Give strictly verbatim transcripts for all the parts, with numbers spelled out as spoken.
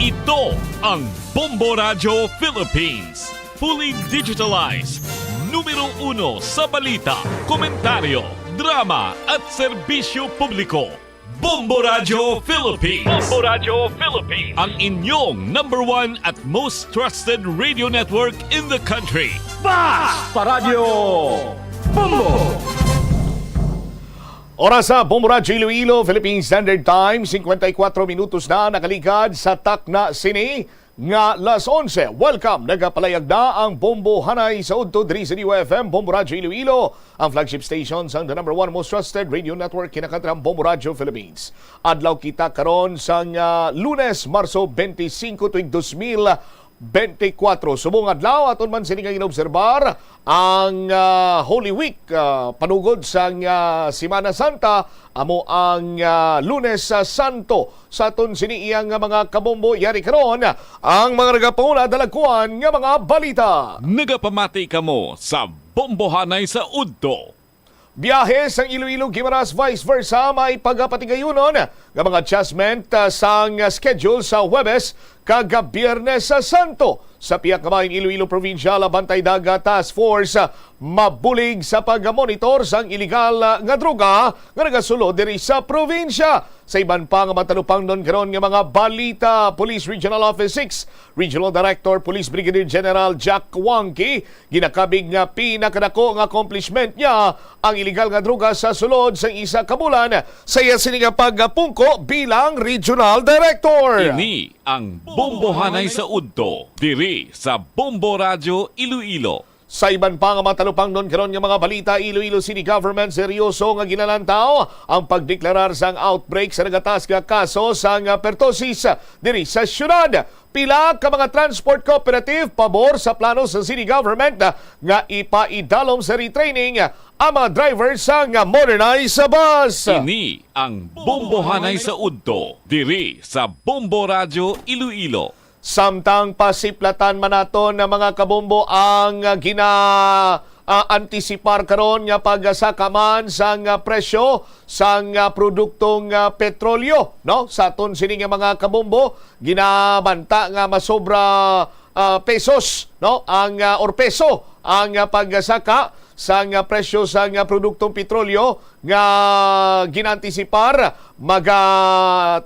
Ito ang Bombo Radyo Philippines. Fully digitalized. Numero uno sa balita, komentaryo, drama at serbisyo publiko. Bombo Radyo Philippines. Bombo Radyo Philippines. Ang inyong number one at most trusted radio network in the country. Basta Radyo Bombo! Oras sa Bombo Radyo Iloilo, Philippine Standard Time, singkwenta y kuwatro minutos na nakaligad sa takna sini nga las onse. Welcome! Nagapalayag na ang Bombo Hanay sa Udto diri sa D Y F M, Bombo Radyo Iloilo, ang flagship station sang the number one most trusted radio network, kinakatram Bombo Radyo Philippines. Adlaw kita karon sang, ah, Lunes, Marso twenty-five, tuig dos mil bente kuwatro. Subong adlaw, aton man sini nga inobserbar ang, ah, Holy Week, ah, panugod sang, ah, Semana Santa, amo ang, ah, Lunes, ah, Santo. Sa aton sini iyang, ah, mga kabombo, yari karon ang mga nagapanguna dalagkuan nga mga balita. Nagapamati kamo sa Bombohanay sa Udto. Biyahe sang Iloilo Guimaras vice versa may pagapatigayunon nga mga adjustment, ah, sang schedule sa Huwebes kag Biyernes sa Santo. Sa pihak nga bahin Iloilo Provincial Bantay Dagat Task Force, ah, mabulig sa pagmonitor sang iligal, ah, nga droga nga nagasulod diri sa probinsya. Sa iban pa nga matalupangnon karon nga mga balita, Police Regional Office six Regional Director Police Brigadier General Jack Wangki ginakabig nga pinakadako nga accomplishment niya ang iligal nga droga sa sulod sang isa ka bulan sa iya sini nga pagpungko bilang regional director. Ini ang Bombohanay sa Udto, diri sa Bombo Radyo Iloilo. Sa iban pa nga matalupangnon karon nga mga balita, Iloilo City Government seryoso nga ginalantaw ang pagdeklarar sang outbreak sa nagataas nga kaso sang pertussis diri sa syudad. Pila ka mga transport cooperative pabor sa plano sa city government nga ipaidalom sa retraining ang mga driver sang modernized bus. Ini ang Bombohanay sa Udto, diri sa Bombo Radyo Iloilo. Samtang pasiplatan man naton nga mga kabombo ang gina, ah, antisipar karon nga pagsaka man sang, ah, presyo sang, ah, produktong, ah, petrolyo, no? Sa aton sini nga mga kabombo, ginabanta nga masobra, ah, pesos, no? Ang, ah, or peso ang, ah, pagsaka sang, ah, presyo sang, ah, produktong petrolyo nga ginantisipar maga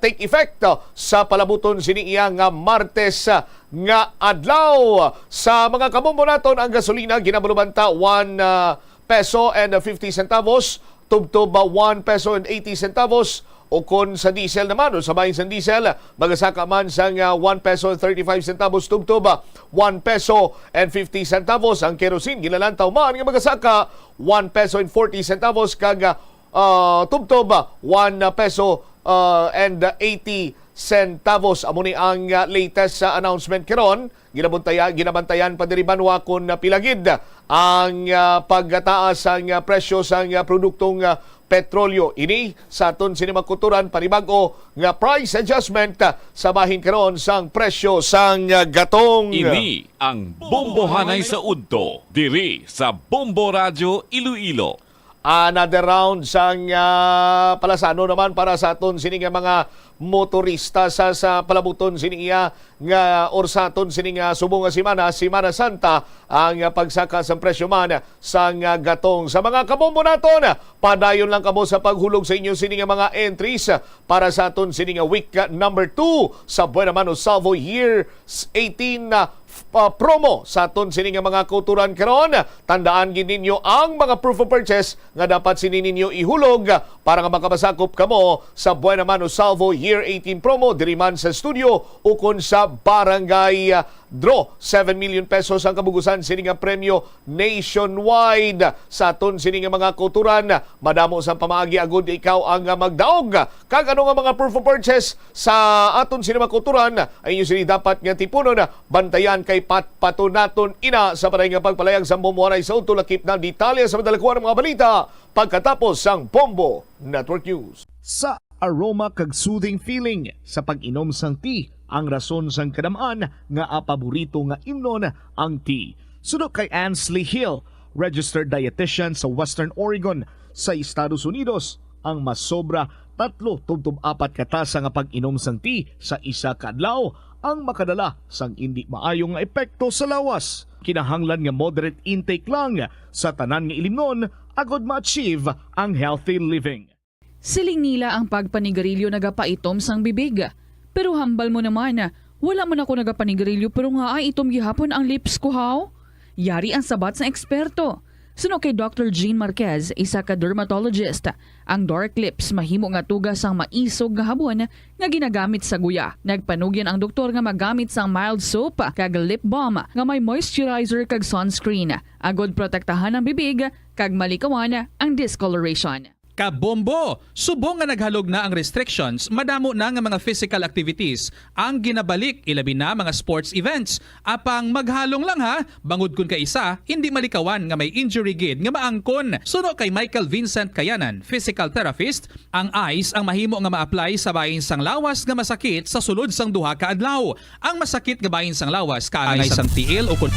take effect, ah, sa palabuton sini iya nga Martes, ah, nga adlaw. Sa mga kabombo naton, ang gasolina ginabalubanta one, ah, peso and fifty centavos, tubtob, ah, one peso and eighty centavos, o kon sa diesel naman, o sa bahin sang diesel, magasaka man sang, ah, one peso and thirty-five centavos, tubtob, ah, one peso and fifty centavos. Ang kerosene ginalantaw man nga magasaka one peso and forty centavos kag, ah, ah, tubtob, ah, one peso, ah, and eighty centavos. Amo ni ang, ah, latest sa announcement karon. Ginabantaya-, ginabantayan pa diri banwa kon pila gid ang, ah, pagtaas sang, ah, presyo sang, ah, produktong, ah, petrolyo. Ini sa aton sini mga kauturan, panibag-o nga price adjustment, ah, sa bahin karon sang presyo sang, ah, gatong. Ini ang Bombohanay sa Udto, diri sa Bombo Radyo Iloilo. Another round sang, ah, palasano naman para sa aton sini nga mga motorista sa, sa palabuton sini iya nga, or sa aton sini nga subong nga semana, Semana Santa, ang, ah, pagsaka sang presyo man sang, ah, gatong. Sa mga kabombo naton, padayon lang kamo sa paghulog sa inyo sini nga mga entries para sa aton sini nga week, ah, number two sa Buena Mano Salvo Year eighteen, ah, f-, ah, promo sa aton sini nga mga kauturan karon. Tandaan gid ninyo ang mga proof of purchase nga dapat sini ninyo ihulog para nga makamasakop kamo sa Buena Mano Salvo Year eighteen promo diri man sa studio ukon sa barangay, ah, draw. Seven million pesos ang kabugusan sini nga premyo nationwide. Sa aton sini nga mga kauturan, madamo sang pamaagi agud ikaw ang, ah, magdaog. Kag ano nga mga proof of purchase sa aton sini mga kauturan ang inyo sini dapat nga tipunon? Bantayan kay patpaton naton ina sa panay nga pagpalayag sa Bombohanay sa Udto. Lakip na detalye sa madalakuan nga mga balita pagkatapos sang Bombo Network News. Sa aroma kag soothing feeling sa pag-inom sang tea ang rason sang kadam-an nga paborito nga imnon ang tea. Suno kay Ansley Hill, registered dietitian sa Western Oregon sa Estados Unidos, ang masobra tatlo tubtob apat ka tasa nga pag-inom sang tea sa isa ka adlaw ang makadala sang indi maayo nga epekto sa lawas. Kinahanglan nga moderate intake lang sa tanan nga ilimnon agod ma-achieve ang healthy living. Siling nila ang pagpanigarilyo nagapaitom sang bibig. Pero hambal mo naman, wala man ako nagapanigarilyo pero nga ay itom gihapon ang lips ko, haw? Yari ang sabat sang eksperto. Suno kay Doctor Jean Marquez, isa ka dermatologist, ang dark lips mahimo nga tuga sang maisog nga habon nga ginagamit sa guya. Nagpanugyan ang doktor nga magamit sang mild soap kag lip balm nga may moisturizer kag sunscreen, agod protektahan ang bibig kag malikawan ang discoloration. Kabombo, subong nga naghalog na ang restrictions, madamo na nga mga physical activities ang ginabalik, ilabi na mga sports events. Apang maghalong lang ha, bangod kun kaisa hindi malikawan nga may injury gid nga maangkon. Suno kay Michael Vincent Kayanan, physical therapist, ang ice ang mahimo nga ma-apply sa bahin sang lawas nga masakit sa sulod sang duha ka adlaw. Ang masakit nga bahin sang lawas kaangay sang tiil o kon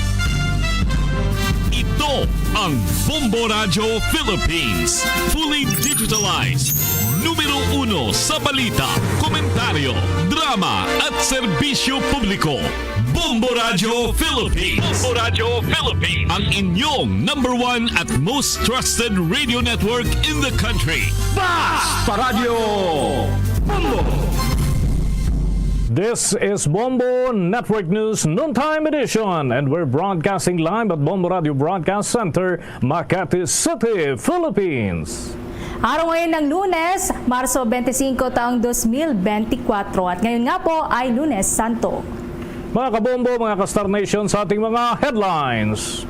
Ito ang Bombo Radyo Philippines. Fully digitalized. Numero uno sa balita, komentaryo, drama at serbisyo publiko. Bombo Radyo Philippines. Bombo Radyo Philippines. Ang inyong number one at most trusted radio network in the country. Basta Radyo Bombo! This is Bombo Network News Noontime Edition, and we're broadcasting live at Bombo Radio Broadcast Center, Makati City, Philippines. Araw ngayon ng Lunes, Marso twenty-five, taong twenty twenty-four. At ngayon nga po ay Lunes Santo. Mga kabombo, mga ka-Star Nation, sa ating mga headlines.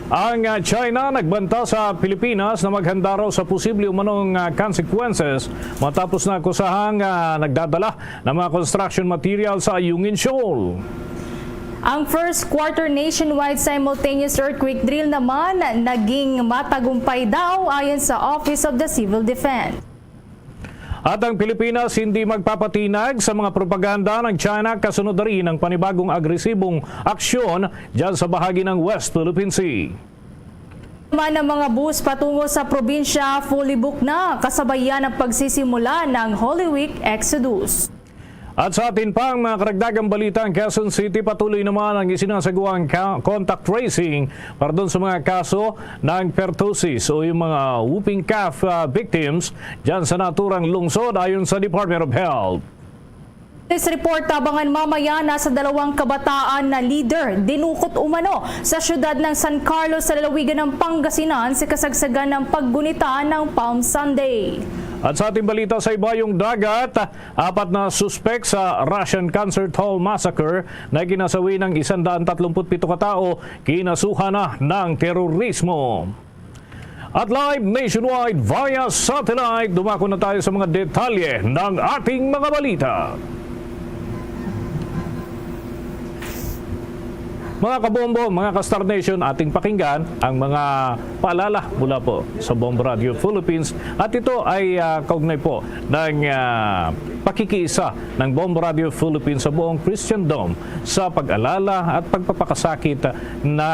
Ang, ah, China nagbanta sa Pilipinas na maghanda raw sa posible umanong, ah, consequences matapos na akusahang, ah, nagdadala ng mga construction material sa Ayungin Shoal. Ang first quarter nationwide simultaneous earthquake drill naman naging matagumpay daw ayon sa Office of the Civil Defense. At ang Pilipinas hindi magpapatinag sa mga propaganda ng China kasunod na rin ang panibagong agresibong aksyon dyan sa bahagi ng West Philippine Sea. Naman ang mga bus patungo sa probinsya, fully booked na, kasabay yan ang pagsisimula ng Holy Week Exodus. At sa atin pang mga karagdagang balita, ang Quezon City patuloy naman ang isinasagawang ka-, contact tracing para doon sa mga kaso ng pertussis o yung mga whooping cough, ah, victims dyan sa naturang lungsod, ayon sa Department of Health. This report, tabangan mamaya, nasa dalawang kabataan na leader dinukot umano sa siyudad ng San Carlos sa lalawigan ng Pangasinan sa kasagsagan ng paggunita ng Palm Sunday. At sa ating balita sa ibayong dagat, apat na suspek sa Russian Concert Hall Massacre na ginasawi ng isang daan tatlumpu't pito ka tao kinasuhan na ng terorismo. At live nationwide via satellite, dumako na tayo sa mga detalye ng ating mga balita. Mga kabombo, mga ka-Star Nation, ating pakinggan ang mga paalala mula po sa Bombo Radio Philippines. At ito ay, ah, kaugnay po ng, ah, pakikiisa ng Bombo Radio Philippines sa buong Christendom sa pag-alala at pagpapakasakit na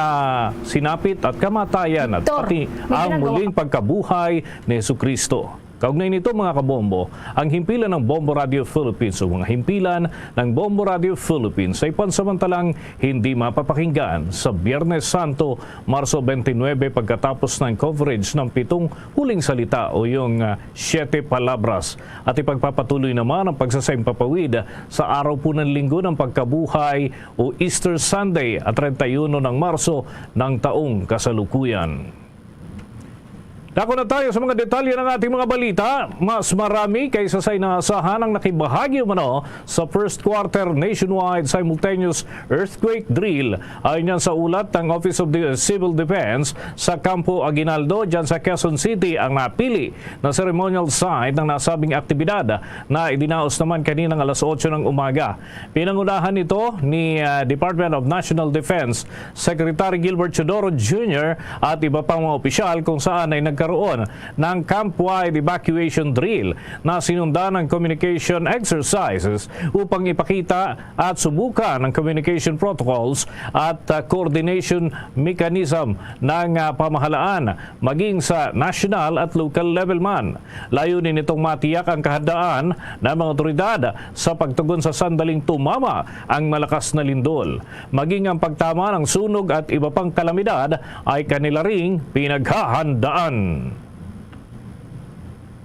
sinapit at kamatayan at Doktor, pati may ang ginagawa muling ka pagkabuhay ni Jesucristo. Kaugnay nito, mga kabombo, ang himpilan ng Bombo Radio Philippines o mga himpilan ng Bombo Radio Philippines ay pansamantalang hindi mapapakinggan sa Biyernes Santo, Marso twenty-nine, pagkatapos ng coverage ng pitong huling salita o yung, ah, Siete Palabras. At ipagpapatuloy naman ang pagsasaimpapawid sa araw po ng Linggo ng Pagkabuhay o Easter Sunday at treinta y uno ng Marso ng taong kasalukuyan. Dako na tayo sa mga detalye ng ating mga balita. Mas marami kaysa sa inaasahan ang nakibahagi umano sa first quarter nationwide simultaneous earthquake drill. Ayon yan sa ulat ng Office of the Civil Defense sa Campo Aguinaldo, dyan sa Quezon City, ang napili na ceremonial site ng nasabing aktibidad na idinaos naman kaninang alas otso ng umaga. Pinangunahan ito ni, ah, Department of National Defense Secretary Gilbert Teodoro Junior at iba pang mga opisyal, kung saan ay nag- Karon, ng camp-wide evacuation drill na sinundan ng communication exercises upang ipakita at subukan ang communication protocols at, ah, coordination mechanism ng, ah, pamahalaan, maging sa national at local level man. Layunin nitong matiyak ang kahandaan ng mga otoridad sa pagtugon sa sandaling tumama ang malakas na lindol, maging ang pagtama ng sunog at iba pang kalamidad ay kanila ring pinaghahandaan.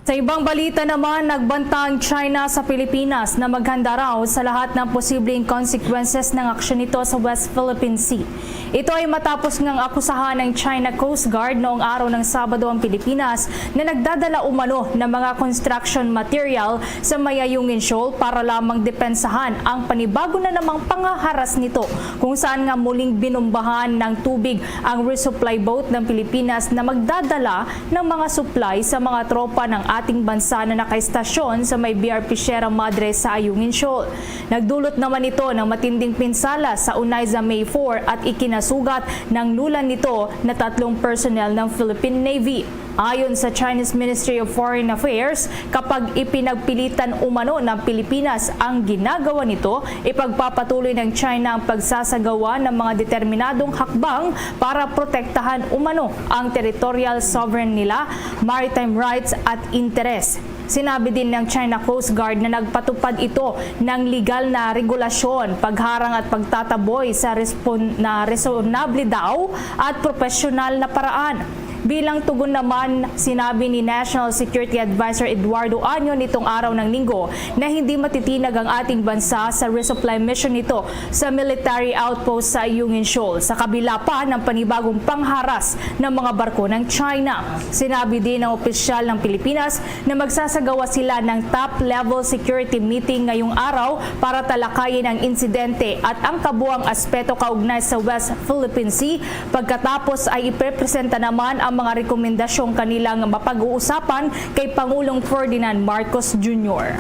Sa ibang balita naman, nagbanta ang China sa Pilipinas na maghanda raw sa lahat ng posibleng consequences ng aksyon nito sa West Philippine Sea. Ito ay matapos ngang akusahan ng China Coast Guard noong araw ng Sabado ang Pilipinas na nagdadala umano ng mga construction material sa may Ayungin Shoal para lamang depensahan ang panibago na namang pangaharas nito, kung saan nga muling binombahan ng tubig ang resupply boat ng Pilipinas na magdadala ng mga supply sa mga tropa ng ating bansa na nakaistasyon sa may B R P Sierra Madre sa Ayungin Shoal. Nagdulot naman ito ng matinding pinsala sa Oneida May four at ikinasugat ng nulan nito na tatlong personnel ng Philippine Navy. Ayon sa Chinese Ministry of Foreign Affairs, kapag ipinagpilitan umano ng Pilipinas ang ginagawa nito, ipagpapatuloy ng China ang pagsasagawa ng mga determinadong hakbang para protektahan umano ang territorial sovereign nila, maritime rights at interes. Sinabi din ng China Coast Guard na nagpatupad ito ng legal na regulasyon, pagharang at pagtataboy sa respon-, na resonable daw at propesyonal na paraan. Bilang tugon naman, sinabi ni National Security Advisor Eduardo Año nitong araw ng Linggo na hindi matitinag ang ating bansa sa resupply mission nito sa military outpost sa Ayungin Shoal, sa kabila pa ng panibagong pangharas ng mga barko ng China. Sinabi din ng opisyal ng Pilipinas na magsasagawa sila ng top-level security meeting ngayong araw para talakayin ang insidente at ang kabuang aspeto kaugnay sa West Philippine Sea. Pagkatapos ay iprepresenta naman ang mga rekomendasyong kanilang mapag-uusapan kay Pangulong Ferdinand Marcos Junior.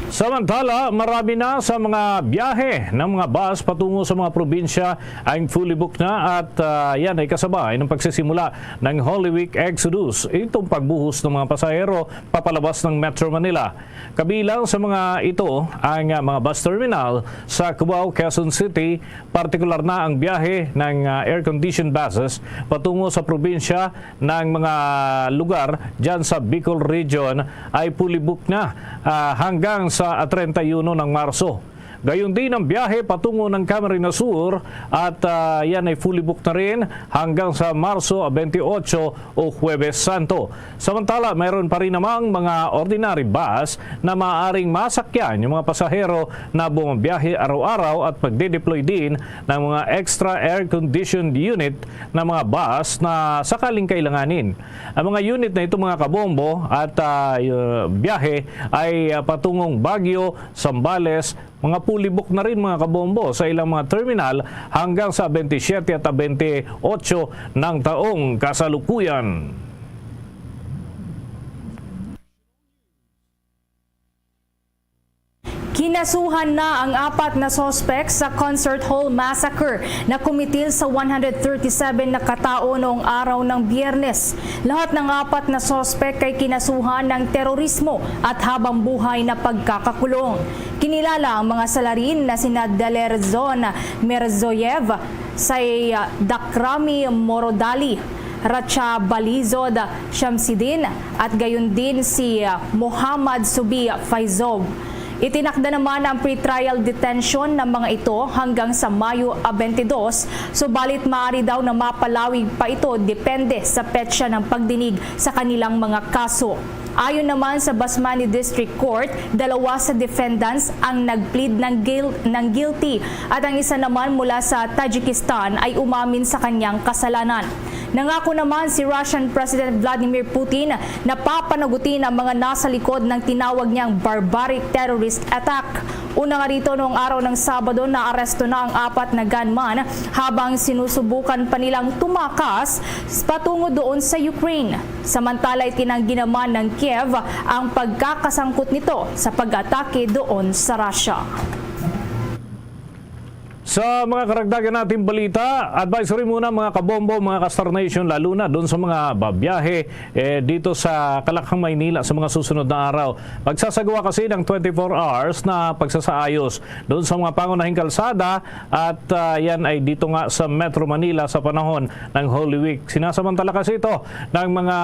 Samantala, marami na sa mga biyahe ng mga bus patungo sa mga probinsya ang fully booked na at, ah, yan ay kasabay ng pagsisimula ng Holy Week Exodus, itong pagbuhos ng mga pasahero papalabas ng Metro Manila. Kabilang sa mga ito ang, ah, mga bus terminal sa Cubao, Quezon City, partikular na ang biyahe ng, ah, air-conditioned buses patungo sa probinsya ng mga lugar dyan sa Bicol Region ay fully booked na, ah, hanggang sa treinta y uno ng Marso. Gayon din ang biyahe patungo ng Camarines Sur at, ah, yan ay fully booked na rin hanggang sa Marso twenty-eight o Huwebes Santo. Samantala, mayroon pa rin namang mga ordinary bus na maaaring masakyan yung mga pasahero na bumabiyahe araw-araw at magde-deploy din ng mga extra air-conditioned unit na mga bus na sakaling kailanganin. Ang mga unit na ito, mga kabombo, at, ah, y-, biyahe ay, ah, patungong Baguio, Zambales, mga fully booked na rin, mga kabombo, sa ilang mga terminal hanggang sa twenty-seven at twenty-eight ng taong kasalukuyan. Kinasuhan na ang apat na suspek sa Concert Hall Massacre na kumitil sa one hundred thirty-seven na katao noong araw ng Biyernes. Lahat ng apat na suspek ay kinasuhan ng terorismo at habang buhay na pagkakakulong. Kinilala ang mga salarin na sina Dalerzon Mirzoyev, si, ah, Dakrami Morodali, Racha Balizod Shamsidin, at gayon din si, ah, Muhammad Subi Faizov. Itinakda naman ang pretrial detention ng mga ito hanggang sa Mayo twenty-two, subalit maaari daw na mapalawig pa ito depende sa petsa ng pagdinig sa kanilang mga kaso. Ayon naman sa Basmani District Court, dalawa sa defendants ang nag-plead ng guil-, ng guilty at ang isa naman mula sa Tajikistan ay umamin sa kanyang kasalanan. Nangako naman si Russian President Vladimir Putin na papanagutin ang mga nasa likod ng tinawag niyang barbaric terrorist attack. Una nga rito, noong araw ng Sabado, naaresto na ang apat na gunman habang sinusubukan pa nilang tumakas patungo doon sa Ukraine. Samantala, itinanggi naman ng Kiev ang pagkakasangkot nito sa pag-atake doon sa Russia. Sa mga karagdagan nating balita, advisory muna, mga kabombo, mga ka-Star Nation, lalo na doon sa mga babiyahe, eh, dito sa Kalakhang, Maynila sa mga susunod na araw. Magsasagawa kasi ng twenty-four hours na pagsasaayos doon sa mga pangunahing kalsada at, ah, yan ay dito nga sa Metro Manila sa panahon ng Holy Week. Sinasamantala kasi ito ng mga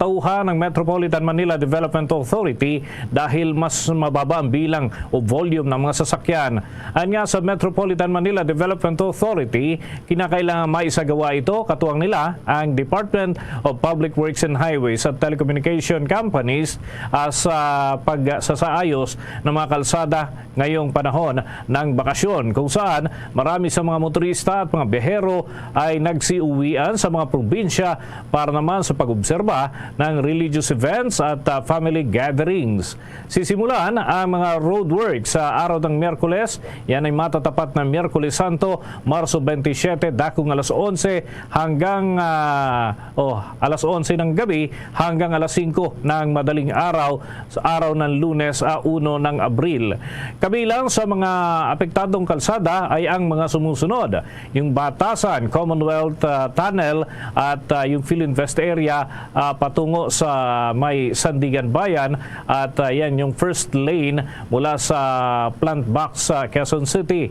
tauhan ng Metropolitan Manila Development Authority dahil mas mababa ang bilang o volume ng mga sasakyan. Anya sa Metropolitan Manila Development Authority, kinakailangan maisagawa ito, katuwang nila ang Department of Public Works and Highways at Telecommunication Companies, ah, sa pagsasaayos ng mga kalsada ngayong panahon ng bakasyon, kung saan marami sa mga motorista at mga biyahero ay nagsiuwian sa mga probinsya para naman sa pag-obserba ng religious events at, ah, family gatherings. Sisimulan ang mga roadwork sa araw ng Miyerkules. Yan ay matatapat na Miyerkules Santo, Marso twenty-seven, dakong alas onse hanggang, ah, oh, alas onse ng gabi hanggang alas singko ng madaling araw sa araw ng Lunes, ah, uno ng Abril. Kabilang sa mga apektadong kalsada ay ang mga sumusunod: yung Batasan Commonwealth, ah, Tunnel at, ah, yung Filinvest area, ah, patungo sa may Sandigan Bayan at, ah, yan yung first lane mula sa Plant Box sa Quezon City.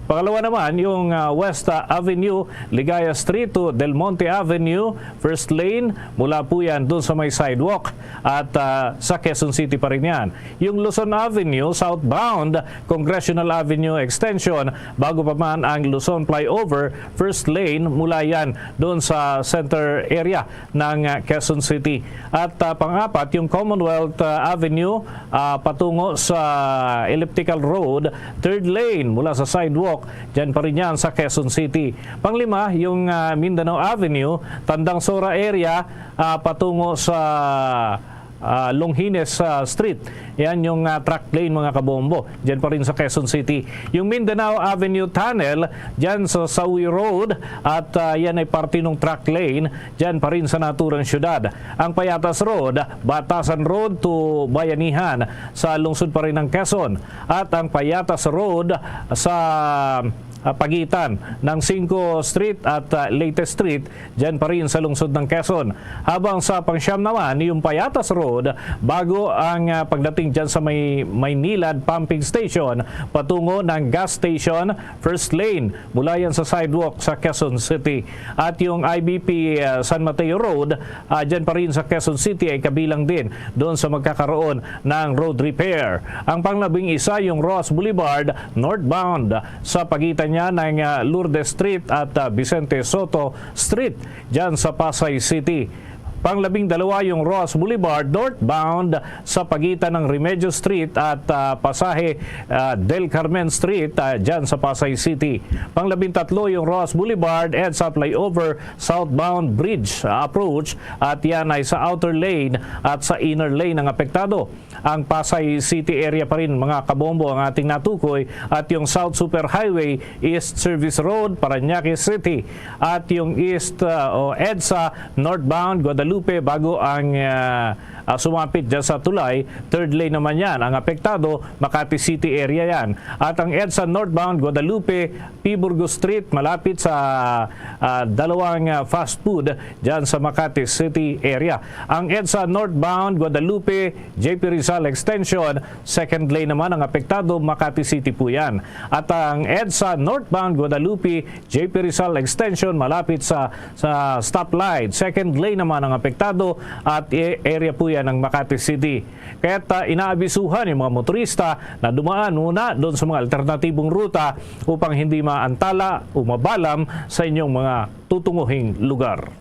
Pangalawa naman, yung, ah, West, ah, Avenue, Ligaya Street to Del Monte Avenue, first lane, mula po yan doon sa may sidewalk at, ah, sa Quezon City pa rin yan. Yung Luzon Avenue, southbound, Congressional Avenue Extension, bago pa man ang Luzon Flyover, first lane, mula yan doon sa center area ng, ah, Quezon City. At, ah, pang-apat, yung Commonwealth, ah, Avenue, ah, patungo sa Elliptical Road, third lane mula sa sidewalk, dyan pa rin yan sa Quezon City. Panglima, yung, ah, Mindanao Avenue, Tandang Sora area, ah, patungo sa, ah, Longines, ah, Street. Yan yung, ah, truck lane, mga kabombo. Diyan pa rin sa Quezon City. Yung Mindanao Avenue Tunnel, diyan sa Sawi Road, at, ah, yan ay parte ng truck lane, diyan pa rin sa naturang syudad. Ang Payatas Road, Batasan Road to Bayanihan, sa lungsod pa rin ng Quezon. At ang Payatas Road sa, ah, pagitan ng Cinco Street at, ah, Leyte Street, diyan pa rin sa lungsod ng Quezon. Habang sa pangsyam naman, yung Payatas Road, bago ang, ah, pagdating dyan sa may Maynilad Pumping Station, patungo ng gas station, first lane, mula yan sa sidewalk sa Quezon City. At yung I B P, ah, San Mateo Road, ah, dyan pa rin sa Quezon City ay kabilang din doon sa magkakaroon ng road repair. Ang panglabing isa, yung Roxas Boulevard northbound sa pagitan niya ng, ah, Lourdes Street at, ah, Vicente Sotto Street dyan sa Pasay City. Panglabing dalawa, yung Roxas Boulevard northbound sa pagitan ng Remedios Street at, ah, pasahe, ah, Del Carmen Street, ah, dyan sa Pasay City. Panglabing tatlo, yung Roxas Boulevard EDSA Flyover southbound bridge, ah, approach, at yan ay sa outer lane at sa inner lane ang apektado. Ang Pasay City area pa rin, mga kabombo, ang ating natukoy, at yung South Superhighway, East Service Road, Parañaque City, at yung East, uh, o EDSA northbound Guadalupe, bago ang, uh, uh, sumapit dyan sa tulay. Third lane naman yan. Ang apektado, Makati City area yan. At ang EDSA northbound Guadalupe, P. Burgos Street, malapit sa, uh, dalawang, uh, fast food dyan sa Makati City area. Ang EDSA northbound Guadalupe, J P Rizal Extension, second lane naman ang apektado, Makati City po yan. At ang EDSA northbound Guadalupe, J P Rizal Extension, malapit sa, sa stoplight, second lane naman ang apektado at e-, area po yan ng Makati City. Kaya't, ah, inaabisuhan yung mga motorista na dumaan muna doon sa mga alternatibong ruta upang hindi maantala o mabalam sa inyong mga tutunguhing lugar.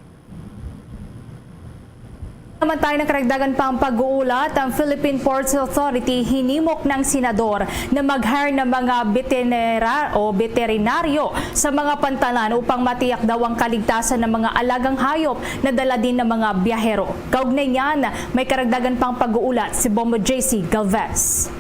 Naman tayo ng karagdagan pang pag-uulat, ang Philippine Ports Authority hinimok ng senador na mag-hire ng mga betenera-, o veterinaryo sa mga pantalan upang matiyak daw ang kaligtasan ng mga alagang hayop na dala din ng mga biyahero. Kaugnay niyan, may karagdagan pang pag-uulat si Bombo J C Galvez.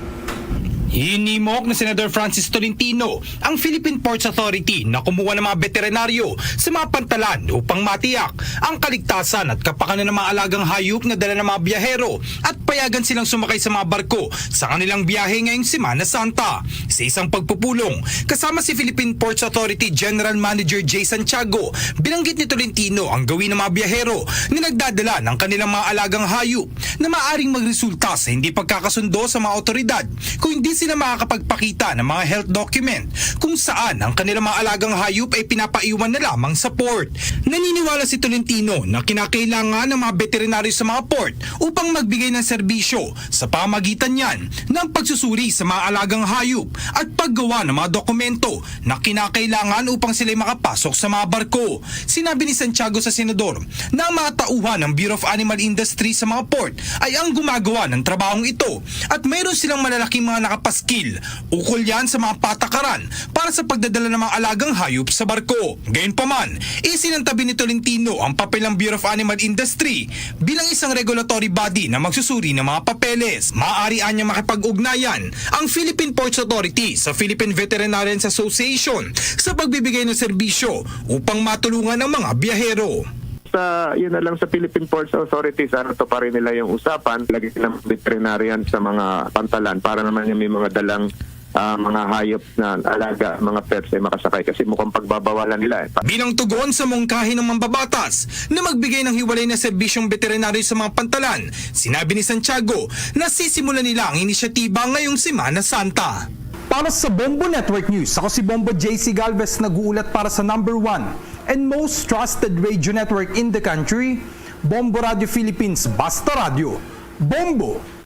Hinimok ni Senador Francis Tolentino ang Philippine Ports Authority na kumuha ng mga veterinaryo sa mga pantalan upang matiyak ang kaligtasan at kapakanan ng mga alagang hayop na dala ng mga biyahero at payagan silang sumakay sa mga barko sa kanilang biyahe ngayong Semana Santa. Sa isang pagpupulong, kasama si Philippine Ports Authority General Manager Jay Santiago, binanggit ni Tolentino ang gawin ng mga biyahero na nagdadala ng kanilang mga alagang hayop na maaring magresulta sa hindi pagkakasundo sa mga otoridad kung hindi sila makakapagpakita ng mga health document kung saan ang kanilang mga alagang hayop ay pinapaiwan na lamang sa port. Naniniwala si Tolentino na kinakailangan ng mga veterinaryo sa mga port upang magbigay ng serbisyo sa pamagitan niyan ng pagsusuri sa mga alagang hayop at paggawa ng mga dokumento na kinakailangan upang sila'y makapasok sa mga barko. Sinabi ni Santiago sa senador na ang mga tauhan ng Bureau of Animal Industry sa mga port ay ang gumagawa ng trabahong ito at mayroon silang malalaking mga nakapaskil ukol yan sa mga patakaran para sa pagdadala ng mga alagang hayop sa barko. Gayunpaman, isinantabi ni Tolentino ang papel ng Bureau of Animal Industry bilang isang regulatory body na magsusuri ng mga papeles. Maaari anya makipag-ugnayan ang Philippine Ports Authority sa Philippine Veterinarians Association sa pagbibigay ng serbisyo upang matulungan ang mga biyahero. Sa, yun na lang, sa Philippine Ports Authority, sana to pa rin nila yung usapan. Lagi silang veterinarian sa mga pantalan para naman yung may mga dalang ah, mga hayop na alaga, mga pets ay makasakay kasi mukhang pagbabawalan nila. Eh. Bilang tugon sa mungkahi ng mambabatas na magbigay ng hiwalay na serbisyong veterinaryo sa mga pantalan, sinabi ni Santiago na sisimulan nila ang inisyatiba ngayong Semana Santa. Para sa Bombo Network News, ako si Bombo J C Galvez, nag-uulat para sa number one and most trusted radio network in the country, Bombo Radio Philippines, Basta Radio. Bombo!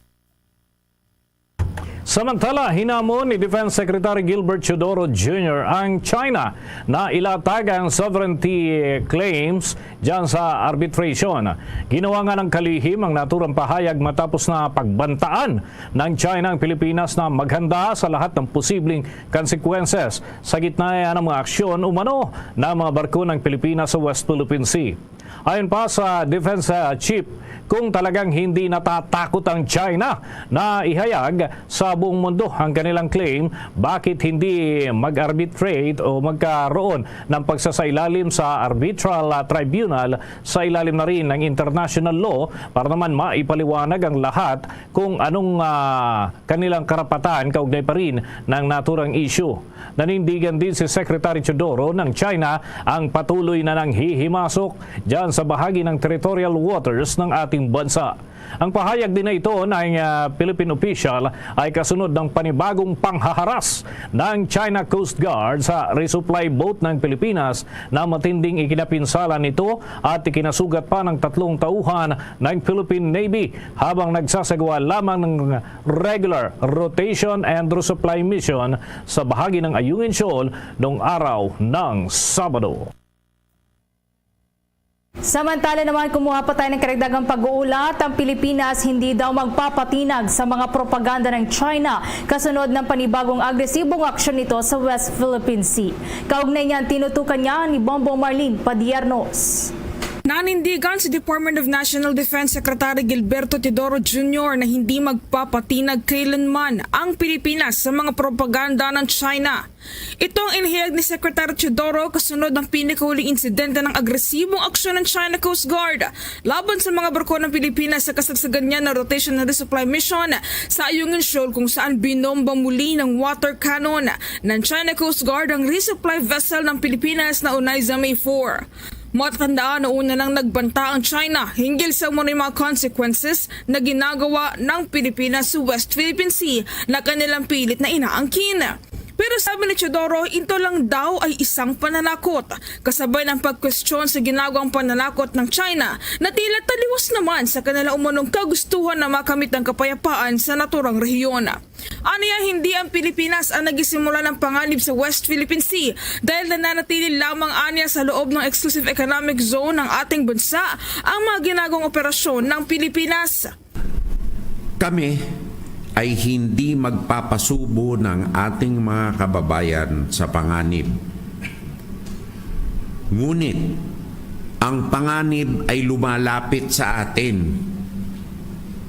Samantala, hinamon ni Defense Secretary Gilbert Teodoro Junior ang China na ilatag ang sovereignty claims dyan sa arbitration. Ginawa nga ng kalihim ang naturang pahayag matapos na pagbantaan ng China ang Pilipinas na maghanda sa lahat ng posibleng consequences sa gitna ng mga aksyon umano ng mga barko ng Pilipinas sa West Philippine Sea. Ayon pa sa Defense uh, Chief, kung talagang hindi natatakot ang China na ihayag sa buong mundo ang kanilang claim, bakit hindi mag-arbitrate o magkaroon ng pagsasailalim sa arbitral uh, tribunal sa ilalim na rin ng international law para naman maipaliwanag ang lahat kung anong uh, kanilang karapatan kaugnay pa rin ng naturang issue. Nanindigan din si Secretary Teodoro ng China ang patuloy na nanghihimasok dyan sa bahagi ng territorial waters ng ating bansa. Ang pahayag din na ito ng uh, Philippine official ay kasunod ng panibagong panghaharas ng China Coast Guard sa resupply boat ng Pilipinas na matinding ikinapinsala nito at ikinasugat pa ng tatlong tauhan ng Philippine Navy habang nagsasagawa lamang ng regular rotation and resupply mission sa bahagi ng Ayungin Shoal noong araw ng Sabado. Samantala naman, kumuha pa tayo ng karagdagang pag-uulat. Ang Pilipinas hindi daw magpapatinag sa mga propaganda ng China kasunod ng panibagong agresibong aksyon nito sa West Philippine Sea. Kaugnay niyan, tinutukan niya ni Bombo Marlene Padiernos. Nanindigan si Department of National Defense Secretary Gilberto Teodoro Junior na hindi magpapatinag kailanman ang Pilipinas sa mga propaganda ng China. Ito ang inihayag ni Secretary Teodoro kasunod ng pinakahuling insidente ng agresibong aksyon ng China Coast Guard laban sa mga barko ng Pilipinas sa kasagsagan niya na rotation and resupply mission sa Ayungin Shoal, kung saan binomba muli ng water cannon ng China Coast Guard ang resupply vessel ng Pilipinas na Oneida May four. Matatandaan na una nang nagbanta ang China hinggil sa umano'y mga consequences na ginagawa ng Pilipinas sa West Philippine Sea na kanilang pilit na inaangkin. Pero sabi ni Teodoro, ito lang daw ay isang pananakot, kasabay ng pagkwestiyon sa ginagawang pananakot ng China na tila taliwas naman sa kanilang umanong kagustuhan na makamit ang kapayapaan sa naturang rehiyon. Aniya, hindi ang Pilipinas ang nagisimula ng panganib sa West Philippine Sea, dahil nananatili lamang aniya sa loob ng exclusive economic zone ng ating bansa ang mga ginagawang operasyon ng Pilipinas. Kami ay hindi magpapasubo ng ating mga kababayan sa panganib. Ngunit ang panganib ay lumalapit sa atin.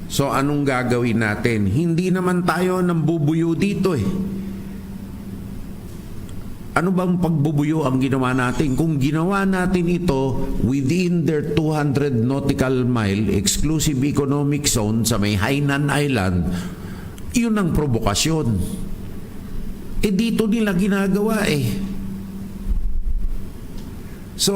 So, anong gagawin natin? Hindi naman tayo nambubuyo dito eh. Ano bang pagbubuyo ang ginawa natin? Kung ginawa natin ito within their two hundred nautical mile exclusive economic zone sa may Hainan Island, yun ang provokasyon. Eh, dito nila ginagawa eh. So,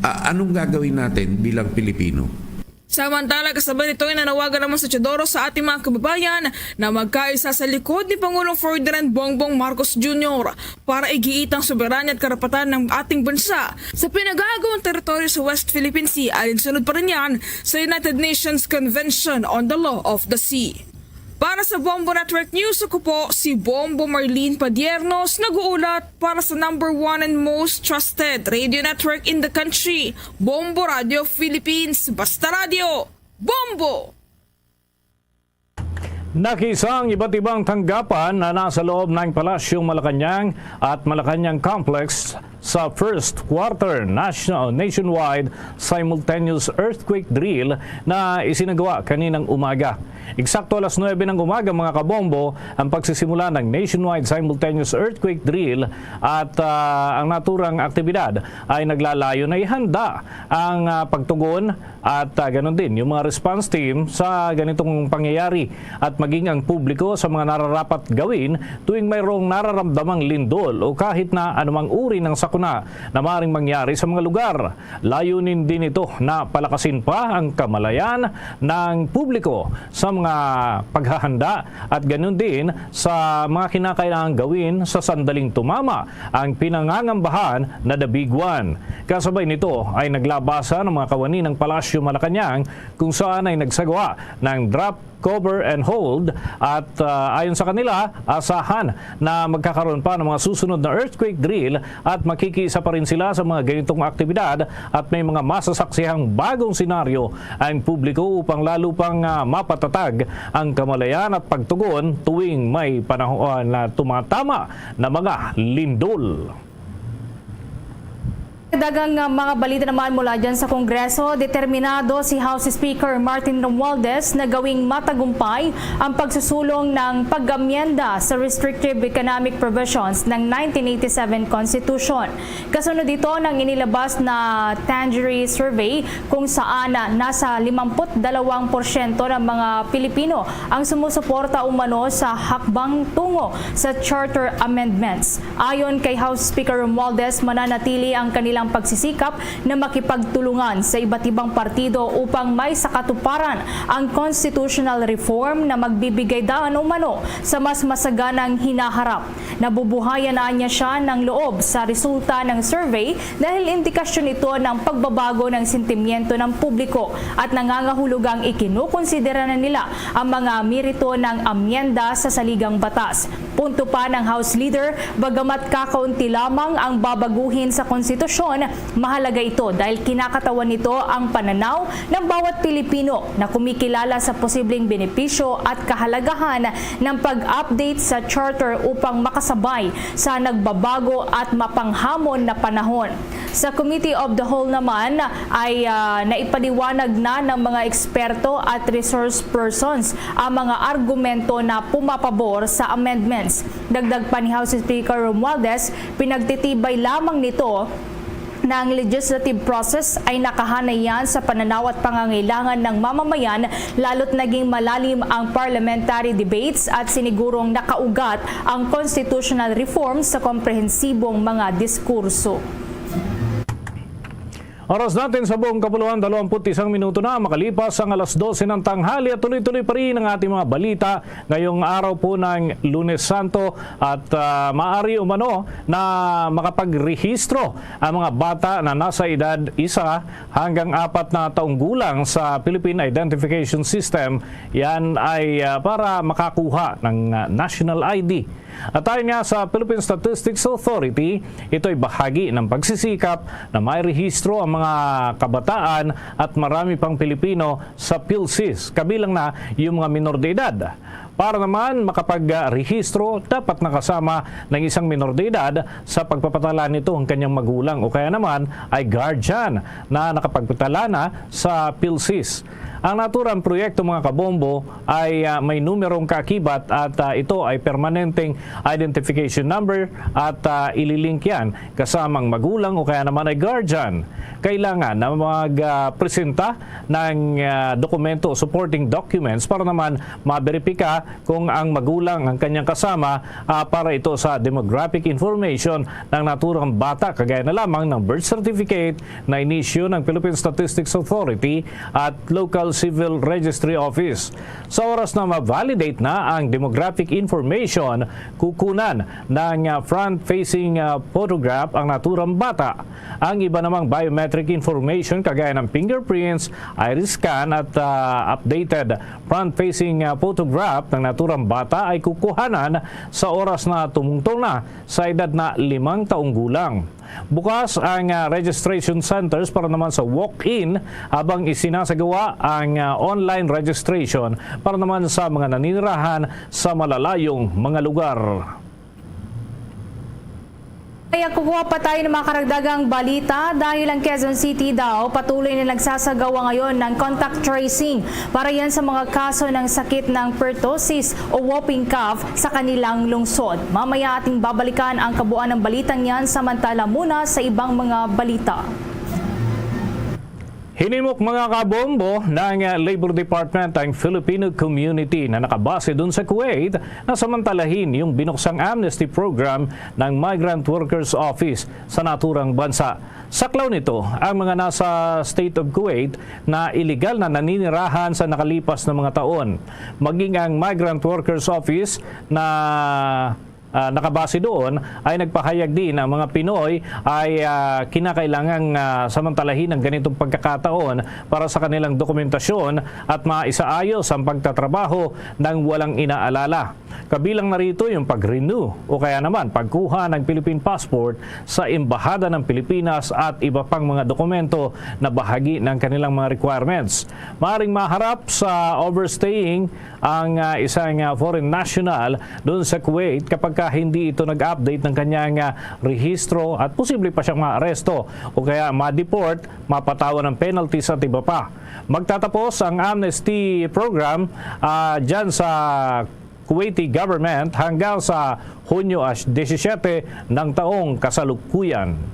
a- anong gagawin natin bilang Pilipino? Samantala, kasabay nito ay nanawagan naman si Teodoro sa ating mga kababayan na magkaisa sa likod ni Pangulong Ferdinand Bongbong Marcos Junior para igiit ang soberanya at karapatan ng ating bansa sa pinag-aagawang teritoryo sa West Philippine Sea, alinsunod pa rin yan sa United Nations Convention on the Law of the Sea. Para sa Bombo Network News, ako po si Bombo Marlene Padiernos, nag-uulat para sa number one and most trusted radio network in the country, Bombo Radio Philippines. Basta Radio, Bombo! Nakisa ang iba't ibang tanggapan na nasa loob ng Palasyong Malacañang at Malacañang Complex sa first quarter national nationwide simultaneous earthquake drill na isinagawa kaninang umaga. Eksakto alas nuebe ng umaga, mga kabombo, ang pagsisimula ng nationwide simultaneous earthquake drill at ah, ang naturang aktibidad ay naglalayo na ihanda ang ah, pagtugon at ah, ganun din yung mga response team sa ganitong pangyayari at maging ang publiko sa mga nararapat gawin tuwing mayroong nararamdamang lindol o kahit na anumang uri ng sakuna na maaaring mangyari sa mga lugar. Layunin din ito na palakasin pa ang kamalayan ng publiko sa mga paghahanda at ganun din sa mga kinakailangang gawin sa sandaling tumama ang pinangangambahan na The Big One. Kasabay nito ay naglabasa ng mga kawani ng Palasyo Malacañang kung saan ay nagsagawa ng drop, cover and hold at ah, ayon sa kanila, asahan na magkakaroon pa ng mga susunod na earthquake drill at makikisa pa rin sila sa mga ganitong aktibidad at may mga masasaksihang bagong senaryo ang publiko upang lalo pang ah, mapatatag ang kamalayan at pagtugon tuwing may panahon na tumatama na mga lindol. Daghang ah, mga balita naman mula dyan sa Kongreso. Determinado si House Speaker Martin Romualdez na gawing matagumpay ang pagsusulong ng pag-amyenda sa restrictive economic provisions ng nineteen eighty-seven Constitution. Kasunod ito ng inilabas na Tangery Survey kung saan ah, nasa limampu't dalawang porsyento ng mga Pilipino ang sumusuporta umano sa hakbang tungo sa charter amendments. Ayon kay House Speaker Romualdez, mananatili ang kanilang pagsisikap na makipagtulungan sa iba't ibang partido upang may sakatuparan ang constitutional reform na magbibigay daan umano sa mas masaganang hinaharap. Nabubuhayan na niya siya ng loob sa resulta ng survey dahil indikasyon ito ng pagbabago ng sentimiento ng publiko at nangangahulugang ikinukonsidera na nila ang mga merito ng amyenda sa saligang batas. Punto pa ng House Leader, bagamat kakaunti lamang ang babaguhin sa konstitusyon, mahalaga ito dahil kinakatawan nito ang pananaw ng bawat Pilipino na kumikilala sa posibleng benepisyo at kahalagahan ng pag-update sa charter upang makasabay sa nagbabago at mapanghamon na panahon. Sa Committee of the Whole naman ay ah, naipaliwanag na ng mga eksperto at resource persons ang mga argumento na pumapabor sa amendments. Dagdag pa ni House Speaker Romualdez, pinagtitibay lamang nito na ang legislative process ay nakahanay yan sa pananaw at pangangailangan ng mamamayan, lalo't naging malalim ang parliamentary debates at sinigurong nakaugat ang constitutional reform sa komprehensibong mga diskurso. Oras natin sa buong kapuluan, dalawampu't isang minuto na makalipas ang alas dose ng tanghali at tuloy-tuloy pa rin ang ating mga balita ngayong araw po ng Lunes Santo at ah, maaari umano na makapagrehistro ang mga bata na nasa edad isa hanggang apat na taong gulang sa Philippine Identification System. Yan ay ah, para makakuha ng ah, national I D. At ayon nga sa Philippine Statistics Authority, ito'y bahagi ng pagsisikap na may rehistro ang mga kabataan at marami pang Pilipino sa PhilSys, kabilang na yung mga minor de edad. Para naman makapagrehistro, dapat nakasama ng isang minor de edad sa pagpapatala nito ang kanyang magulang o kaya naman ay guardian na nakapagpatala na sa PhilSys. Ang naturang proyekto, mga kabombo, ay, ah, may numerong kaakibat at, ah, ito ay permanenteng identification number at, ah, ililink yan kasamang magulang o kaya naman ay guardian. Kailangan na mag, ah, presenta ng, ah, dokumento o supporting documents para naman maberipika kung ang magulang, ang kanyang kasama, ah, para ito sa demographic information ng naturang bata, kagaya na lamang ng birth certificate na inisyu ng Philippine Statistics Authority at Local Civil Registry Office. Sa oras na ma-validate na ang demographic information, kukunan ng, ah, front-facing, ah, photograph ang naturang bata. Ang iba namang biometric information, kagaya ng fingerprints, iris scan at, ah, updated front-facing, ah, photograph ng naturang bata ay kukuhanan sa oras na tumungtong na sa edad na limang taong gulang. Bukas ang, ah, registration centers para naman sa walk-in, habang isinasagawa ang, ah, online registration para naman sa mga naninirahan sa malalayong mga lugar. Kaya kukuha pa tayo ng mga karagdagang balita dahil ang Quezon City daw patuloy na nagsasagawa ngayon ng contact tracing para yan sa mga kaso ng sakit ng pertussis o whooping cough sa kanilang lungsod. Mamaya ating babalikan ang kabuuan ng balitang yan, samantala muna sa ibang mga balita. Hinimok, mga kabombo, ng, uh, Labor Department ang Filipino community na nakabase dun sa Kuwait na samantalahin yung binuksang amnesty program ng Migrant Workers Office sa naturang bansa. Saklaw nito ang mga nasa State of Kuwait na iligal na naninirahan sa nakalipas na mga taon. Maging ang Migrant Workers Office na ah, nakabase doon, ay nagpahayag din ang mga Pinoy ay, ah, kinakailangang, ah, samantalahin ang ganitong pagkakataon para sa kanilang dokumentasyon at maisaayos ang pagtatrabaho nang walang inaalala. Kabilang na rito yung pag-renew o kaya naman pagkuha ng Philippine passport sa Embahada ng Pilipinas at iba pang mga dokumento na bahagi ng kanilang mga requirements. Maaring maharap sa overstaying ang, ah, isang, ah, foreign national doon sa Kuwait kapag ka hindi ito nag-update ng kanyang, ah, rehistro at posible pa siyang maaresto o kaya ma-deport, mapatawan ng penalties at iba pa. Magtatapos ang amnesty program, ah, dyan sa Kuwaiti government hanggang sa Hunyo as-, disisiete ng taong kasalukuyan.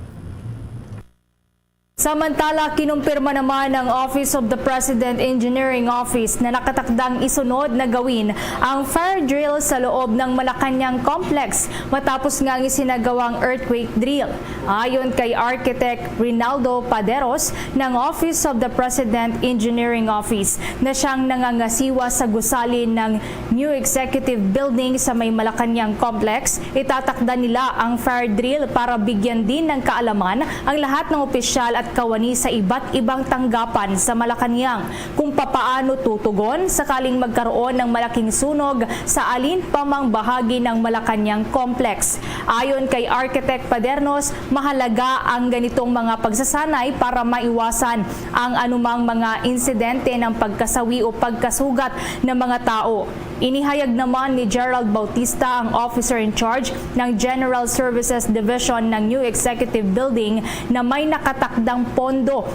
Samantala, kinumpirma naman ng Office of the President Engineering Office na nakatakdang isunod na gawin ang fire drill sa loob ng Malacañang Complex matapos nga ang isinagawang earthquake drill. Ayon kay Architect Rinaldo Paderos ng Office of the President Engineering Office na siyang nangangasiwa sa gusali ng New Executive Building sa may Malacañang Complex, itatakda nila ang fire drill para bigyan din ng kaalaman ang lahat ng opisyal at kawani sa iba't ibang tanggapan sa Malacañang kung papaano tutugon sakaling magkaroon ng malaking sunog sa alin pa mang bahagi ng Malacañang Complex. Ayon kay Architect Padernos, mahalaga ang ganitong mga pagsasanay para maiwasan ang anumang mga insidente ng pagkasawi o pagkasugat ng mga tao. Inihayag naman ni Gerald Bautista, ang officer in charge ng General Services Division ng New Executive Building, na may nakatakdang pondo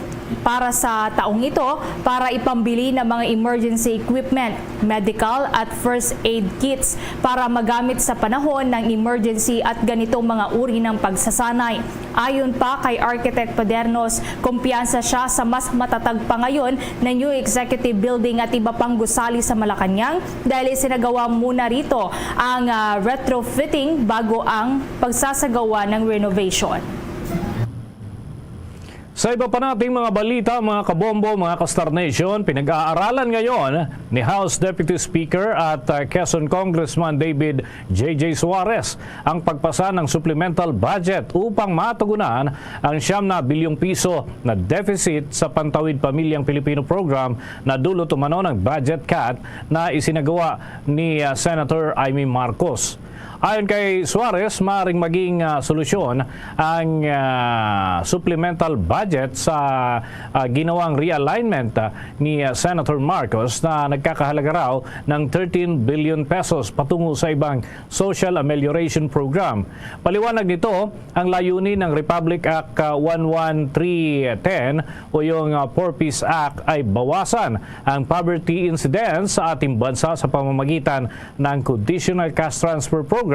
para sa taong ito para ipambili ng mga emergency equipment, medical at first aid kits para magamit sa panahon ng emergency at ganitong mga uri ng pagsasanay. Ayon pa kay Architect Padernos, kumpiyansa siya sa mas matatag pa ngayon na New Executive Building at iba pang gusali sa Malacañang dahil isinagawa muna rito ang, ah, retrofitting bago ang pagsasagawa ng renovation. Sa iba pa nating mga balita, mga kabombo, mga ka-Star Nation, pinag-aaralan ngayon ni House Deputy Speaker at, ah, Quezon Congressman David J J Suarez ang pagpasa ng supplemental budget upang matugunan ang siyam na bilyong piso na deficit sa Pantawid Pamilyang Pilipino Program na dulot umano ng budget cut na isinagawa ni, ah, Senator Imee Marcos. Ayon kay Suarez, maaring maging, ah, solusyon ang, ah, supplemental budget sa, ah, ginawang realignment, ah, ni, ah, Senator Marcos na nagkakahalaga raw ng thirteen billion pesos patungo sa ibang social amelioration program. Paliwanag nito, ang layunin ng Republic Act, ah, one one three ten o yung, ah, Four Ps Act ay bawasan ang poverty incidence sa ating bansa sa pamamagitan ng Conditional Cash Transfer Program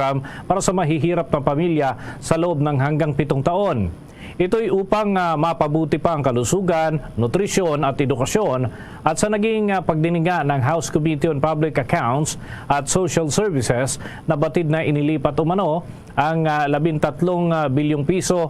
para sa mahihirap na pamilya sa loob ng hanggang pitong taon. Ito'y upang, ah, mapabuti pa ang kalusugan, nutrisyon at edukasyon, at sa naging, ah, pagdinig nga ng House Committee on Public Accounts at Social Services, nabatid na inilipat umano ang, ah, labing tatlong, ah, bilyong piso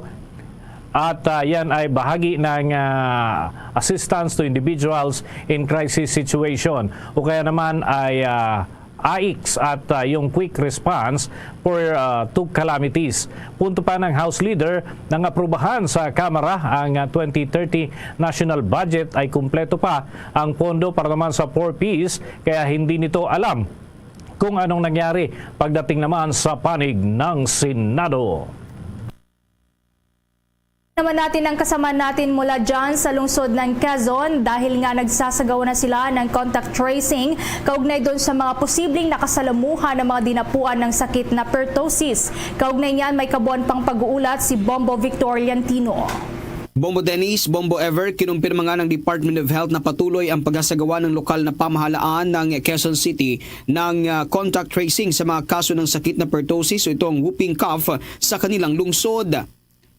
at, ah, yan ay bahagi ng, ah, Assistance to Individuals in Crisis Situation o kaya naman ay, ah, AICS at, ah, yung Quick Response for, ah, to Calamities. Punto pa ng House Leader, nang aprubahan sa Kamara ang, ah, twenty thirty National Budget ay kumpleto pa ang pondo para naman sa Four Ps, kaya hindi nito alam kung anong nangyari pagdating naman sa panig ng Senado. Naman natin ang kasama natin mula dyan sa lungsod ng Quezon dahil nga nagsasagawa na sila ng contact tracing kaugnay doon sa mga posibleng nakasalamuhan ng mga dinapuan ng sakit na pertussis. Kaugnay niyan, may kabuuan pang pag-uulat si Bombo Victor Liantino. Bombo Dennis, Bombo Ever, kinumpirma nga ng Department of Health na patuloy ang pagsasagawa ng lokal na pamahalaan ng Quezon City ng, ah, contact tracing sa mga kaso ng sakit na pertussis o itong whooping cough sa kanilang lungsod.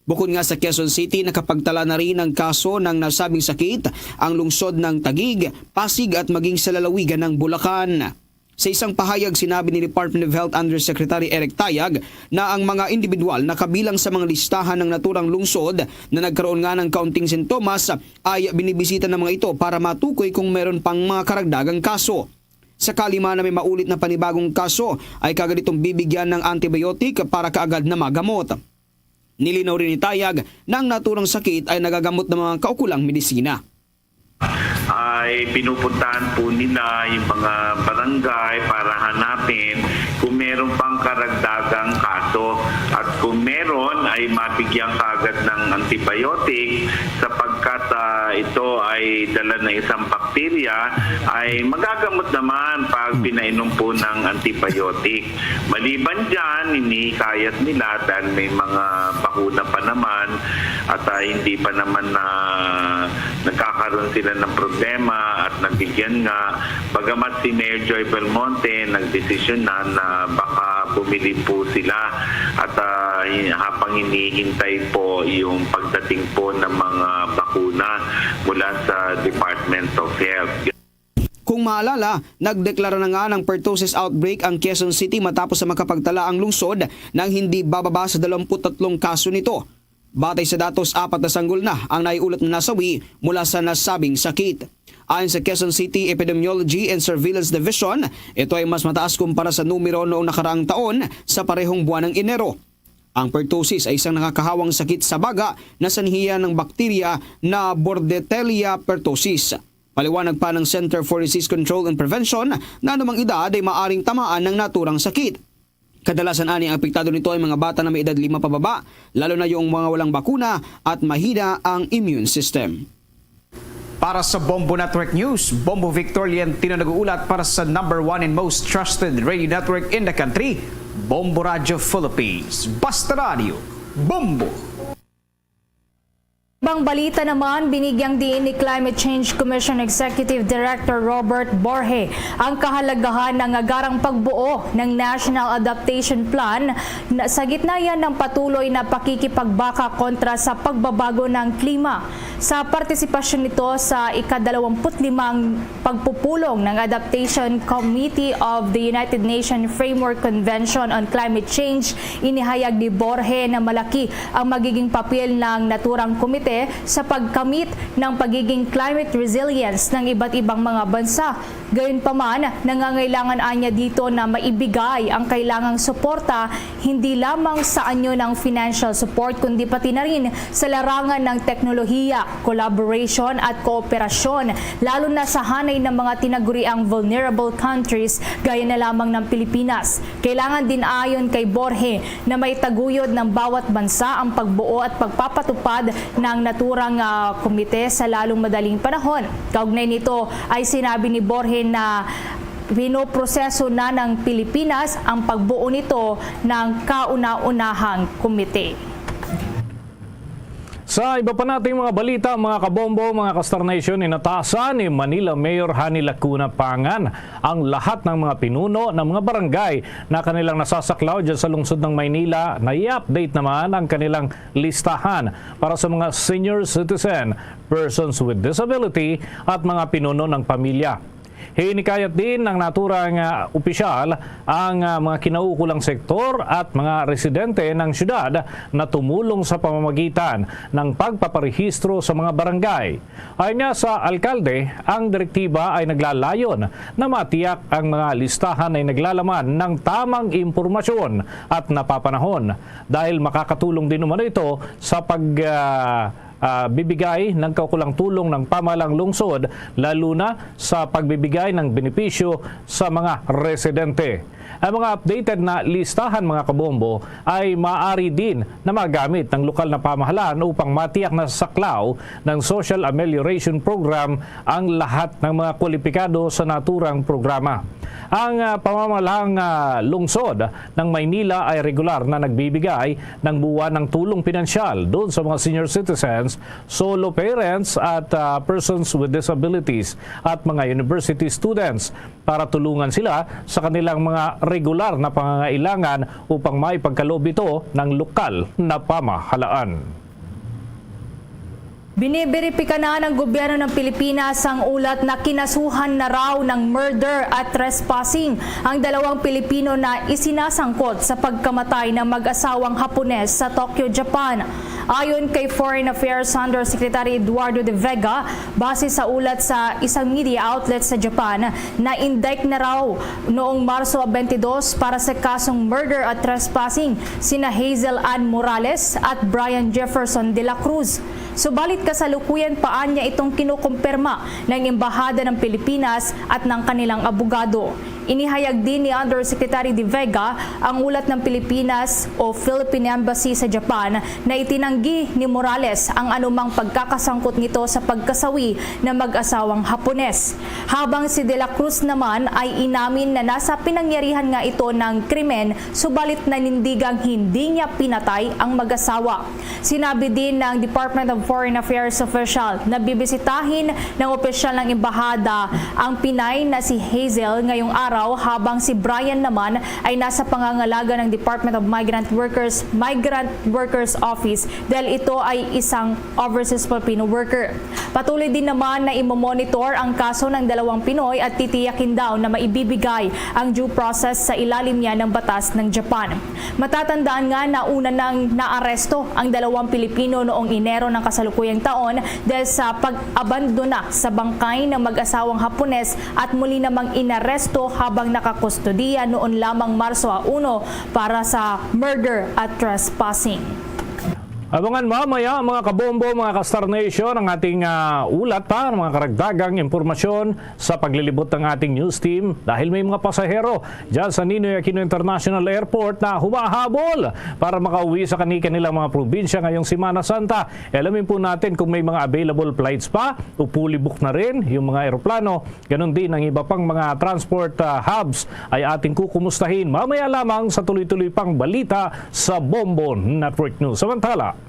Bukod nga sa Quezon City, nakapagtala na rin ng kaso ng nasabing sakit ang lungsod ng Taguig, Pasig at maging sa lalawigan ng Bulacan. Sa isang pahayag, sinabi ni Department of Health Undersecretary Eric Tayag na ang mga individual na kabilang sa mga listahan ng naturang lungsod na nagkaroon nga ng kaunting sintomas ay binibisita ng mga ito para matukoy kung meron pang mga karagdagang kaso. Sakali man na may maulit na panibagong kaso, ay kaagad itong bibigyan ng antibiotic para kaagad na magamot. Nilinaw rin ni Tayag na ang naturang sakit ay nagagamot ng mga kaukulang medisina. Ay pinupuntahan po nila yung mga barangay para hanapin kung meron pang karagdagang kaso, at kung meron ay mabigyan kaagad ng antibiotic sapagkat, ah, ito ay dala ng isang bakterya, ay magagamot naman pag pinainom po ng antibiotic. Maliban dyan, hinihikayat nila dahil may mga bakuna pa naman at, ah, hindi pa naman na nagkakaroon sila ng problema at nabigyan nga. Bagamat si Mayor Joy Belmonte nagdesisyon na, na baka bumili po sila at, ah, hin-, habang hinihintay po yung pagdating po ng mga bakuna mula sa Department of Health. Kung maalala, nagdeklara na nga ng pertussis outbreak ang Quezon City matapos sa makapagtala ang lungsod ng hindi bababa sa dalawampu't tatlong kaso nito. Batay sa datos, apat na sanggol na ang naiulat na nasawi mula sa nasabing sakit. Ayon sa Quezon City Epidemiology and Surveillance Division, ito ay mas mataas kumpara sa numero noong nakaraang taon sa parehong buwan ng Enero. Ang pertussis ay isang nakakahawang sakit sa baga na sanhi ng bakterya na Bordetella pertussis. Paliwanag pa ng Center for Disease Control and Prevention na anumang edad ay maaring tamaan ng naturang sakit. Kadalasan ani ang apektado nito ay mga bata na may edad lima pababa, lalo na yung mga walang bakuna at mahina ang immune system. Para sa Bombo Network News, Bombo Victor Lientino nag-uulat para sa number one and most trusted radio network in the country, Bombo Radio Philippines. Basta Radio, Bombo! Ibang balita naman, binigyang diin ni Climate Change Commission Executive Director Robert Borge ang kahalagahan ng agarang pagbuo ng National Adaptation Plan na sa gitna yan ng patuloy na pakikipagbaka kontra sa pagbabago ng klima. Sa partisipasyon nito sa ikadalawamput limang pagpupulong ng Adaptation Committee of the United Nations Framework Convention on Climate Change, inihayag ni Borge na malaki ang magiging papel ng naturang komite sa pagkamit ng pagiging climate resilience ng iba't ibang mga bansa. Gayunpaman, nangangailangan anya dito na maibigay ang kailangang suporta, hindi lamang sa anyo ng financial support, kundi pati na rin sa larangan ng teknolohiya, collaboration at kooperasyon, lalo na sa hanay ng mga tinaguriang vulnerable countries gaya na lamang ng Pilipinas. Kailangan din, ayon kay Borge, na maitaguyod ng bawat bansa ang pagbuo at pagpapatupad ng naturang, ah, komite sa lalong madaling panahon. Kaugnay nito ay sinabi ni Borge na pinoproseso na ng Pilipinas ang pagbuo nito ng kauna-unahang komite. Sa iba pa nating mga balita, mga kabombo, mga ka-Star Nation, inatasan ni Manila Mayor Honey Lacuna Pangan ang lahat ng mga pinuno ng mga barangay na kanilang nasasaklaw dyan sa lungsod ng Maynila na i-update naman ang kanilang listahan para sa mga senior citizen, persons with disability at mga pinuno ng pamilya. Hinikayat din ng naturang, ah, opisyal ang, ah, mga kinaukulang sektor at mga residente ng syudad na tumulong sa pamamagitan ng pagpaparehistro sa mga barangay. Ayon niya sa alkalde, ang direktiba ay naglalayon na matiyak ang mga listahan ay naglalaman ng tamang impormasyon at napapanahon, dahil makakatulong din umano ito sa pag, ah, ah, bibigay ng kaukulang tulong ng pamahalang lungsod, lalo na sa pagbibigay ng benepisyo sa mga residente. Ang mga updated na listahan, mga kabombo, ay maaari din na magamit ng lokal na pamahalaan upang matiyak na saklaw ng Social Amelioration Program ang lahat ng mga kwalipikado sa naturang programa. Ang, ah, pamamalahang, ah, lungsod ng Maynila ay regular na nagbibigay ng buwan ng tulong pinansyal doon sa mga senior citizens, solo parents at, ah, persons with disabilities at mga university students para tulungan sila sa kanilang mga regular na pangangailangan upang maipagkaloob ito ng lokal na pamahalaan. Biniberipika na ng gobyerno ng Pilipinas ang ulat na kinasuhan na raw ng murder at trespassing ang dalawang Pilipino na isinasangkot sa pagkamatay ng mag-asawang Hapones sa Tokyo, Japan. Ayon kay Foreign Affairs Undersecretary Eduardo de Vega, base sa ulat sa isang media outlet sa Japan, na-indict na raw noong Marso twenty-two para sa kasong murder at trespassing sina Hazel Ann Morales at Brian Jefferson de la Cruz. Subalit, kasalukuyan pa anya itong kinukumpirma ng Embahada ng Pilipinas at ng kanilang abogado. Inihayag din ni Undersecretary De Vega ang ulat ng Pilipinas o Philippine Embassy sa Japan na itinanggi ni Morales ang anumang pagkakasangkot nito sa pagkasawi ng mag-asawang Hapones. Habang si De La Cruz naman ay inamin na nasa pinangyarihan nga ito ng krimen, subalit nanindigang hindi niya pinatay ang mag-asawa. Sinabi din ng Department of Foreign Affairs official na bibisitahin ng opisyal ng embahada ang pinay na si Hazel ngayong araw, habang si Brian naman ay nasa pangangalaga ng Department of Migrant Workers, Migrant Workers Office, dahil ito ay isang overseas Filipino worker. Patuloy din naman na imo-monitor ang kaso ng dalawang Pinoy at titiyakin daw na maibibigay ang due process sa ilalim niya ng batas ng Japan. Matatandaan nga na una nang naaresto ang dalawang Pilipino noong Enero ng kasalukuyang taon dahil sa pag-abandona sa bangkay ng mag-asawang Hapones at muli namang inaresto habang nakakustodiya noon lamang Marso uno para sa murder at trespassing. Abangan mamaya, mga kabombo, mga ka-Star Nation, ang ating, ah, ulat pa, ang mga karagdagang impormasyon sa paglilibot ng ating news team, dahil may mga pasahero dyan sa Ninoy Aquino International Airport na humahabol para makauwi sa kani-, kanilang mga probinsya ngayong Semana Santa. Alamin po natin kung may mga available flights pa o fully booked na rin yung mga eroplano. Ganun din ang iba pang mga transport, ah, hubs ay ating kukumustahin mamaya lamang sa tuloy-tuloy pang balita sa Bombo Network News. Samantala,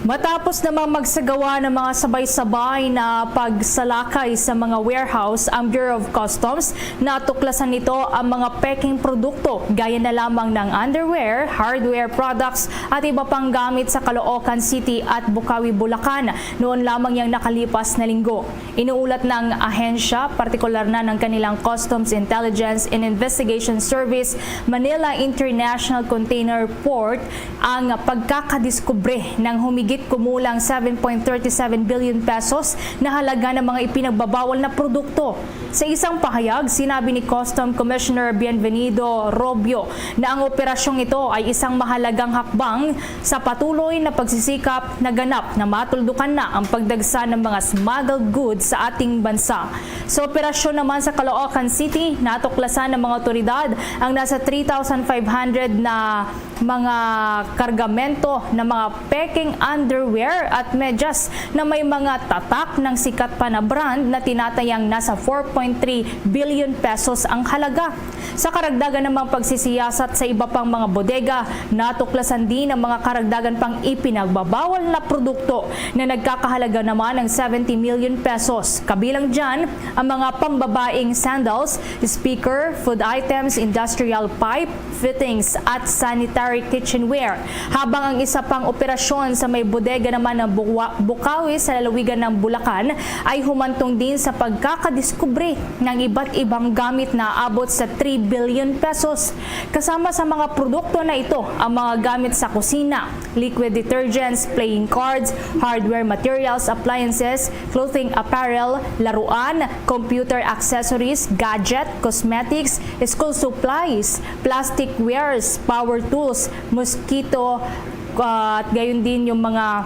matapos namang magsagawa ng mga sabay-sabay na pagsalakay sa mga warehouse ang Bureau of Customs, natuklasan nito ang mga peking produkto gaya na lamang ng underwear, hardware products at iba pang gamit sa Caloocan City at Bocaue, Bulacan noon lamang yang nakalipas na linggo. Inuulat ng ahensya, partikular na ng kanilang Customs Intelligence and Investigation Service, Manila International Container Port, ang pagkakadiskubre ng humigit kumulang seven point thirty seven billion pesos na halaga ng mga ipinagbabawal na produkto. Sa isang pahayag, sinabi ni Custom Commissioner Bienvenido Robio na ang operasyong ito ay isang mahalagang hakbang sa patuloy na pagsisikap na ganap na matuldukan na ang pagdagsa ng mga smuggled goods sa ating bansa. Sa operasyon naman sa Caloocan City, natuklasan ng mga otoridad ang nasa three thousand five hundred na mga kargamento ng mga peking underwear at medyas na may mga tatak ng sikat pa na brand na tinatayang nasa four point three billion pesos ang halaga. Sa karagdagan namang pagsisiyasat sa iba pang mga bodega, natuklasan din ang mga karagdagan pang ipinagbabawal na produkto na nagkakahalaga naman ng seventy million pesos. Kabilang dyan ang mga pambabaing sandals, speaker, food items, industrial pipe, fittings at sanitary kitchenware. Habang ang isa pang operasyon sa may bodega naman ng Bukwa-, Bukawi sa lalawigan ng Bulacan ay humantong din sa pagkakadiskubre ng iba't ibang gamit na abot sa three billion pesos, kasama sa mga produkto na ito ang mga gamit sa kusina, liquid detergents, playing cards, hardware materials, appliances, clothing apparel, laruan, computer accessories, gadget, cosmetics, school supplies, plastic wares, power tools, mosquito, at gayon din yung mga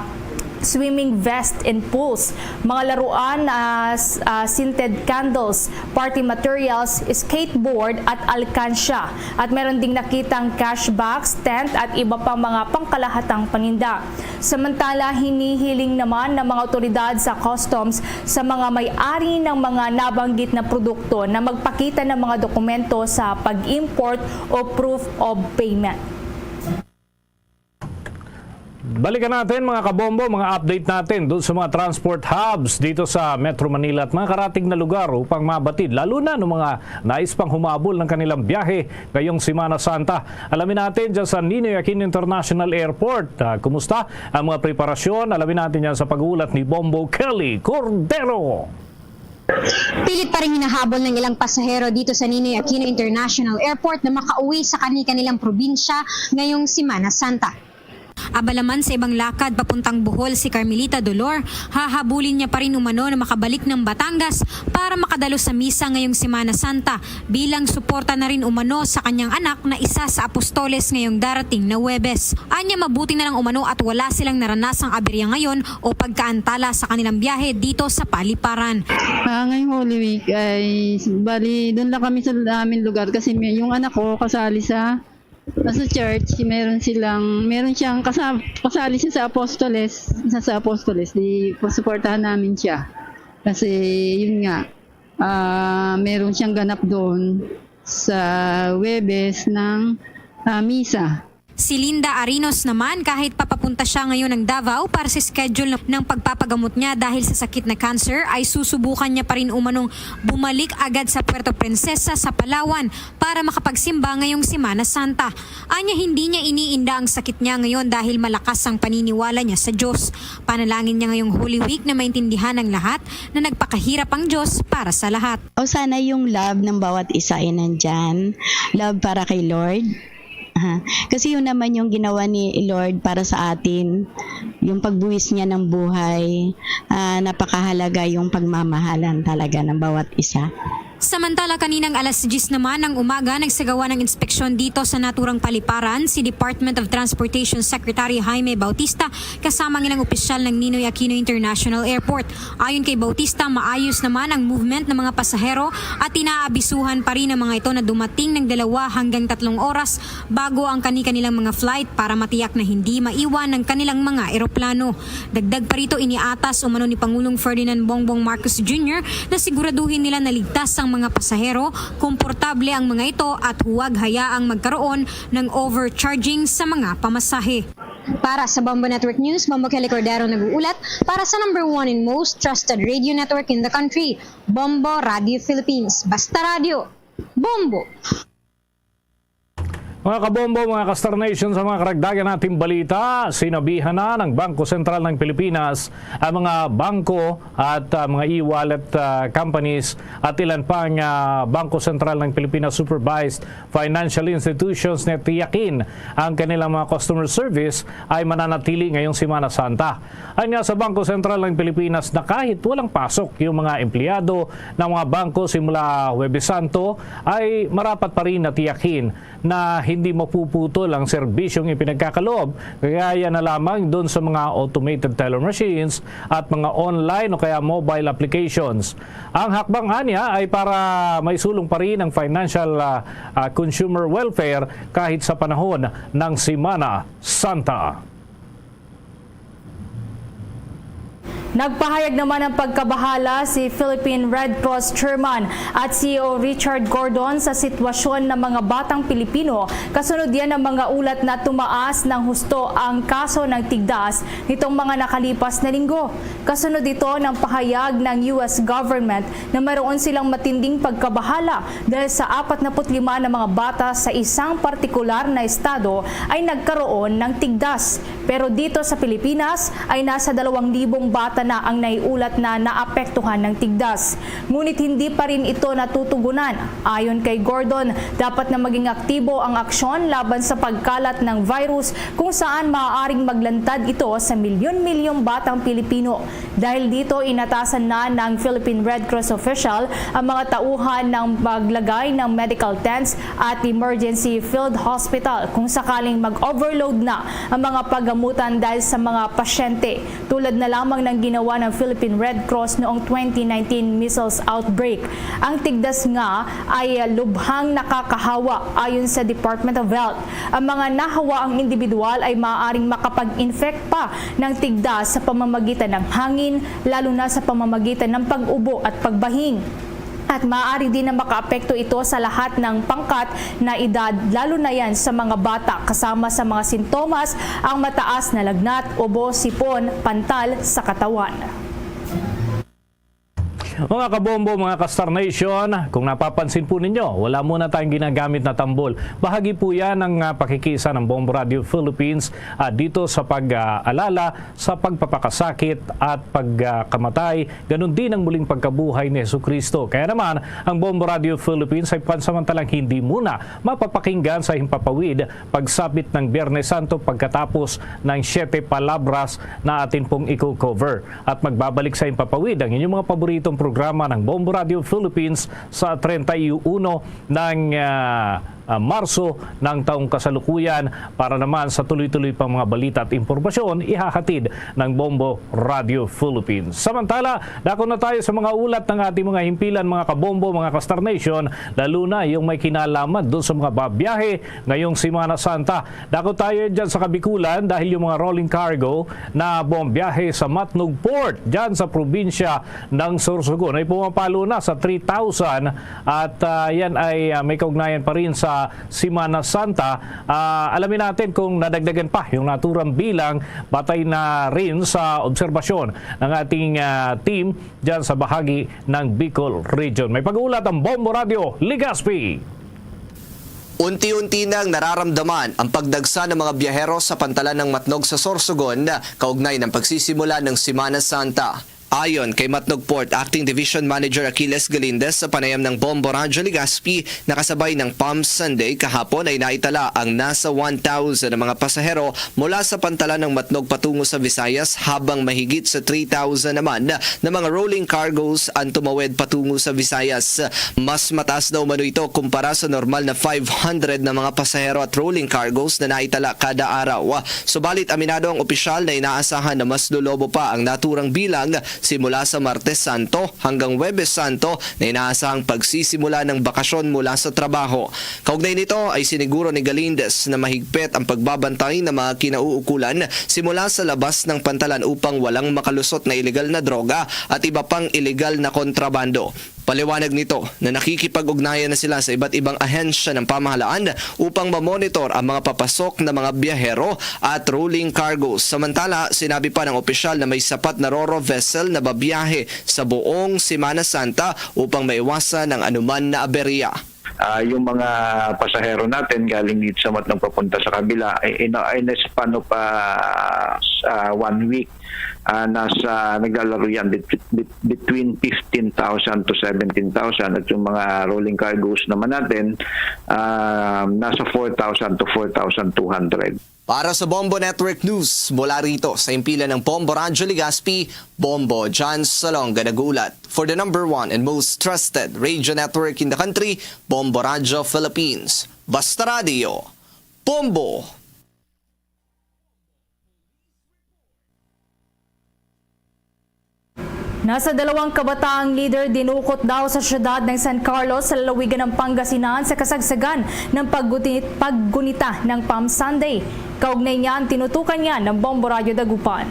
swimming vest and pools, mga laruan, ah, s-, ah, scented candles, party materials, skateboard at alkansya. At meron ding nakitang cash box, tent at iba pang mga pangkalahatang paninda. Samantala, hinihiling naman ng mga otoridad sa customs sa mga may-ari ng mga nabanggit na produkto na magpakita ng mga dokumento sa pag-import o proof of payment. Balikan natin, mga kabombo, mga update natin doon sa mga transport hubs dito sa Metro Manila at mga karatig na lugar upang mabatid, lalo na ng mga nais pang humabol ng kanilang biyahe ngayong Semana Santa. Alamin natin dyan sa Ninoy Aquino International Airport. Ah, kumusta ang mga preparasyon? Alamin natin yan sa pag-uulat ni Bombo Kelly Cordero. Pilit pa rin hinahabol ng ilang pasahero dito sa Ninoy Aquino International Airport na makauwi sa kani-kanilang probinsya ngayong Semana Santa. Abala man sa ibang lakad papuntang Bohol si Carmelita Dolor, hahabulin niya pa rin umano na makabalik ng Batangas para makadalo sa misa ngayong Semana Santa bilang suporta na rin umano sa kanyang anak na isa sa apostoles ngayong darating na Huwebes. Anya, mabuti na lang umano at wala silang naranasang aberya ngayon o pagkaantala sa kanilang biyahe dito sa paliparan. Ah, ngayong Holy Week ay bali doon lang kami sa aming lugar kasi may, yung anak ko kasali sa sa church, meron silang meron siyang kasama, kasali siya sa Apostoles, sa, sa Apostoles, di suportahan namin siya. Kasi yun nga, ah, meron siyang ganap doon sa Webes ng ah, misa. Si Linda Arinos naman, kahit papapunta siya ngayon ng Davao para sa schedule ng pagpapagamot niya dahil sa sakit na cancer, ay susubukan niya pa rin umanong bumalik agad sa Puerto Princesa sa Palawan para makapagsimba ngayong Semana Santa. Anya, hindi niya iniinda ang sakit niya ngayon dahil malakas ang paniniwala niya sa Diyos. Panalangin niya ngayong Holy Week na maintindihan ng lahat na nagpakahirap ang Diyos para sa lahat. O sana yung love ng bawat isa ay nandyan. Love para kay Lord. Aha. Kasi yun naman yung ginawa ni Lord para sa atin, yung pagbuwis niya ng buhay, ah, napakahalaga yung pagmamahalan talaga ng bawat isa. Samantala, kaninang alas diyes naman ng umaga, nagsagawa ng inspeksyon dito sa naturang paliparan si Department of Transportation Secretary Jaime Bautista kasama ang ilang opisyal ng Ninoy Aquino International Airport. Ayon kay Bautista, maayos naman ang movement ng mga pasahero at inaabisuhan pa rin ang mga ito na dumating ng dalawa hanggang tatlong oras bago ang kani-kanilang mga flight para matiyak na hindi maiwan ang kanilang mga eroplano. Dagdag pa rito, iniatas umano ni Pangulong Ferdinand Bongbong Marcos Junior na siguraduhin nila na ligtas ang mga pasahero, komportable ang mga ito at huwag hayaang magkaroon ng overcharging sa mga pamasahe. Para sa Bombo Network News, Bombo Kelly Cordero nag-uulat para sa number one and most trusted radio network in the country, Bombo Radio Philippines. Basta Radio, Bombo! Mga kabombo, mga ka-Star Nation, sa mga karagdagan nating balita, sinabihan na ng Bangko Sentral ng Pilipinas ang mga bangko at, ah, mga e-wallet, ah, companies at ilan pang, ah, Bangko Sentral ng Pilipinas supervised financial institutions na tiyakin ang kanilang mga customer service ay mananatili ngayong Semana Santa. Anya sa Bangko Sentral ng Pilipinas na kahit walang pasok yung mga empleyado ng mga bangko simula Huwebes Santo ay marapat pa rin na tiyakin na hindi mapuputol ang serbisyong ipinagkakaloob, kagaya na lamang doon sa mga automated teller machines at mga online o kaya mobile applications. Ang hakbang anya ay para maisulong pa rin ang financial, ah, ah, consumer welfare kahit sa panahon ng Semana Santa. Nagpahayag naman ng pagkabahala si Philippine Red Cross Chairman at C E O Richard Gordon sa sitwasyon ng mga batang Pilipino kasunod yan ng mga ulat na tumaas ng husto ang kaso ng tigdas nitong mga nakalipas na linggo. Kasunod ito ng pahayag ng U S government na mayroon silang matinding pagkabahala dahil sa apat na put lima na mga bata sa isang partikular na estado ay nagkaroon ng tigdas. Pero dito sa Pilipinas ay nasa dalawang libong bata na ang naiulat na naapektuhan ng tigdas. Ngunit hindi pa rin ito natutugunan. Ayon kay Gordon, dapat na maging aktibo ang aksyon laban sa pagkalat ng virus kung saan maaaring maglantad ito sa milyon-milyong batang Pilipino. Dahil dito, inatasan na ng Philippine Red Cross official ang mga tauhan ng maglagay ng medical tents at emergency field hospital kung sakaling mag-overload na ang mga paggamutan dahil sa mga pasyente, tulad na lamang ng ginawa ng Philippine Red Cross noong twenty nineteen measles outbreak. Ang tigdas nga ay lubhang nakakahawa ayon sa Department of Health. Ang mga nahawaang individual ay maaaring makapag-infect pa ng tigdas sa pamamagitan ng hangin, lalo na sa pamamagitan ng pag-ubo at pagbahing. At maaari din na makaapekto ito sa lahat ng pangkat na edad, lalo na yan sa mga bata, kasama sa mga sintomas ang mataas na lagnat, ubo, sipon, pantal sa katawan. Mga kabombo, mga ka-Star Nation, kung napapansin po ninyo, wala muna tayong ginagamit na tambol. Bahagi po yan ng, ah, pakikiisa ng Bombo Radio Philippines, ah, dito sa pag-aalala sa pagpapakasakit at pagkamatay, ganun din ang muling pagkabuhay ni Jesucristo. Kaya naman, ang Bombo Radio Philippines ay pansamantalang hindi muna mapapakinggan sa himpapawid pagsapit ng Biyernes Santo pagkatapos ng Siete Palabras na atin pong i-cover. At magbabalik sa himpapawid ang inyong mga paboritong programa ng Bombo Radio Philippines sa treinta y uno ng, ah, ah, Marso ng taong kasalukuyan para naman sa tuloy-tuloy pang mga balita at impormasyon ihahatid ng Bombo Radio Philippines. Samantala, dako na tayo sa mga ulat ng ating mga himpilan, mga kabombo, mga ka-Star Nation, lalo na yung may kinalaman doon sa mga babiyahe ngayong Semana Santa. Dako tayo dyan sa Kabikulan dahil yung mga rolling cargo na bombiyahe sa Matnog Port dyan sa probinsya ng Sorsogon ay pumapalo na sa three thousand at, ah, yan ay, ah, may kaugnayan pa rin sa Semana Santa. Ah, alamin natin kung nadagdagan pa yung naturang bilang batay na rin sa obserbasyon ng ating, ah, team dyan sa bahagi ng Bicol Region. May pag-uulat ang Bombo Radio Legazpi. Unti-unti nang nararamdaman ang pagdagsa ng mga biyahero sa pantalan ng Matnog sa Sorsogon kaugnay ng pagsisimula ng Semana Santa. Ayon kay Matnog Port Acting Division Manager Achilles Galindez, sa panayam ng Bombo Radyo Legazpi na kasabay ng Palm Sunday kahapon, ay naitala ang nasa one thousand na mga pasahero mula sa pantalan ng Matnog patungo sa Visayas, habang mahigit sa three thousand naman na mga rolling cargos ang tumawid patungo sa Visayas. Mas mataas na umano ito kumpara sa normal na five hundred na mga pasahero at rolling cargos na naitala kada araw. Subalit, aminado ang opisyal na inaasahan na mas lolobo pa ang naturang bilang simula sa Martes Santo hanggang Huwebes Santo na inaasahang pagsisimula ng bakasyon mula sa trabaho. Kaugnay nito ay siniguro ni Galindez na mahigpit ang pagbabantay ng mga kinauukulan simula sa labas ng pantalan upang walang makalusot na ilegal na droga at iba pang ilegal na kontrabando. Paliwanag nito na nakikipag-ugnayan na sila sa iba't ibang ahensya ng pamahalaan upang mamonitor ang mga papasok na mga biyahero at rolling cargo. Samantala, sinabi pa ng opisyal na may sapat na ro-ro vessel na babiyahe sa buong Semana Santa upang maiwasan ang anuman na aberya. Ah, yung mga pasahero natin galing dito sa Matlong papunta sa kabila, eh, in, in a span of, ah, s-, ah, one week, ah, nasa, naglalaro yan bet-, bet-, between fifteen thousand to seventeen thousand, at yung mga rolling cargoes naman natin, ah, nasa four thousand to four thousand two hundred. Para sa Bombo Network News, mula rito sa himpilan ng Bombo Radyo Legazpi, Bombo John Salonga nag-uulat. For the number one and most trusted radio network in the country, Bombo Radyo Philippines. Basta Radio, Bombo! Nasa dalawang kabataang leader dinukot daw sa siyudad ng San Carlos sa lalawigan ng Pangasinan sa kasagsagan ng pagguti-, paggunita ng Palm Sunday. Kaugnay niyan, tinutukan niya ng Bombo Radyo Dagupan.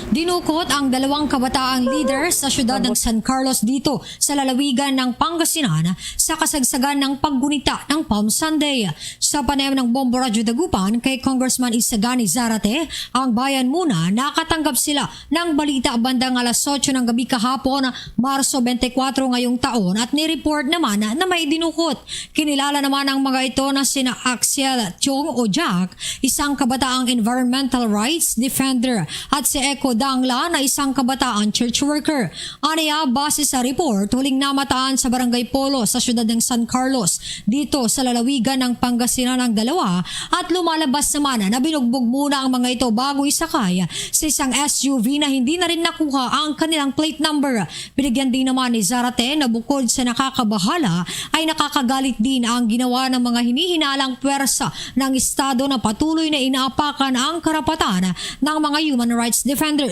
Dinukot ang dalawang kabataang leader sa siyudad ng San Carlos dito sa lalawigan ng Pangasinan sa kasagsagan ng paggunita ng Palm Sunday. Sa panayam ng Bombo Radyo Dagupan kay Congressman Isagani Zarate, ang Bayan Muna, nakatanggap sila ng balita bandang alas otso ng gabi kahapon, Marso twenty-four ngayong taon, at ni-report naman na may dinukot. Kinilala naman ang mga ito na sina Axel Tiong o Jack, isang kabataang environmental rights defender, at si Echo Dangla na isang kabataang church worker. Aniya, base sa report, huling namataan sa Barangay Polo sa siyudad ng San Carlos, dito sa lalawigan ng Pangasinan ang dalawa, at lumalabas naman na binugbog muna ang mga ito bago isakay sa isang S U V na hindi na rin nakuha ang kanilang plate number. Binigyan din naman ni Zarate na bukod sa nakakabahala, ay nakakagalit din ang ginawa ng mga hinihinalang pwersa ng Estado na patuloy na inaapakan ang karapatan ng mga human rights defenders.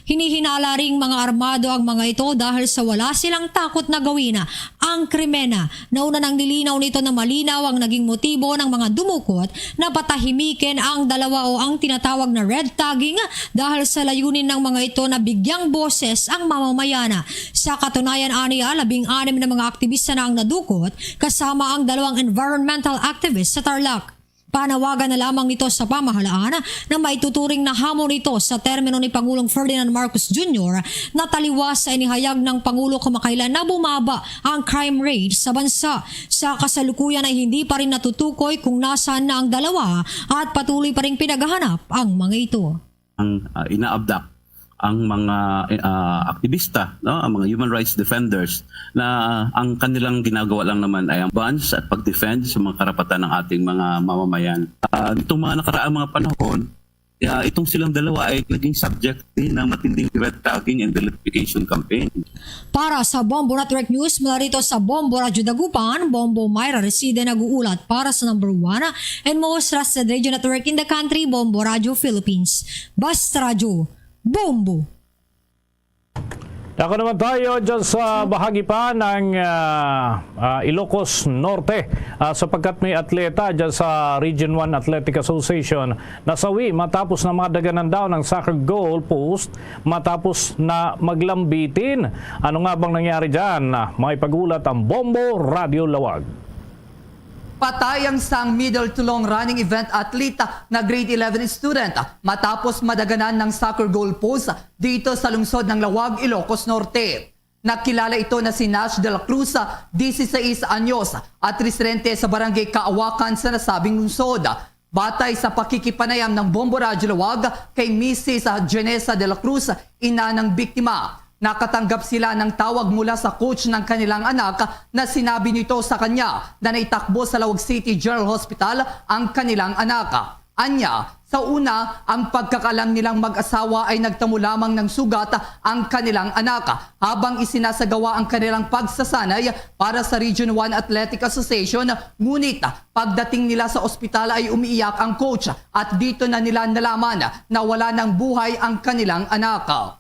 Hinihinala ring mga armado ang mga ito dahil sa wala silang takot na gawin ang krimen. Nauna nang nilinaw nito na malinaw ang naging motibo ng mga dumukot na patahimikin ang dalawa o ang tinatawag na red tagging dahil sa layunin ng mga ito na bigyang boses ang mamamayan. Sa katunayan, aniya, labing-anim na mga aktibista na ang nadukot, kasama ang dalawang environmental activist sa Tarlac. Panawagan na lamang ito sa pamahalaan na maituturing na hamon ito sa termino ni Pangulong Ferdinand Marcos Junior na taliwas sa inihayag ng Pangulo kamakailan na bumaba ang crime rate sa bansa. Sa kasalukuyan ay hindi pa rin natutukoy kung nasaan na ang dalawa at patuloy pa ring pinaghahanap ang mga ito. Ang, ah, ina-abduct ang mga, ah, aktivista, no, ang mga human rights defenders, na ang kanilang ginagawa lang naman ay ang advance at pag-defend sa mga karapatan ng ating mga mamamayan. Ah, nitong mga nakaraang mga panahon, ah, itong silang dalawa ay naging subject din ng matinding red tagging and vilification campaign. Para sa Bombo Network News, mula rito sa Bombo Radyo Dagupan, Bombo Myra Reside nag-uulat para sa number one and most trusted radio network in the country, Bombo Radyo Philippines. Basta Radyo, Bombo! Ako naman tayo dyan sa bahagi pa ng, ah, ah, Ilocos Norte, ah, sapagkat may atleta dyan sa Region one Athletic Association nasawi matapos na madaganan daw ng soccer goal post matapos na maglambitin. Ano nga bang nangyari dyan? Ah, may pag-ulat ang Bombo Radyo Lawag. Patay ang sang middle to long running event athlete na grade eleven student matapos madaganan ng soccer goal post dito sa lungsod ng Lawag, Ilocos Norte. Nakilala ito na si Nash de la Cruz, dieciséis anyos, at residente sa barangay Kaawakan sa nasabing lungsod. Batay sa pakikipanayam ng Bombo Radyo Lawag kay Missus Janessa de la Cruz, ina ng biktima, nakatanggap sila ng tawag mula sa coach ng kanilang anak na sinabi nito sa kanya na naitakbo sa Lawag City General Hospital ang kanilang anak. Anya, sa una, ang pagkakaalam nilang mag-asawa ay nagtamo lamang ng sugat ang kanilang anak habang isinasagawa ang kanilang pagsasanay para sa Region one Athletic Association. Ngunit, pagdating nila sa ospital ay umiiyak ang coach at dito na nila nalaman na wala ng buhay ang kanilang anak.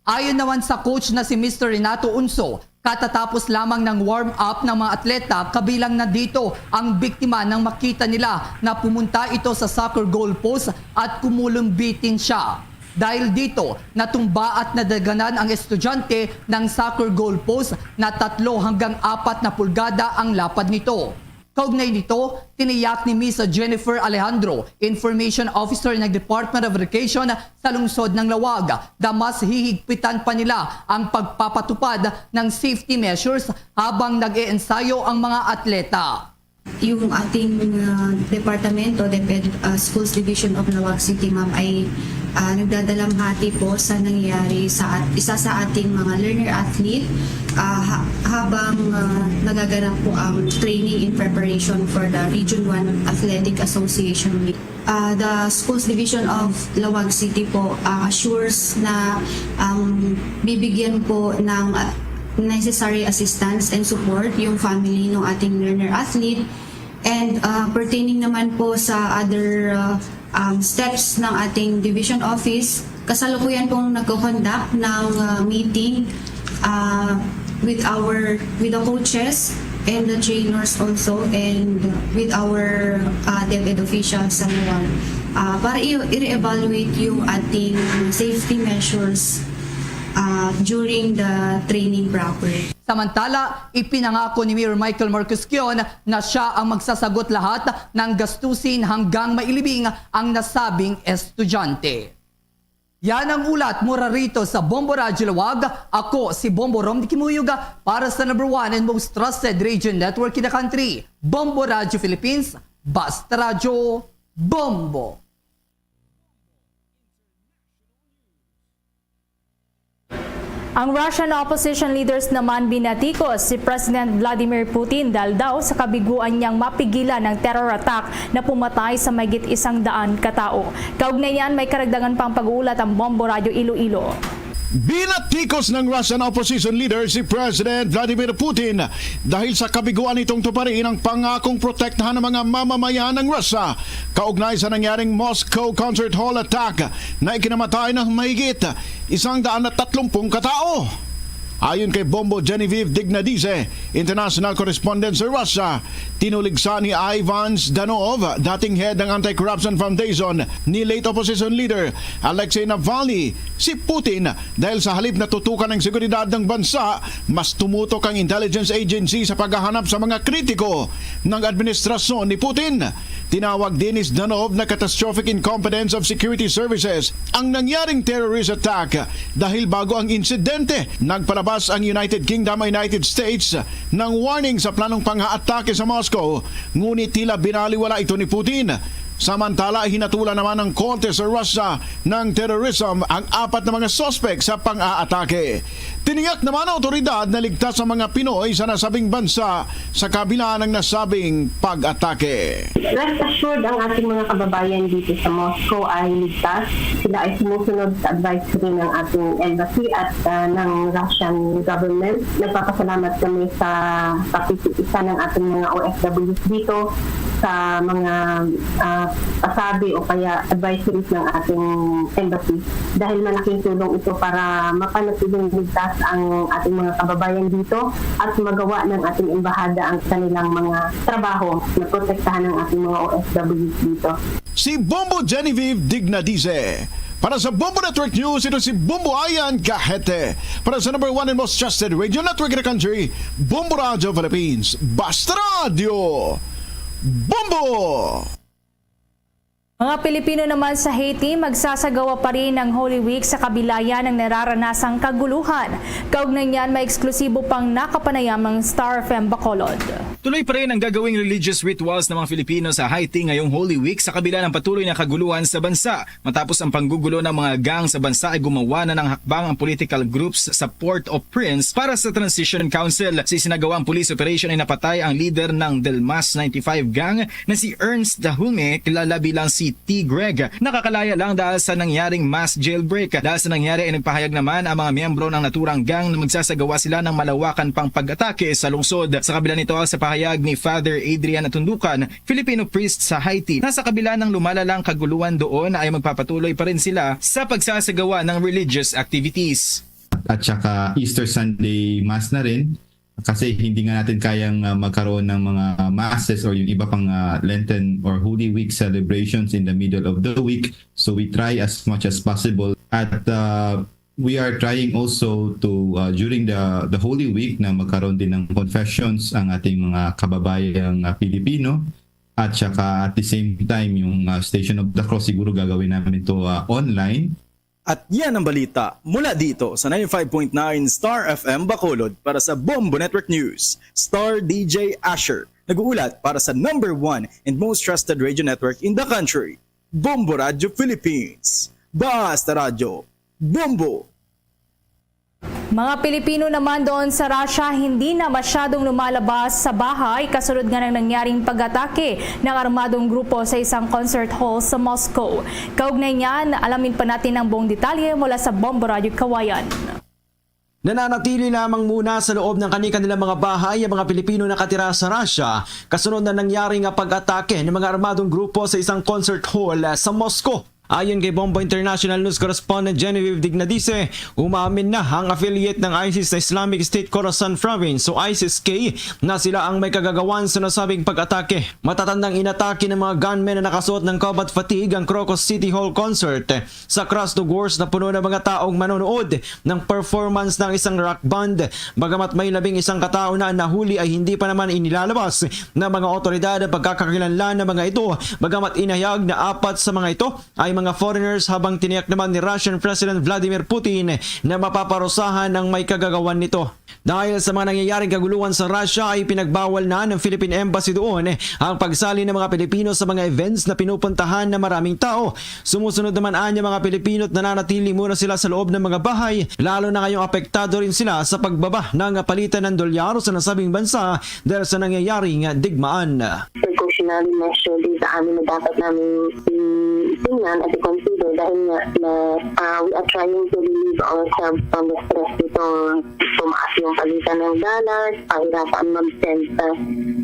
Ayon naman sa coach na si Mister Renato Unso, katatapos lamang ng warm-up ng mga atleta, kabilang na dito ang biktima, nang makita nila na pumunta ito sa soccer goal post at kumulong bitin siya. Dahil dito, natumba at nadaganan ang estudyante ng soccer goal post na tatlo hanggang apat na pulgada ang lapad nito. Kaugnay nito, tiniyak ni Miss Jennifer Alejandro, Information Officer ng Department of Education sa lungsod ng Laoag, na mas hihigpitan pa nila ang pagpapatupad ng safety measures habang nag-eensayo ang mga atleta. Yung ating uh, departamento, DepEd uh, Schools Division of Laoag City, ma'am, ay uh, nagdadalamhati po sa nangyayari sa at, isa sa ating mga learner athlete uh, ha, habang uh, nagaganap po ang training in preparation for the Region one Athletic Association Meet. Uh, the Schools Division of Laoag City po uh, assures na um, bibigyan po ng uh, necessary assistance and support yung family ng ating learner athlete. And uh, pertaining naman po sa other uh, um, steps ng ating division office, kasalukuyan pong nagko-conduct ng uh, meeting uh, with our with the coaches and the trainers also and with our uh, DepEd officials sa Laoag uh, para i- i-evaluate yung ating safety measures uh, during the training proper. Samantala, ipinangako ni Mayor Michael Marcusquion na siya ang magsasagot lahat ng gastusin hanggang mailibing ang nasabing estudyante. Yan ang ulat mura rito sa Bombo Radyo Laoag. Ako si Bombo Rom Kimuyog para sa number one and most trusted radio network in the country, Bombo Radyo Philippines. Basta Radyo, Bombo! Ang Russian opposition leaders naman binatikos si President Vladimir Putin dahil daw sa kabiguan niyang mapigilan ang terror attack na pumatay sa mahigit isang daan ka tawo. Kaugnay niyan, may karagdagan pang pag-uulat ang Bombo Radyo Iloilo. Binatikos ng Russian opposition leader si President Vladimir Putin dahil sa kabiguan nitong tuparin ang pangakong protektahan ng mga mamamayan ng Russia kaugnay sa nangyaring Moscow concert hall attack na ikinamatay ng mahigit isang daan at tatlumpung katao. Ayon kay Bombo Genevieve Dignadize, international correspondent sa Russia, tinuligsa ni Ivan Zdanov, dating head ng Anti-Corruption Foundation, ni late opposition leader Alexei Navalny, si Putin dahil sa halip na tutukan ang seguridad ng bansa, mas tumutok ang intelligence agency sa paghahanap sa mga kritiko ng administrasyon ni Putin. Tinawag din ni Zdanov na catastrophic incompetence of security services ang nangyaring terrorist attack dahil bago ang insidente, nagpalabas ang United Kingdom at United States ng warning sa planong panghaatake sa Moscow, ngunit tila binaliwala ito ni Putin. Samantala, hinatulan naman ng korte sa Russia ng terrorism ang apat na mga suspek sa pang-aatake. Tiniyak naman ng otoridad na ligtas ang mga Pinoy sa nasabing bansa sa kabila ng nasabing pag-atake. Rest assured, ang ating mga kababayan dito sa Moscow ay ligtas. Sila ay sumusunod sa advisory ng ating embassy at uh, ng Russian government. Nagpapasalamat kami sa pakikisa ng ating mga O F Ws dito sa mga uh, pasabi o kaya advisories ng ating embassy dahil malaking tulong ito para mapanatiling ligtas ang ating mga kababayan dito at magawa ng ating embahada ang kanilang mga trabaho na protektahan ng ating mga O F Ws dito. Si Bombo Genevieve Dignadize. Para sa Bombo Network News, ito si Bombo Ayan Gahete. Para sa number one and most trusted radio network in the country, Bombo Radio Philippines. Basta Radio! Bombo! Mga Pilipino naman sa Haiti magsasagawa pa rin ng Holy Week sa kabila ng nararanasang kaguluhan. Kaugnay niyan, may eksklusibo pang nakapanayam ang Star F M Bacolod. Tuloy pa rin ang gagawing religious rituals ng mga Filipino sa Haiti ngayong Holy Week sa kabila ng patuloy na kaguluhan sa bansa. Matapos ang panggugulo ng mga gang sa bansa ay gumawa na ng hakbang ang political groups sa Port-au-Prince para sa Transition Council. Sa isinagawang police operation ay napatay ang leader ng Delmas ninety-five gang na si Ernst Dahulme, kilala bilang si T. Greg. Nakakalaya lang dahil sa nangyaring mass jailbreak. Dahil sa nangyari ay nagpahayag naman ang mga miyembro ng naturang gang na magsasagawa sila ng malawakan pang pag-atake sa lungsod. Sa kabila nito, sa pahayag ni Father Adrian Atundukan, Filipino priest sa Haiti, na sa kabila ng lumalalang kaguluhan doon ay magpapatuloy pa rin sila sa pagsasagawa ng religious activities. At saka Easter Sunday Mass na rin kasi hindi nga natin kayang uh, magkaroon ng mga masses or yung iba pang uh, Lenten or Holy Week celebrations in the middle of the week. So we try as much as possible at uh, We are trying also to, uh, during the, the Holy Week, na magkaroon din ng confessions ang ating mga kababayang, uh, Pilipino. At saka at the same time, yung, uh, Station of the Cross, siguro gagawin namin to, uh, online. At yan ang balita mula dito sa ninety-five point nine Star F M Bacolod. Para sa Bombo Network News, Star D J Asher, nag-uulat para sa number one and most trusted radio network in the country, Bombo Radio Philippines. Basta Radyo, Bombo! Mga Pilipino naman doon sa Russia hindi na masyadong lumalabas sa bahay kasunod nga ng nangyaring pag-atake ng armadong grupo sa isang concert hall sa Moscow. Kaugnay niyan, alamin pa natin ang buong detalye mula sa Bombo Radio Kawayan. Nananatili lamang muna sa loob ng kani-kanilang mga bahay ang mga Pilipino nakatira sa Russia kasunod na nangyari nga pag-atake ng mga armadong grupo sa isang concert hall sa Moscow. Ayon kay Bombo International News Correspondent Genevieve Dignadice, umamin na ang affiliate ng ISIS na Islamic State Khorasan Province o ISIS-K na sila ang may kagagawan sa nasabing pag-atake. Matatandang inatake ng mga gunmen na nakasuot ng combat fatigue ang Crocus City Hall Concert sa Krasnogorsk na puno ng mga taong manonood ng performance ng isang rock band. Bagamat may labing isang katao na nahuli, ay hindi pa naman inilalabas ng mga otoridad ang pagkakakilanlan ng mga ito, bagamat inayag na apat sa mga ito ay mga foreigners, habang tiniyak naman ni Russian President Vladimir Putin na mapaparusahan ang may kagagawan nito. Dahil sa mga nangyayaring kaguluhan sa Russia, ay pinagbawal na ng Philippine Embassy doon ang pagsali ng mga Pilipino sa mga events na pinupuntahan ng maraming tao. Sumusunod naman anya mga Pilipino at nananatili muna sila sa loob ng mga bahay, lalo na ngayong apektado rin sila sa pagbaba ng palitan ng dolyar sa nasabing bansa dahil sa nangyayaring digmaan. Precautionary measure din sa amin na dapat namin i-, tingnan at i-consider dahil nga na, ah, we are trying to relieve ourselves from the stress nitong tumaas yung palitan ng dollar, pahirapan mag-send sa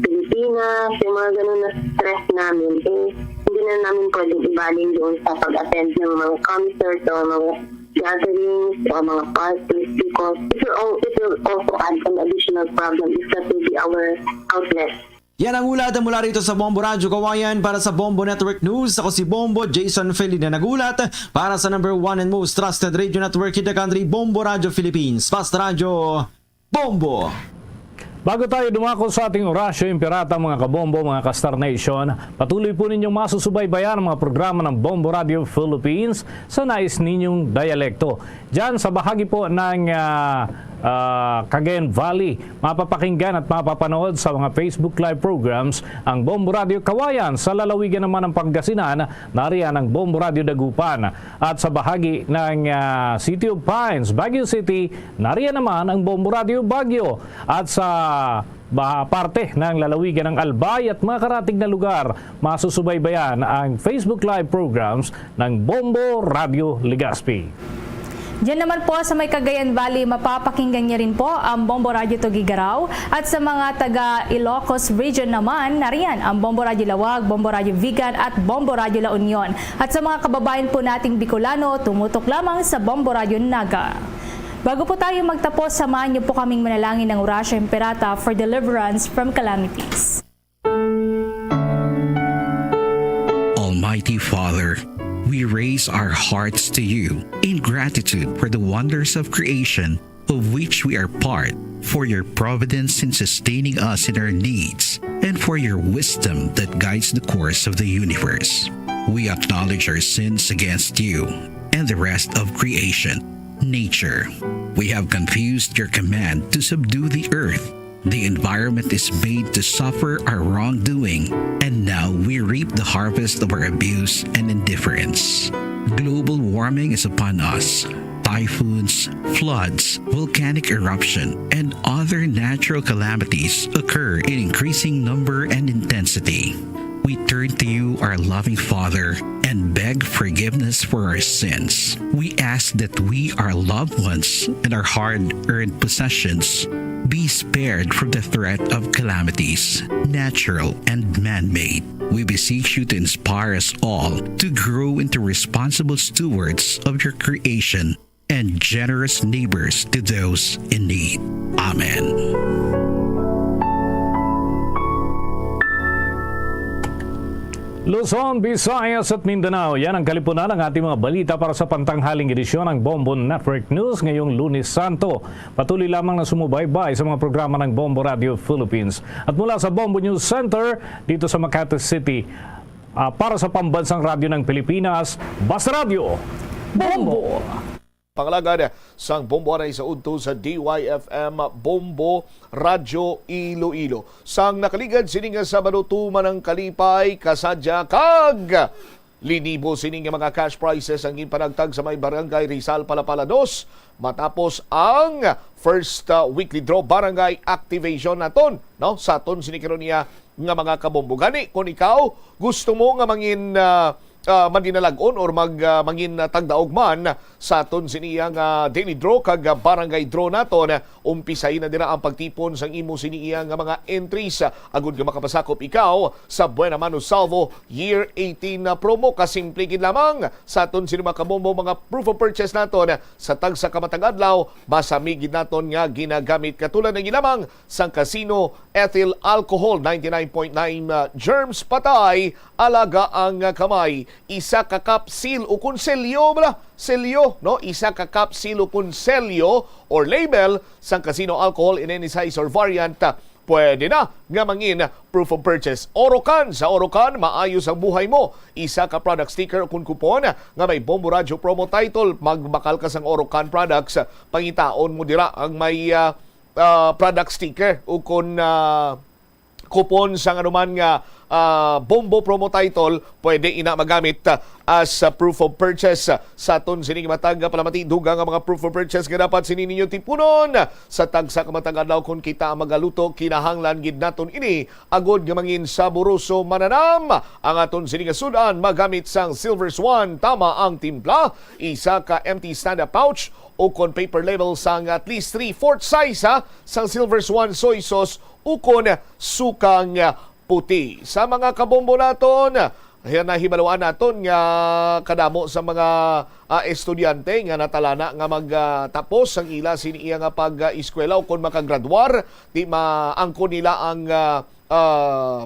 Pilipinas, yung mga ganun na stress namin, eh, hindi na namin pwedeng ibaling doon sa pag-attend ng mga concert o mga gatherings o mga parties because it will, al-, it will also add an additional problem if that will be our outlet. Yan ang ulat mula rito sa Bombo Radyo Kawayan. Para sa Bombo Network News, ako si Bombo Jason Felina, nag-ulat para sa number one and most trusted radio network in the country, Bombo Radyo Philippines. Basta Radyo, Bombo! Bago tayo dumako sa ating Orasyo Imperata, mga kabombo, mga ka-Star Nation, patuloy po ninyong masusubaybayan ang mga programa ng Bombo Radio Philippines sa nais ninyong dialekto. Diyan sa bahagi po ng, ah, ah, Cagayan Valley, mapapakinggan at mapapanood sa mga Facebook Live programs ang Bombo Radio Kawayan. Sa lalawigan naman ng Pangasinan, nariyan ang Bombo Radio Dagupan. At sa bahagi ng, ah, City of Pines, Baguio City, nariyan naman ang Bombo Radio Baguio. At sa ba-, parte ng lalawigan ng Albay at mga karatig na lugar, masusubaybayan ang Facebook Live programs ng Bombo Radio Legazpi. Diyan naman po sa may Cagayan Valley, mapapakinggan niya rin po ang Bombo Radio Tuguegarao, at sa mga taga Ilocos Region naman, nariyan ang Bombo Radio Laoag, Bombo Radio Vigan, at Bombo Radio La Union. At sa mga kababayan po nating Bicolano, tumutok lamang sa Bombo Radio Naga. Bago po tayo magtapos, samahan niyo po kaming manalangin ng Orasyo Imperata for deliverance from calamities. Almighty Father, we raise our hearts to you in gratitude for the wonders of creation of which we are part, for your providence in sustaining us in our needs, and for your wisdom that guides the course of the universe. We acknowledge our sins against you and the rest of creation, nature. We have confused your command to subdue the earth. The environment is made to suffer our wrongdoing, and now we reap the harvest of our abuse and indifference. Global warming is upon us. Typhoons, floods, volcanic eruption, and other natural calamities occur in increasing number and intensity. We turn to you, our loving Father, and beg forgiveness for our sins. We ask that we, our loved ones, and our hard-earned possessions be spared from the threat of calamities, natural and man-made. We beseech you to inspire us all to grow into responsible stewards of your creation and generous neighbors to those in need. Amen. Luzon, Visayas at Mindanao, yan ang kalipunan ng ating mga balita para sa pantanghaling edisyon ng Bombo Network News ngayong Lunes Santo. Patuloy lamang na sumubaybay sa mga programa ng Bombo Radio Philippines. At mula sa Bombo News Center, dito sa Makati City, ah, para sa Pambansang Radyo ng Pilipinas, Basta Radyo, Bombo! Pangalagad sang Bombo anay sa udto sa D Y F M Bombo Radyo Iloilo. Sang nakaligad sini nga Sabado, tuman ang kalipay, kasadya, kag linibo sini nga mga cash prizes ang ginpanagtag sa may Barangay Rizal, Palapala dos, matapos ang first, uh, weekly draw barangay activation naton, no? Sa aton sini karon niya nga mga kabombo. Gani, kung ikaw gusto mo nga mangin, uh, uh, madinalag-on or mag, uh, mangin, uh, tagdaog man sa aton sini nga daily draw kag, uh, barangay draw naton, umpisay na dira ang pagtipon sang imo sini nga mga entries, uh, agud nga makapasakop ikaw sa Buena Mano Salvo Year eighteen na promo. Kasimple gid lamang sa aton sini mga kabombo, mga proof of purchase naton sa tagsa ka matag adlaw, masami gid naton nga ginagamit. Katulad na gid lamang sang Casino Ethyl Alcohol, ninety-nine point nine, uh, germs patay, alaga ang, uh, kamay, isa ka cup seal o kon selyo bala, selyo, no? Isa ka cup seal o kon selyo or label sang Casino Alcohol in any size or variant, uh, pwede na nga mangin proof of purchase. Orocan, sa Orocan, maayos ang buhay mo. Isa ka product sticker o kon coupon nga may Bombo Radyo promo title. Magbakal ka sang Orocan products, pangitaon mo dira ang may, uh, uh, product sticker o kon, uh, coupon sang anuman nga, uh, Bombo promo title, pwede ina magamit, uh, as, uh, proof of purchase, uh, sa aton sining matag palamati. Dugang nga mga proof of purchase nga dapat sini ninyo tipunon sa tagsa ka matag adlaw. Kon kita ang magaluto, kinahanglan gid naton ini agud nga mangin saboroso. Mananam ang aton sini nga sud-an, magamit sang Silver Swan. Tama ang timpla, isa ka empty stand-up pouch o kon paper label sang at least three-fourth size, ha, sang Silver Swan soy sauce ukon sukang puti. Sa mga kabombo naton, nahibaluan naton nga kadamo sa mga, ah, estudyante nga natalana nga mag, ah, tapos ang ila sini iya nga pag-eskwela o kon makagradwar, di maangkon nila ang, ah, ah,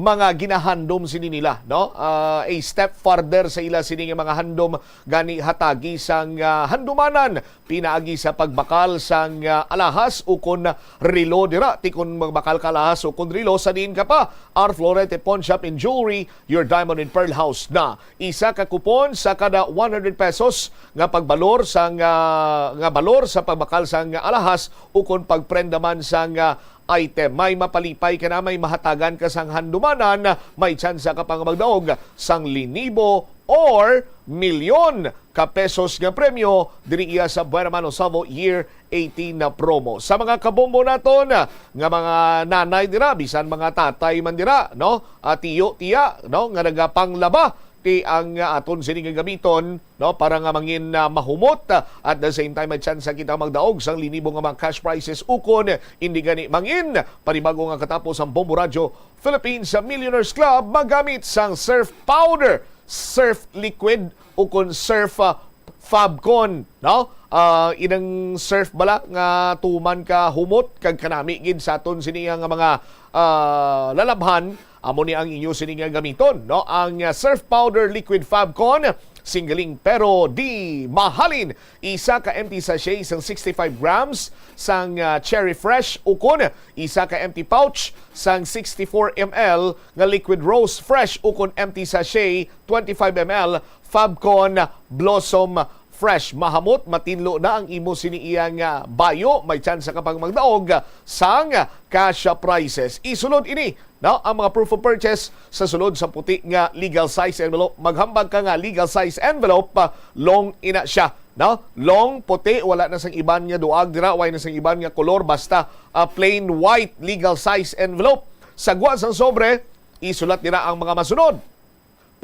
mga ginahandom sini nila, no? Ah, a step further sa ila sini nga mga handom, gani hatagi sang, ah, handumanan pinaagi sa pagbakal sang, ah, alahas ukon relo dira. Ti kon magbakal ka alahas ukon relo, sa diin ka pa? Our Florete Pawn Shop and Jewelry, your diamond and pearl house na. Isa ka kupon sa kada one hundred pesos nga pagbalor sang, ah, nga balor sa pagbakal sang alahas ukon pagprenda man sang, ah, item. May mapalipay ka na, may mahatagan ka sang handumanan, may tsansa ka pa nga magdaog sang linibo or milyon ka pesos nga premyo diri iya sa Buena Mano Savo Year eighteen na promo. Sa mga kabombo naton nga mga nanay dira, bisan mga tatay man dira, no? Ah, tiyo, tiya, no, nga nagapanglaba, ti ang, ah, aton sini nga gamiton, no, para nga mangin, ah, mahumot, ah, at the same time may tsansa kita magdaog sang linibo nga mga cash prizes ukon indi gani mangin panibago nga katapos ang Bombo Radyo Philippines Millionaires Club magamit sang Surf Powder, Surf Liquid, ukon Surf, ah, Fabcon, no? Ah, inang surf bala nga tuman ka humot kag kanami gid sa aton sini nga mga, ah, lalabhan, amo ni ang inyo sini nga gamiton, no? Ang, ah, Surf Powder Liquid Fabcon, singling pero di mahalin. Isa ka empty sachet sang sixty-five grams sang, ah, Cherry Fresh ukon isa ka empty pouch sang sixty-four M L nga Liquid Rose Fresh ukon empty sachet twenty-five M L Fabcon Blossom Fresh. Mahamot, matinlo na ang imo sini iya nga bayo, may tsansa ka pang magdaog sang cash prizes. Isulod ini, no, ang mga proof of purchase sa sulod sa puti nga legal size envelope. Maghambag ka nga legal size envelope, ah, long ina siya, no? Long, puti, wala na sang iban nga duag dira, wala na sang iban nga kolor, basta, ah, plain white legal size envelope. Sa gwa sang sobre, isulat dira ang mga masunod: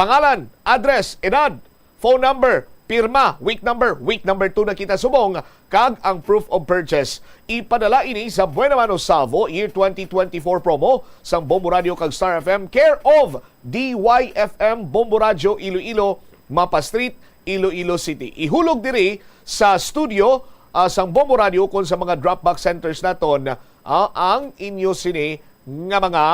pangalan, address, edad, phone number, pirma, week number, week number two na kita subong, kag ang proof of purchase. Ipadala ini sa Buena Mano Salvo Year twenty twenty-four promo sang Bombo Radio kag Star F M, care of D Y F M Bombo Radio Iloilo, Mapa Street, Iloilo City. Ihulog diri sa studio, ah, sang Bombo Radio kon sa mga drop box centers naton, ah, ang inyo sini nga mga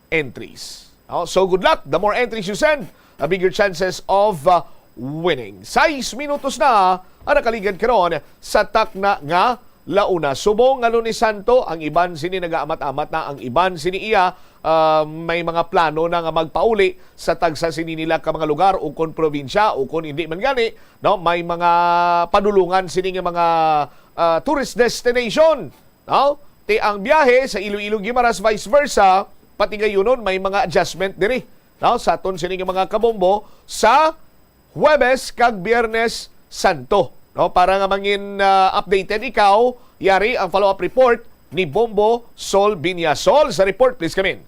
entries. Oh, so good luck. The more entries you send, the bigger chances of uh, winning. Sais minutos na ang nakaligad karon sa takna nga launa. Subong nga Lunes Santo, ang iban sini nagaamat-amat na, ang iban sini iya ah, may mga plano na nga magpauli sa tagsa sini nila ka mga lugar o kon probinsya o kon hindi man gani, no, may mga padulungan sini nga mga ah, tourist destination. No? Ti ang biyahe sa Iloilo Guimaras, vice versa, patigayunon may mga adjustment diri, no, sa aton sini nga mga kabombo sa Huwebes kag Biyernes Santo, no? Para nga mangin ah, updated ikaw, yari ang follow-up report ni Bombo Sol Binia. Sol, sa report, please come in.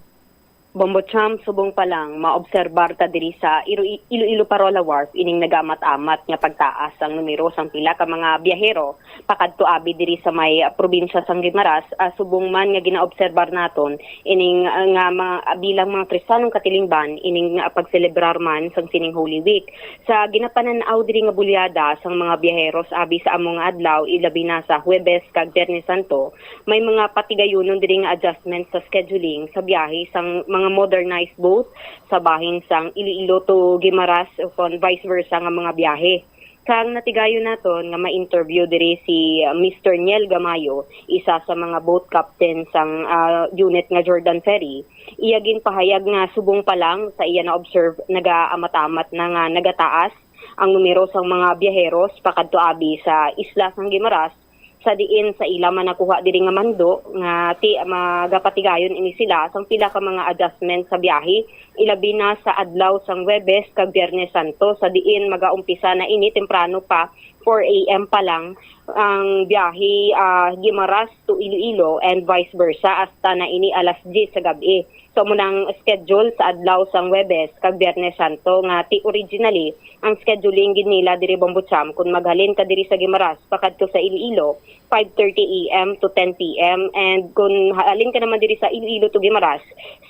Bombo Cham, subong pa lang, maobserbar ta diri sa Iro- Iloilo Parola Wharf ining nagaamat-amat nga pagtaas ang numero sang pila ka mga biyahero pakadto abi diri sa may ah, probinsya sang Guimaras, ah, subong man nga ginaobserbar naton ining ah, nga mga bilang mga Kristiyanong katilingban ining ah, pagselebrar man sang sining Holy Week. Sa ginapanan-aw diri nga bulyada sang mga biyaheros abi sa amo nga adlaw, ilabi na sa Huwebes kag Biyernes Santo, may mga patigayunon diri nga adjustment sa scheduling sa biyahe sang mga modernized boat sa bahin sang Iloilo to Guimaras o kon vice versa nga mga biyahe. Kang natigayon naton nga ma-interview diri si ah, Mister Niel Gamayo, isa sa mga boat captain sang ah, unit nga Jordan Ferry. Iya ginpahayag nga subong pa lang sa iya na-observe, nagaamat-amat na nga nagataas ang numero sang mga biyaheros pakadto abi sa isla sang Guimaras, sa diin sa ila man nakuha diri nga mando nga ti magapatigayon ini sila sang pila ka mga adjustment sa biyahe, ilabi na sa adlaw sang Huwebes kag Biyernes Santo, sa diin magaumpisa na ini temprano pa, four a m pa lang ang biyahe ah, Guimaras to Iloilo and vice versa hasta na ini alas diyes sa gab-i. So, amo nang schedule sa adlaw sang Huwebes kag Biyernes Santo nga ti originally ang scheduling gid nila diri Bombo Cham, kung maghalin ka diri sa Guimaras pakadto sa Iloilo, five thirty a m to ten p m, and kung halin ka naman diri sa Iloilo to Guimaras,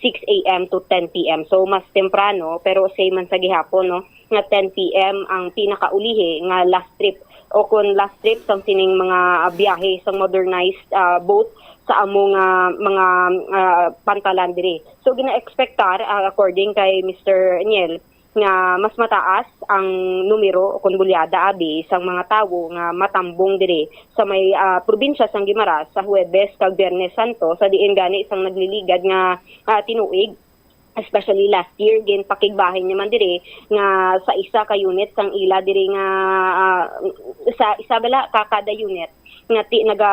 six a m to ten p m. So, mas temprano, pero same man sa gihapon, no, nga ten p m ang pinakaulihi nga last trip o kon last trip sang sining mga biyahe sang modernized ah, boat sa amo nga mga ah, pantalan diri. So gina-expectar, ah, according kay Mister Niel, nga mas mataas ang numero o kon bulyada abi sang mga tawo nga matambong diri sa may ah, probinsya sang Guimaras sa Huwebes kag Biyernes Santo, sa diin gani sang nagliligad nga ah, tinuig, especially last year, ginpakigbahin niya man diri nga sa isa ka unit sang ila diri nga ah, sa isa bala ka kada unit nga ti naga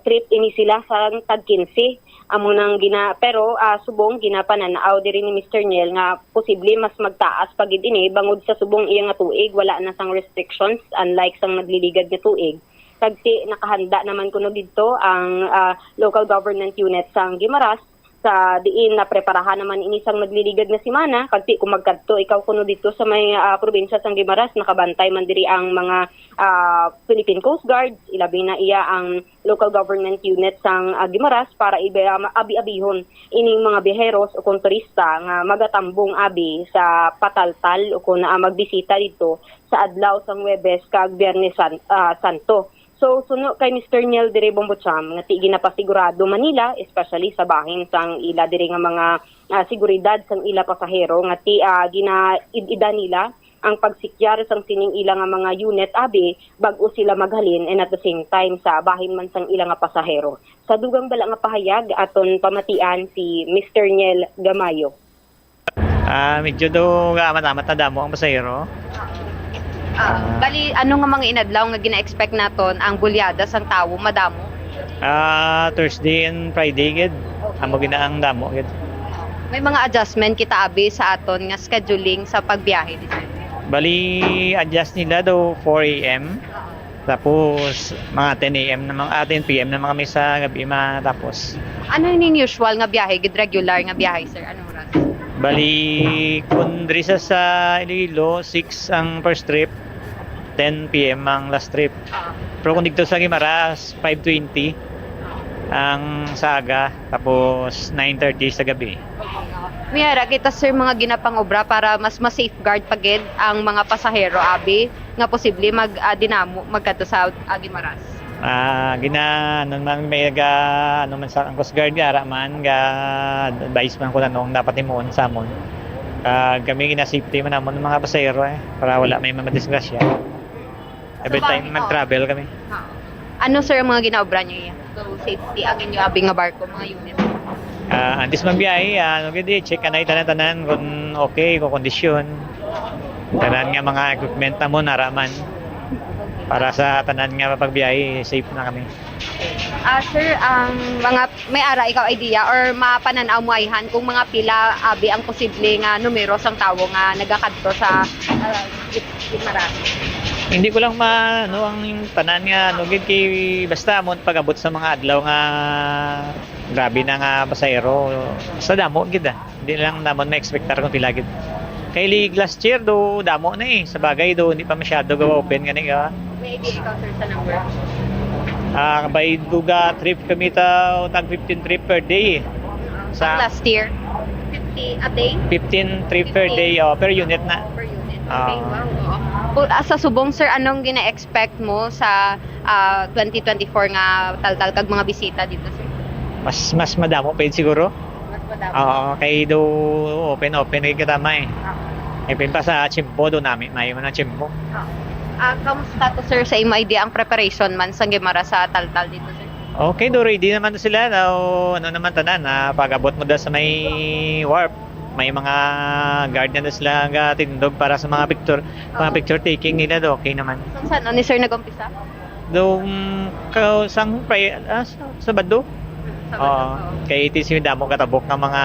trip ini sila sa tag quince. Amo nang gina pero ah, subong ginapanan-aw diri ni Mister Niel nga posible mas magtaas pa gid ini bangod sa subong iya nga tuig wala na sang restrictions, unlike sang nagliligad nga tuig. Kag ti nakahanda naman kuno didto ang ah, local government unit sang Guimaras, sa diin napreparahan naman ini sang nagliligad nga semana, kag ti kung magkadto ikaw kuno didto sa may ah, probinsya sang Guimaras, nakabantay man diri ang mga ah, Philippine Coast Guards, ilabi na iya ang local government unit sang ah, Guimaras para iba abi-abihon ining mga biyaheros o kon turista nga magatambong abi sa pataltal o kon ah, magbisita didto sa adlaw sang Huwebes kag Biyernes San- ah, Santo. So, suno kay Mister Niel diri Bombocham nga ti ginapasigurado man nila, especially sa bahin sang ila diri nga mga ah, seguridad sang ila pasahero nga ti ah, ginaid-ida nila ang pagsikyar sang sining ila nga mga unit abi bag-o sila maghalin, and at the same time sa bahin man sang ila nga pasahero. Sa dugang bala nga pahayag, aton pamatian si Mister Niel Gamayo. Ah, medyo do gaamat-amat na damo ang pasahero. Ah, bali, ano nga mga inadlaw nga gina-expect naton ang bulyada sang tawo madamo? Ah, Thursday and Friday gid. Amo gid na ang damo gid. May mga adjustment kita abi sa aton nga scheduling sa pagbiyahe dito. Bali, adjust nila do four a m. Tapos, mga ten a m na mga, ah, ten p m na mga may sa gabi matapos. Ano ning usual nga biyahe, gid regular nga biyahe, sir? Anong oras? Bali, kung diri sa, sa Iloilo, six ang first trip, ten p m ang last trip. Pero kung dito sa Guimaras, five twenty ang sa aga, tapos nine thirty sa gabi. May ara kita, sir, mga ginapangobra para mas ma-safeguard pa gid ang mga pasahero abi nga posible mag ah, dinamo magkadto sa ah, Guimaras. Ah, gina-, ano man, may ga-, ano man sa ang Coast Guard, ara man, ga-advise man kung anong dapat himuon sa amon. Kag kami, gina-safety man namon ang mga pasahero, eh, para wala may madisgrasya. Every time mag-travel kami. Oo. Ano, sir, ang mga ginaobra niyo iya? So, safety, ang inyo abi nga barko, mga unit? Ah, antes magbiyahe, ah, ano gid, eh, check anay tanan-tanan kung okay, kung kondisyon. Tanan nga mga equipment namon, ara man. Para sa tanan nga pagbiyahe, safe na kami. Ah, sir, ang mga may ara ikaw idea or mapanan-aw mo ayhan kung mga pila abi ang posible nga numero sang tawo nga nagakadto sa, ah, Gim-, Guimaras? Hindi ko lang ma-, ano, ang tanan nga, ano, gid kay basta mo pag-abot sa mga adlaw nga grabe na nga pasahero, basta damo gid, ah. Hindi lang namon ma-expectar kung pila gid. Kay lig last year do, damo na eh. Sa bagay do, hindi pa masyado gawa open gani ka. May idea ikaw, sir, sa number? Ah, by duga trip kami ta, tag fifteen trip per day. Sa Ang last year? Fifty a day? Fifteen trip per Fifteen. day, oh, per unit na. Oh, per unit. Okay, Ah. wow, oo. Pu-, ah, sa subong, sir, anong gina-expect mo sa, ah, twenty twenty-four nga taltal kag mga bisita dito, sir? Mas, mas madamo pa yun siguro. Mas madamo. Oo, kay do open, open kay katama eh. Oo. Even pa sa tiyempo, do nami, may man ang tiyempo. Oo. Ah, kamusta to, sir, sa imo idea ang preparation man sa Guimaras sa taltal dito, sir? Okay, do ready naman sila. Now, ano naman tanan, ah, pag-abot mo da sa may wharf, may mga guard na sila nga tindog para sa mga picture, mga Oo. picture taking nila, do okay naman. Sang saan ni sir nag-umpisa? Dong, ka-, sang Fri-, ah, sa Sabado? Sabado, Oo. oo. Kay iti si damo katabok nga mga,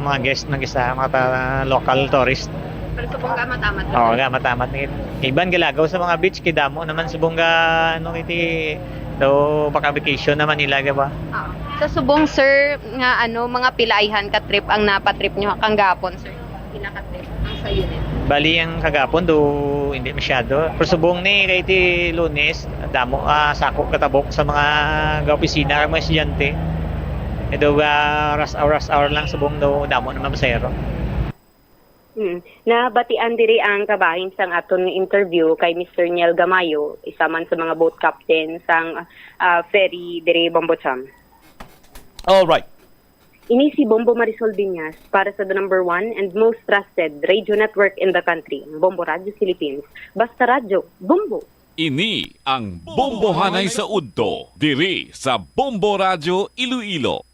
mga guest ng isa, mga ta-, local tourist. Pero subong ka matamat Oo, lang. Nga matamat ni. Iban galagaw sa mga beach, kay damo naman subong ga, ano, iti, do, baka vacation naman nila, ga ba? Oo. Sa subong, sir, nga, ano, mga pila ayhan ka trip ang napatrip nyo kang gapon, sir? Pila ka trip ang sa unit? Bali, ang kagapon do, hindi masyado. Pero subong ni, kay ti Lunes, damo, ah, sako katabok sa mga ga-opisina, mga estudyante. Edo, ah, rush hour, rush hour lang subong do, damo naman pasahero. Mm. Nabatian diri ang kabahin sang aton nga interview kay Mister Niel Gamayo, isa man sa mga boat captain sang, ah, ferry diri Bombo Cham. All right. Ini si Bombo Marisol Viñas para sa the number one and most trusted radio network in the country, ang Bombo Radio Philippines. Basta radyo, Bombo! Ini ang Bombohanay sa Udto, diri sa Bombo Radyo Iloilo.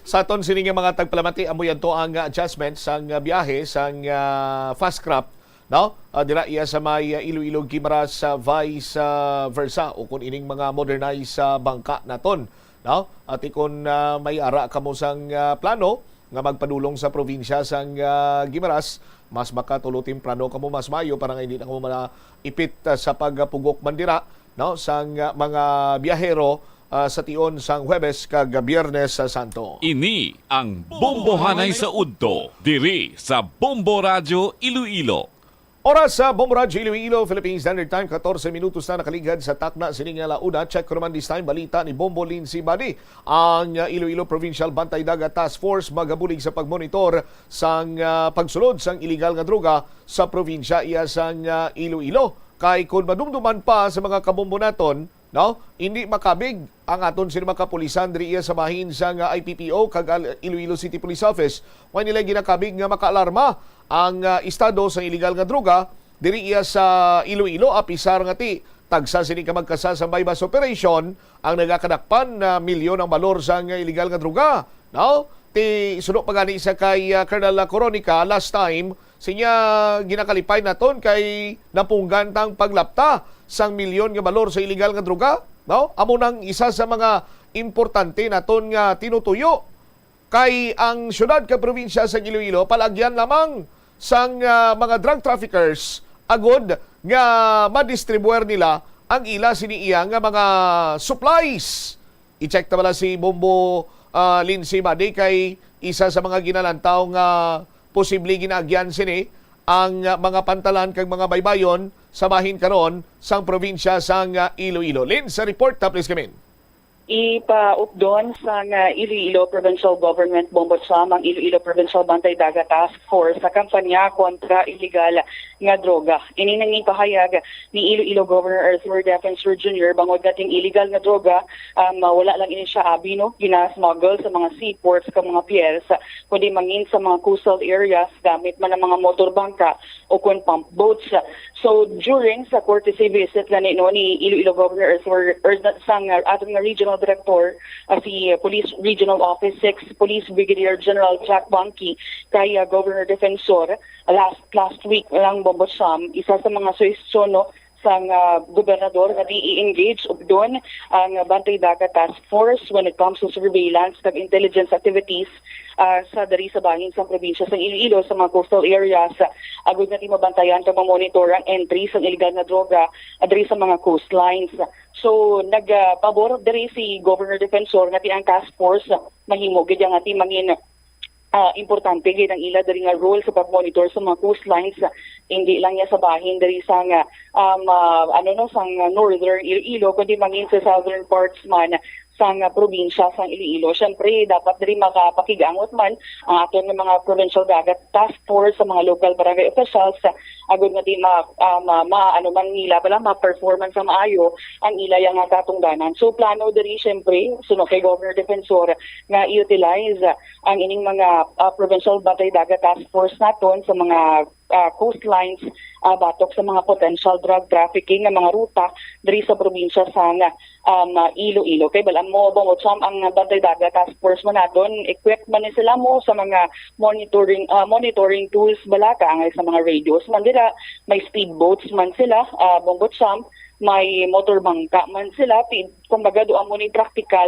Sa aton sini nga mga tagpalamati, amo yan to ang adjustment sang biyahe sang, ah, fast craft, no? Ah, dira iya sa may, ah, Iloilo, Guimaras, ah, vice, ah, versa, o kung ining mga modernized, ah, bangka naton, no? Ati kun, ah, may ara kamo sang, ah, plano nga magpadulong sa probinsya sang, ah, Guimaras, mas makatulo temprano kamo, mas maayo para nga hindi na kamo maipit, ah, sa pagpugok man dira, no, sang, ah, mga biyahero, ah, sa tion sang Huwebes kag Biyernes sa Santo. Ini ang Bombohanay sa Udto, diri sa Bombo Radyo Iloilo. Oras sa Bombo Radyo Iloilo, Philippine Standard Time, katorse minutos na nakaligad sa takna sini nga launa. Check ko naman this time, balita ni Bombo Lindsay Badi. Ang, uh, Iloilo Provincial Bantay Dagat Task Force magabulig sa pagmonitor sang, uh, pagsulod sang iligal nga droga sa probinsya iya sang, uh, Iloilo. Kay kun madumduman pa sa mga kabombo naton, no? Hindi makabig ang aton sini mga kapulisan diri iya sa bahin sang, ah, I P P O kag al-, Iloilo City Police Office. Wa nila ginakabig nga makaalarma ang, ah, estado sa iligal nga droga diri iya sa Iloilo, apisar nga ti tagsa sini ka magkasa sa buy-bust operation ang nagakadakpan na milyon ang balor sang iligal nga droga, no? Ti suno pa gani sa kay, ah, Colonel Coronica last time, sinya ginakalipay naton kay napunggan tang paglapta sang milyon nga balor sa iligal nga droga, no? Amo nang isa sa mga importante naton nga tinutuyo, kay ang siyudad kag probinsya sa Iloilo palagyan lamang sang, ah, mga drug traffickers agod nga madistribuer nila ang ila sini iya nga mga supplies. I-check ta bala si Bombo, ah, Lindsay Badi kay isa sa mga ginalantaw nga posible ginaagyan sini ang, ah, mga pantalan kag mga baybayon sa bahin karon sang probinsya sang, ah, Iloilo. Lin, sa report, ta, please come in. Ipaupdon sang Iloilo Provincial Government, Bombo Sam, ang Iloilo Provincial Bantay Dagat Task Force sa kampanya kontra iligal nga droga. Ini nang ipahayag ni Iloilo Governor Arthur Defensor Junior bangod nating iligal nga droga, um, wala lang ini siya abi, no, gina-smuggle sa mga seaports kag mga piers, kundi mangin sa mga coastal areas gamit man ang mga motor bangka o kon pump boats. So, during sa courtesy visit gani, no, ni Iloilo Governor Arthur, or na- sang, uh, aton nga regional director, uh, si, uh, Police Regional Office six Police Brigadier General Jack Bangki kay, uh, Governor Defensor, uh, last last week lang, Bombo Sam, isa sa mga suhestyon, no, sang, uh, gobernador nga di i-engage updon ang Bantay Dagat Task Force when it comes to surveillance kag intelligence activities, uh, sa diri sa bahin sang probinsya sang Iloilo sa mga coastal areas, uh, agud nga di mabantayan kag mamonitor ang entry sang iligal nga droga, uh, diri sa mga coastlines. So, nagpabor diri si Governor Defensor nga ti ang task force, uh, mahimo gid nga ti mangin, uh, importante gid ang ila diri nga role sa pag-monitor sa mga coastlines, uh, hindi lang ya sa bahin diri sa nga, um, uh, ano, no, sang northern Iloilo, kundi mangin sa southern parts man sang, uh, probinsya sang Iloilo. Siyempre, dapat diri makapakig-angot man ang aton nga mga provincial dagat task force sa mga local barangay officials, uh, agud nga di ma, ah, ma, ma, ano man nila pala, ma-performance sa maayo ang ila yang nga katungdanan. So, plano diri, siyempre, suno kay Governor Defensor, nga i-utilize, ah, ang ining mga, ah, Provincial Bantay Dagat Task Force naton sa mga, ah, coastlines, ah, batok sa mga potential drug trafficking nga mga ruta diri sa probinsya sang, um, Iloilo. Kay bal-an mo, Bombo Sam, ang Bantay Dagat Task Force mo naton, equipped man ni sila mo sa mga monitoring, ah, monitoring tools bala, kaangay sa mga radios man dira, may speedboats man sila, ah, Bombo Sam, may motor bangka man sila, ti-, kumbaga, do amo ni praktikal,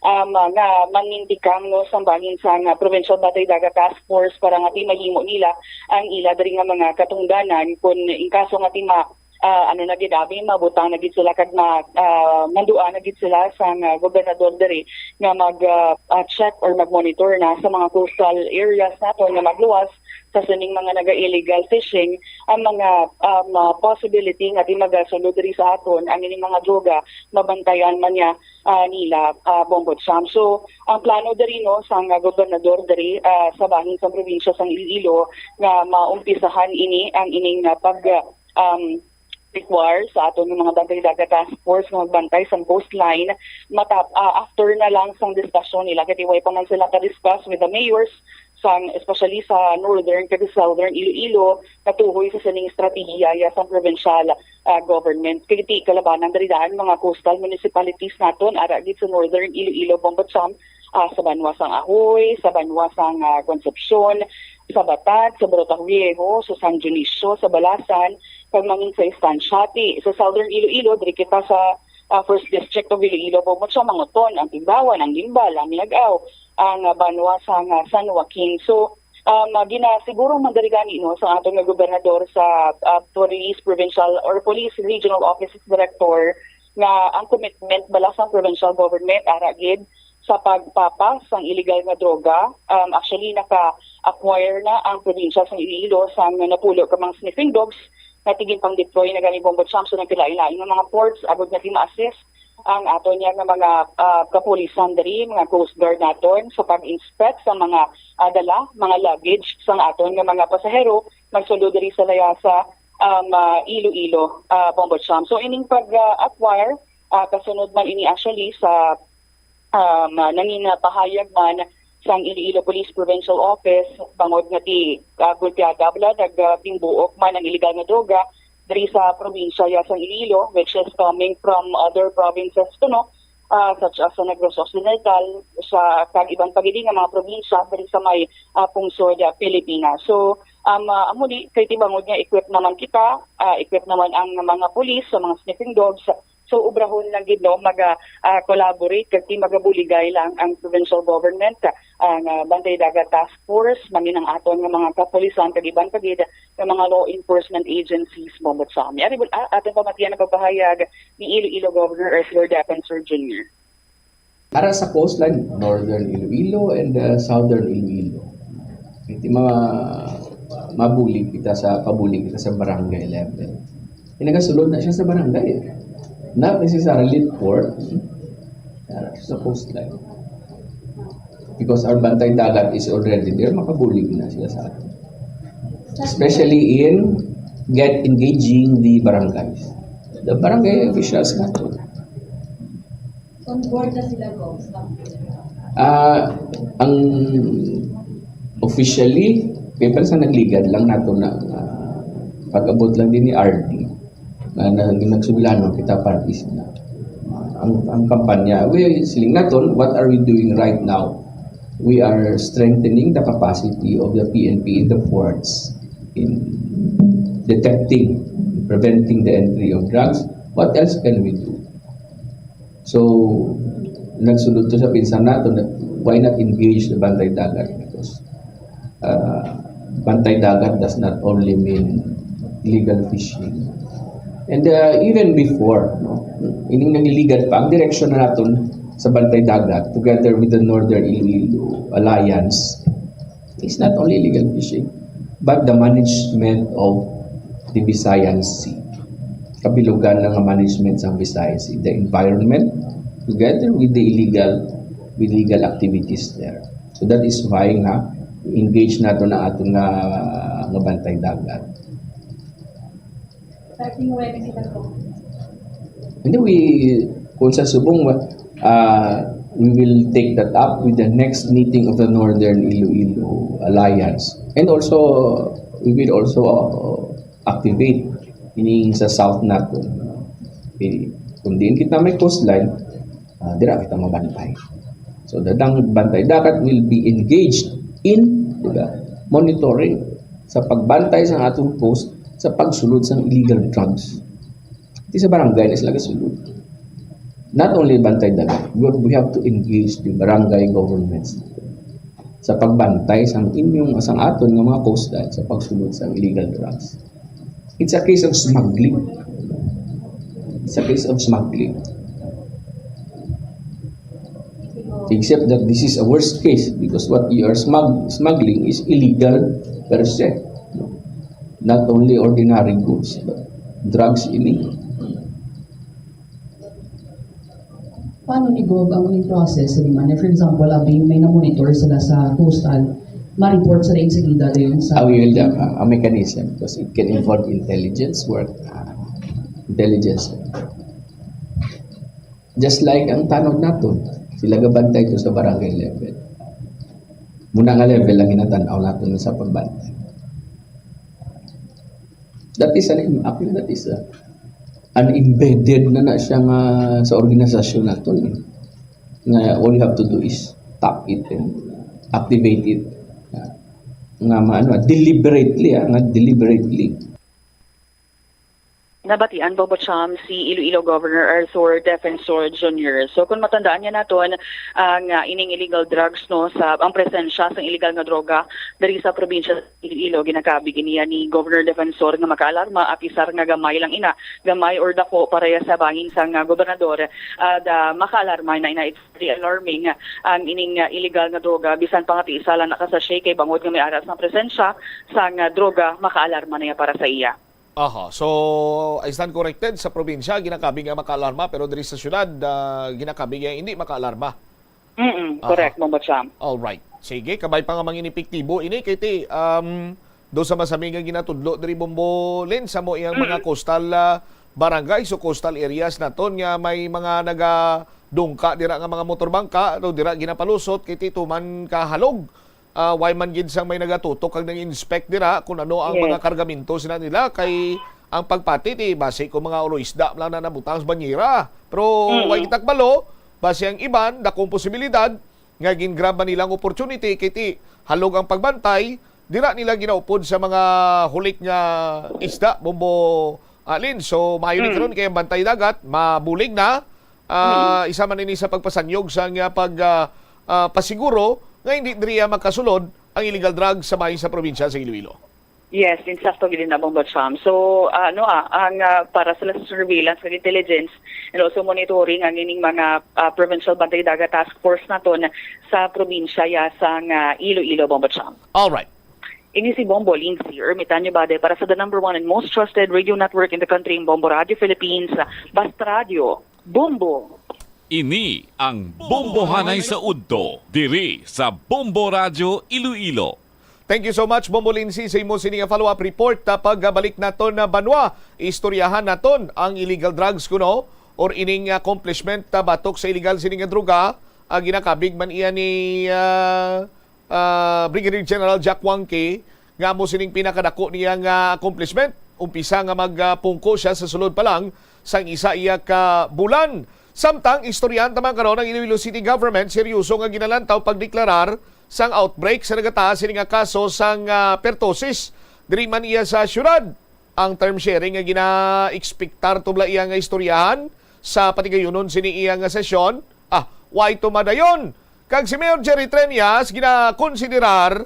um, nga manintikang, no, sa bahin sang, ah, Provincial Bantay Dagat Task Force para nga ti mahimo nila ang ila diri nga mga katungdanan kun in kaso nga ti ma-, ah, ano na gid, abi, mabutang na gid sila kag ma-, ah, mandua na gid sila sang, ah, gobernador diri nga mag, ah, ah, check or mag-monitor na sa mga coastal areas naton nga magluwas sa sining mga naga-illegal fishing ang mga, um, ah, possibility nga di magasulod diri sa aton ang ining mga droga, mabantayan man niya, ah, nila, ah, Bombo Sam. So, ang plano diri, no, sang, ah, gobernador diri, ah, sa bahin sang probinsya sang Iloilo nga maumpisahan ini ang ining, ah, pag, ah, um, require sa aton nga mga Bantay Dagat Task Force nga magbantay sang coastline matap-, ah, after na lang sang diskusyon nila, kay way pa man sila ka-discuss with the mayors sang, especially sa northern kag southern Iloilo, katuhoy sa sining estratehiya ya sang provincial, ah, government. Kay ti kalabanan diri daan mga coastal municipalities naton, ara gid sa northern Iloilo, Bombo Sam, ah, sa banwa sang Ajuy, sa banwa sang, ah, Concepcion, sa Batad, sa Barotac Viejo, sa San Dionisio, sa Balasan, kag mangin sa Estancia. Ti sa Southern Iloilo, diri kita sa, ah, First District of Iloilo, Bombo Sam, Mangoton, ang Tigbawan, ang Guimbal, ang Miag-ao, ang, ah, banwa sang, ah, San Joaquin. So, um, ah, ginasiguro man diri gani, no, sa aton nga gobernador sa, ah, Police Provincial or Police Regional Office Director nga ang commitment bala sang provincial government ara gid sa pagpapas sang illegal nga droga. Um, actually, naka-acquire na ang probinsya sang Iloilo sang napulo ka mga sniffing dogs nga ti ginpang-deploy na gani, Bombo Sam, sa nagkalain-lain nga mga ports agud nga ti ma-assist ang aton niya nga mga, ah, kapulisan diri, mga Coast Guard naton sa pag-inspect sa mga, ah, dala, mga luggage sang aton nga mga pasahero magsulod diri sa layasa, um, ah, Iloilo, ah, Bombo Sam. So, ining pag, ah, acquire, ah, kasunod man ini actually sa, um, ah, nangin, ah, pahayag man sang Iloilo Police Provincial Office bangod nga ti, ah, gulpiada bala nagtimbuok man ang illegal nga droga diri sa probinsya ya sang Iloilo, which is coming from other provinces to, no, ah, such as sa Negros Occidental, sa kag iban pa gid nga mga probinsya diri sa may, ah, pungsod, ah, Pilipinas. So, um, ah, amo ni kay ti bangod nga equipped naman kita, ah, equipped naman ang mga pulis sa mga sniffing dogs. So, obrahon lang gid, no, mag, ah, ah, collaborate kag ti magabuligay lang ang provincial government, ang, ah, Bantay Dagat Task Force, mangin ang aton nga mga kapulisan kag iban pa gid nga mga law enforcement agencies, Bombo Sam. Ari, ah, aton pamatian ang pagpahayag ni Iloilo Governor Arthur Defensor Junior. Para sa coastline, Northern Iloilo and, uh, Southern Iloilo. Kay ti ma-, mabulig kita sa, pabulig kita sa barangay level. Kay nagasulod na siya sa barangay. Not necessarily port. uh, sa coastline. Because our Bantay Dagat is already there, makabulig na sila sa atin. Especially in get engaging the barangays. The barangay officials nato. On board na sila, Gob, sa Ah, ang officially, kaya pala sa nagligad lang nato na, ah, pag-abot lang din ni R D, na, na, nagsuglanon kita parties na. Ang, ang kampanya, we, siling naton, what are we doing right now? We are strengthening the capacity of the P N P in the ports in detecting, preventing the entry of drugs. What else can we do? So, nagsulod to sa pinsan nato na why not engage the Bantay Dagat? Because uh, Bantay Dagat does not only mean illegal fishing. And uh, even before, no, ining nagliligad pa, ang direksyon na naton sa Bantay Dagat, together with the Northern Iloilo Alliance, is not only illegal fishing, but the management of the Visayan Sea. Kabilugan na nga management sa Visayan Sea, the environment, together with the illegal, with legal activities there. So that is why nga engage nato na aton nga, nga Bantay Dagat. Starting when sila po? Hindi, we, kung sa subong, uh, we will take that up with the next meeting of the Northern Iloilo Alliance. And also, we will also uh, activate ining sa south naton. Okay. Kung diin kita may coastline, uh, dira kita mabantay. So, the Bantay Dagat will be engaged in, di ba, monitoring sa pagbantay sa atong coast sa pagsulod sa illegal drugs. Di sa barangay na sila gasulod. Not only Bantay Dagat, but we have to engage the barangay governments sa pagbantay sa inyong, sa aton nga mga coastline sa pagsulod sa illegal drugs. It's a case of smuggling. It's a case of smuggling. Except that this is a worst case because what you are smug- smuggling is illegal per se. Not only ordinary goods, but drugs ini. Paano ni Gob ang in process sa demand? For example, abi may na-monitor sila sa coastal, ma-report sa insagida dayon sa... Ah, we will have a, a mechanism because it can involve intelligence work. Uh, intelligence. Just like ang tanod naton, sila gabantay to sa barangay level. Muna nga level lang ginatan-aw naton sa pagbantay. That is an, actually, that is a, an embedded na na siya nga sa organisasyon naton, eh. Nga all you have to do is tap it and activate it. Nga, nga maano, deliberately, ah, nga deliberately. Nabatian, Bobo Cham, si Iloilo Governor Arthur Defensor Junior. So kung matandaan niya naton ang uh, ining illegal drugs, no, sa ang presensya sa illegal nga droga diri sa probinsya sa Iloilo, ginakabig iniya ni Governor Defensor nga makaalarma, apisar nga gamay lang ina, gamay or dako pareha sa bangin sang uh, gobernador, uh, da makaalarma na ina. Very alarming ang ining uh, illegal nga droga, bisan pa nga tiisa lang na ka sachet, kay bangod nga may ara sang presensya sang uh, droga, makaalarma na iya para sa iya. Aha. So, I stand corrected, sa probinsya ginakabig nga makaalarma, pero diri sa syudad, ah, ginakabig nga hindi makaalarma. Mm, correct, Mama Cham. All right. Sige, kabay pa nga mangin epektibo ini, kay ti, um, do sa masami nga ginatudlo diri, Bombo Lin, sa mo iyang mga coastal, ah, barangay, so coastal areas naton nga may mga nagadungka dira nga mga motorbangka, no, dira ginapalusot kay ti tuman kahalog. Ah, way man gid sang may nagatutok kag nag-inspect dira kung ano ang Yes. mga kargamento sina nila, kay ang pagpati ti basi kung mga ulo isda lang na nabutang sa banyera. Pero Mm. way kita kabalo, basi ang iban, dakong posibilidad nga gin-grab man nila ang opportunity kay ti halog ang pagbantay, dira nila ginaupod sa mga hulik nga isda, Bombo Alin. So maayo ni Mm. karon kay ang bantay dagat mabulig na. Ah, Mm. isa man ini sa pagpasanyog sa nga pag, ah, ah, pasiguro nga hindi diriya makasulod ang illegal drugs sa bahin sa probinsya sa Iloilo. Yes, insakto gid na, Bombo Cham. So, ah, ano ah, ang ah, para sa surveillance kag intelligence and also monitoring ang ining mga ah, provincial bantay dagat task force naton sa probinsya ya sang ah, Iloilo, Bombo Cham. All right. Ini si Bombo Lindsay Ermitanyo Bade para sa the number one and most trusted radio network in the country, Bombo Radio Philippines, Basta Radio, Bombo. Ini ang Bombohanay sa Udto, diri sa Bombo Radyo Iloilo. Thank you so much, Bombo Lindsay, sa imo sini nga follow-up report. Ah, pagbalik naton na banwa, istoryahan naton ang illegal drugs kuno or ining accomplishment, ah, batok sa illegal sini nga droga. Ah, ginakabig man iya ni, ah, ah, Brigadier General Jack Wangke nga amo sining pinakadako niya nga accomplishment. Umpisa nga magpungko siya sa sulod pa lang sang isa iya ka bulan. Samtang istoryahan ta man karon ang Iloilo City Government, seryoso nga ginalantaw pagdeklarar sang outbreak sa nagataas sini nga kaso sang, ah, pertussis diri man iya sa syudad. Ang term sharing nga gina-ekspektar tubla iya nga istoryahan sa patigayunon sini iya nga sesyon, ah, way tumadayon. Kag si Mayor Jerry Treñas ginakonsiderar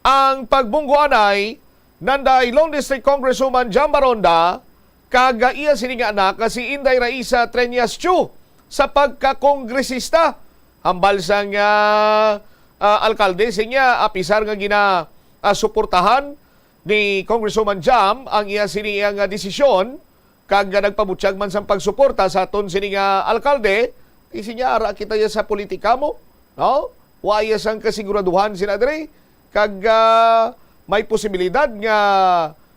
ang pagbunggo anay nanday Lone District Congresswoman Jam Baronda kag iya sini nga anak nga si Inday Raisa Treñas Chu sa pagkakongresista. Hambal sang, ah, ah, alkalde, siya, apisar nga gina, ah, suportahan ni Congresswoman Jam ang iya sini nga desisyon, kag nagpabutyag man sang pagsuporta sa aton sini nga alkalde, isinya, ara kita ya sa politika mo, no? Wa ya sang kasiguraduhan sina diri, kag, ah, may posibilidad nga,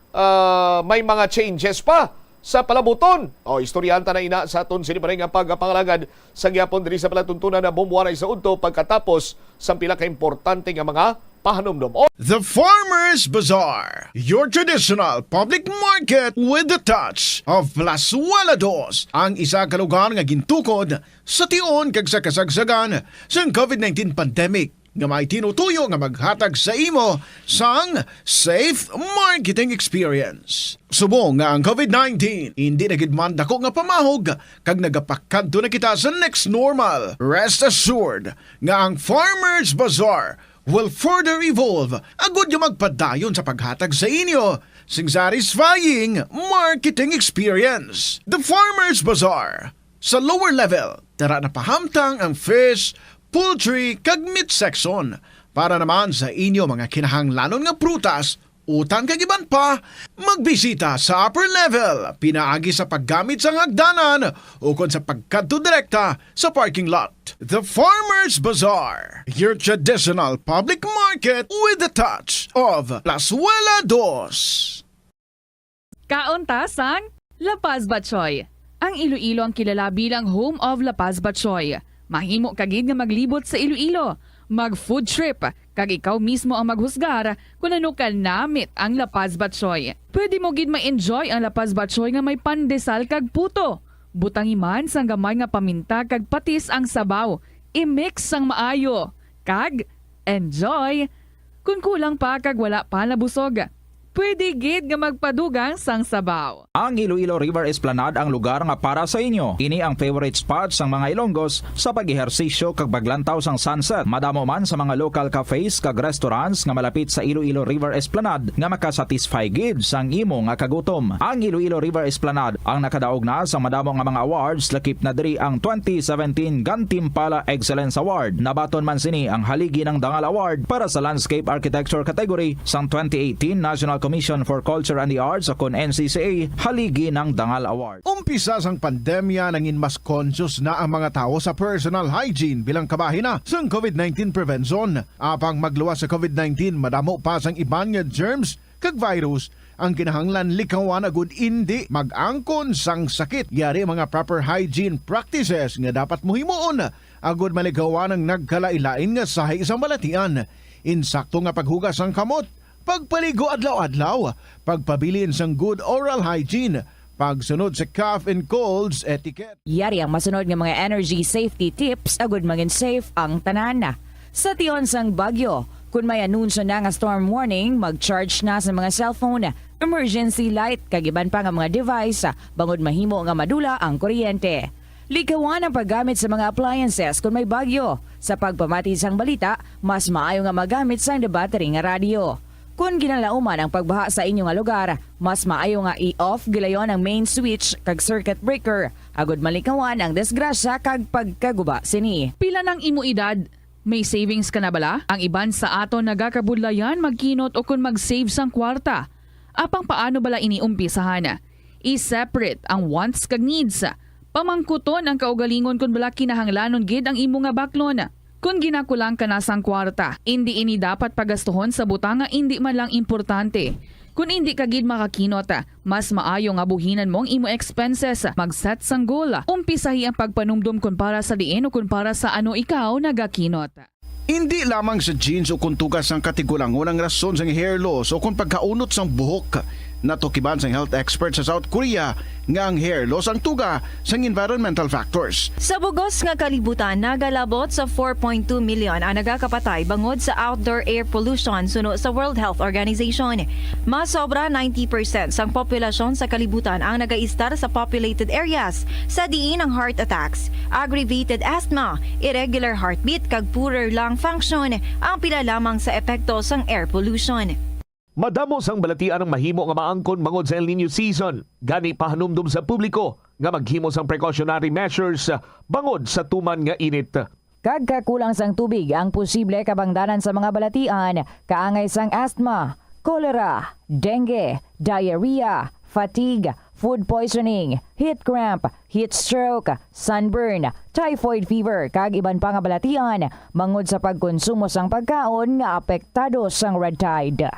ah, may mga changes pa sa palabuton. O, istoryahan ta na ina sa aton sini pa rin nga pagpangalagad sa gihapon diri sa palatuntunan na Bombohanay sa Udto pagkatapos sang pila ka importante nga mga pahanumdom. O, The Farmers Bazaar, your traditional public market with the touch of Plazuela Dos, ang isa ka lugar nga gintukod sa tion kag sa kasagsagan sang covid nineteen pandemic, nga may tinutuyo nga maghatag sa imo sang safe marketing experience. Subong nga ang covid nineteen indi na gid man dako nga pamahog kag nagapakadto na kita sa next normal, rest assured nga ang Farmers Bazaar will further evolve agud nga magpadayon sa paghatag sa inyo sing satisfying marketing experience. The Farmers Bazaar, sa lower level, tara na pahamtang ang fish, poultry, kag meat section. Para naman sa inyo mga kinahanglanon nga prutas, utan kag iban pa, magbisita sa upper level pinaagi sa paggamit sang hagdanan ukon sa pagkadto direkta sa parking lot. The Farmers Bazaar, your traditional public market with the touch of Plazuela Dos. Kaon ta sang La Paz Batchoy. Ang Iloilo ang kilala bilang home of La Paz Batchoy. Mahimo ka gid nga maglibot sa Iloilo, mag food trip, kag ikaw mismo ang maghusgar kon ano ka namit ang La Paz Batchoy. Pwede mo gid ma-enjoy ang La Paz Batchoy nga may pandesal kag puto. Butangi man sang gamay nga paminta kag patis ang sabaw. I-mix sang maayo. Kag enjoy! Kon kulang pa kag wala pa nabusog, pwede gid nga magpadugang sang sabaw. Ang Iloilo River Esplanade ang lugar nga para sa inyo. Ini ang favorite spot sang mga Ilonggos sa pag-ehersisyo kag paglantaw sang sunset. Madamo man sa mga local cafes kag restaurants nga malapit sa Iloilo River Esplanade nga makasatisfy gid sang imo nga kagutom. Ang Iloilo River Esplanade ang nakadaog na sa madamo nga mga awards, lakip na diri ang twenty seventeen Gantimpala Excellence Award. Nabaton man sini ang Haligi ng Dangal Award para sa Landscape Architecture category sang twenty eighteen National Commission for Culture and the Arts, o kon N C C A, Haligi ng Dangal Award. Umpisa sang pandemya, nangin mas conscious na ang mga tawo sa personal hygiene bilang kabahin na sang covid nineteen prevention. Apang magluwas sa covid nineteen, madamo pa sang iban nga germs kag virus ang kinahanglan likawan agud indi mag-angkon sang sakit. Yari mga proper hygiene practices nga dapat mo himuon agud malikawan ang nagkalain-lain nga sahi sang balatian. Insakto nga paghugas sang kamot, pagpaligo adlaw-adlaw, pagpabilin sang good oral hygiene, pagsunod sa cough and colds etiquette. Yari ang masunod nga mga energy safety tips agud mangin safe ang tanan. Sa tion sang bagyo, kon may anunsyo na nga storm warning, mag-charge na sa mga cellphone, emergency light, kag iban pa nga mga device, bangod mahimo nga madula ang kuryente. Likawan ang paggamit sa mga appliances kon may bagyo. Sa pagpamati sang balita, mas maayo nga magamit sang debattery nga radyo. Kon ginalauman ang pagbaha sa inyo nga lugar, mas maayo nga i-off gilayon ang main switch kag circuit breaker, agud malikawan ang disgrasya kag pagkaguba sini. Pila nang imo edad? May savings ka na bala? Ang iban sa aton nagakabudlayan magkinot ukon mag-save sang kwarta. Apang paano bala ini umpisahan? I-separate ang wants kag needs. Pamangkuton ang kaugalingon kon bala kinahanglanon gid ang imo nga baklon. Kon ginakulang ka na sang kwarta, indi ini dapat pagastuhon sa butang nga indi man lang importante. Kon indi ka gid makakinot, mas maayo nga buhinan mo ang imo expenses. Mag-set sang goal. Umpisahi ang pagpanumdom kon para sa diin o kon para sa ano ikaw nagakinot. Indi lamang sa genes o kon tuga sang katigulangon ang rason sang hair loss o kon pagkaunot sang buhok. Natukiban sang health expert sa South Korea nga ang hair loss ang tuga sang environmental factors. Sa bugos nga kalibutan, nagalabot sa four point two million ang nagakapatay bangod sa outdoor air pollution suno sa World Health Organization. Mas sobra ninety percent sang populasyon sa kalibutan ang nagaistar sa populated areas, sa diin ang heart attacks, aggravated asthma, irregular heartbeat, kag poorer lung function ang pila lamang sa epekto sang air pollution. Madamo sang balatian ang mahimo nga maangkon bangod sa El Niño season. Gani, pahanumdom sa publiko nga maghimo sang precautionary measures bangod sa tuman nga init. Kag kakulang sang tubig ang posible kabangdanan sa mga balatian, kaangay sang asthma, cholera, dengue, diarrhea, fatigue, food poisoning, heat cramp, heat stroke, sunburn, typhoid fever, kag iban pa nga balatian bangod sa pagkonsumo sang pagkaon nga apektado sang red tide.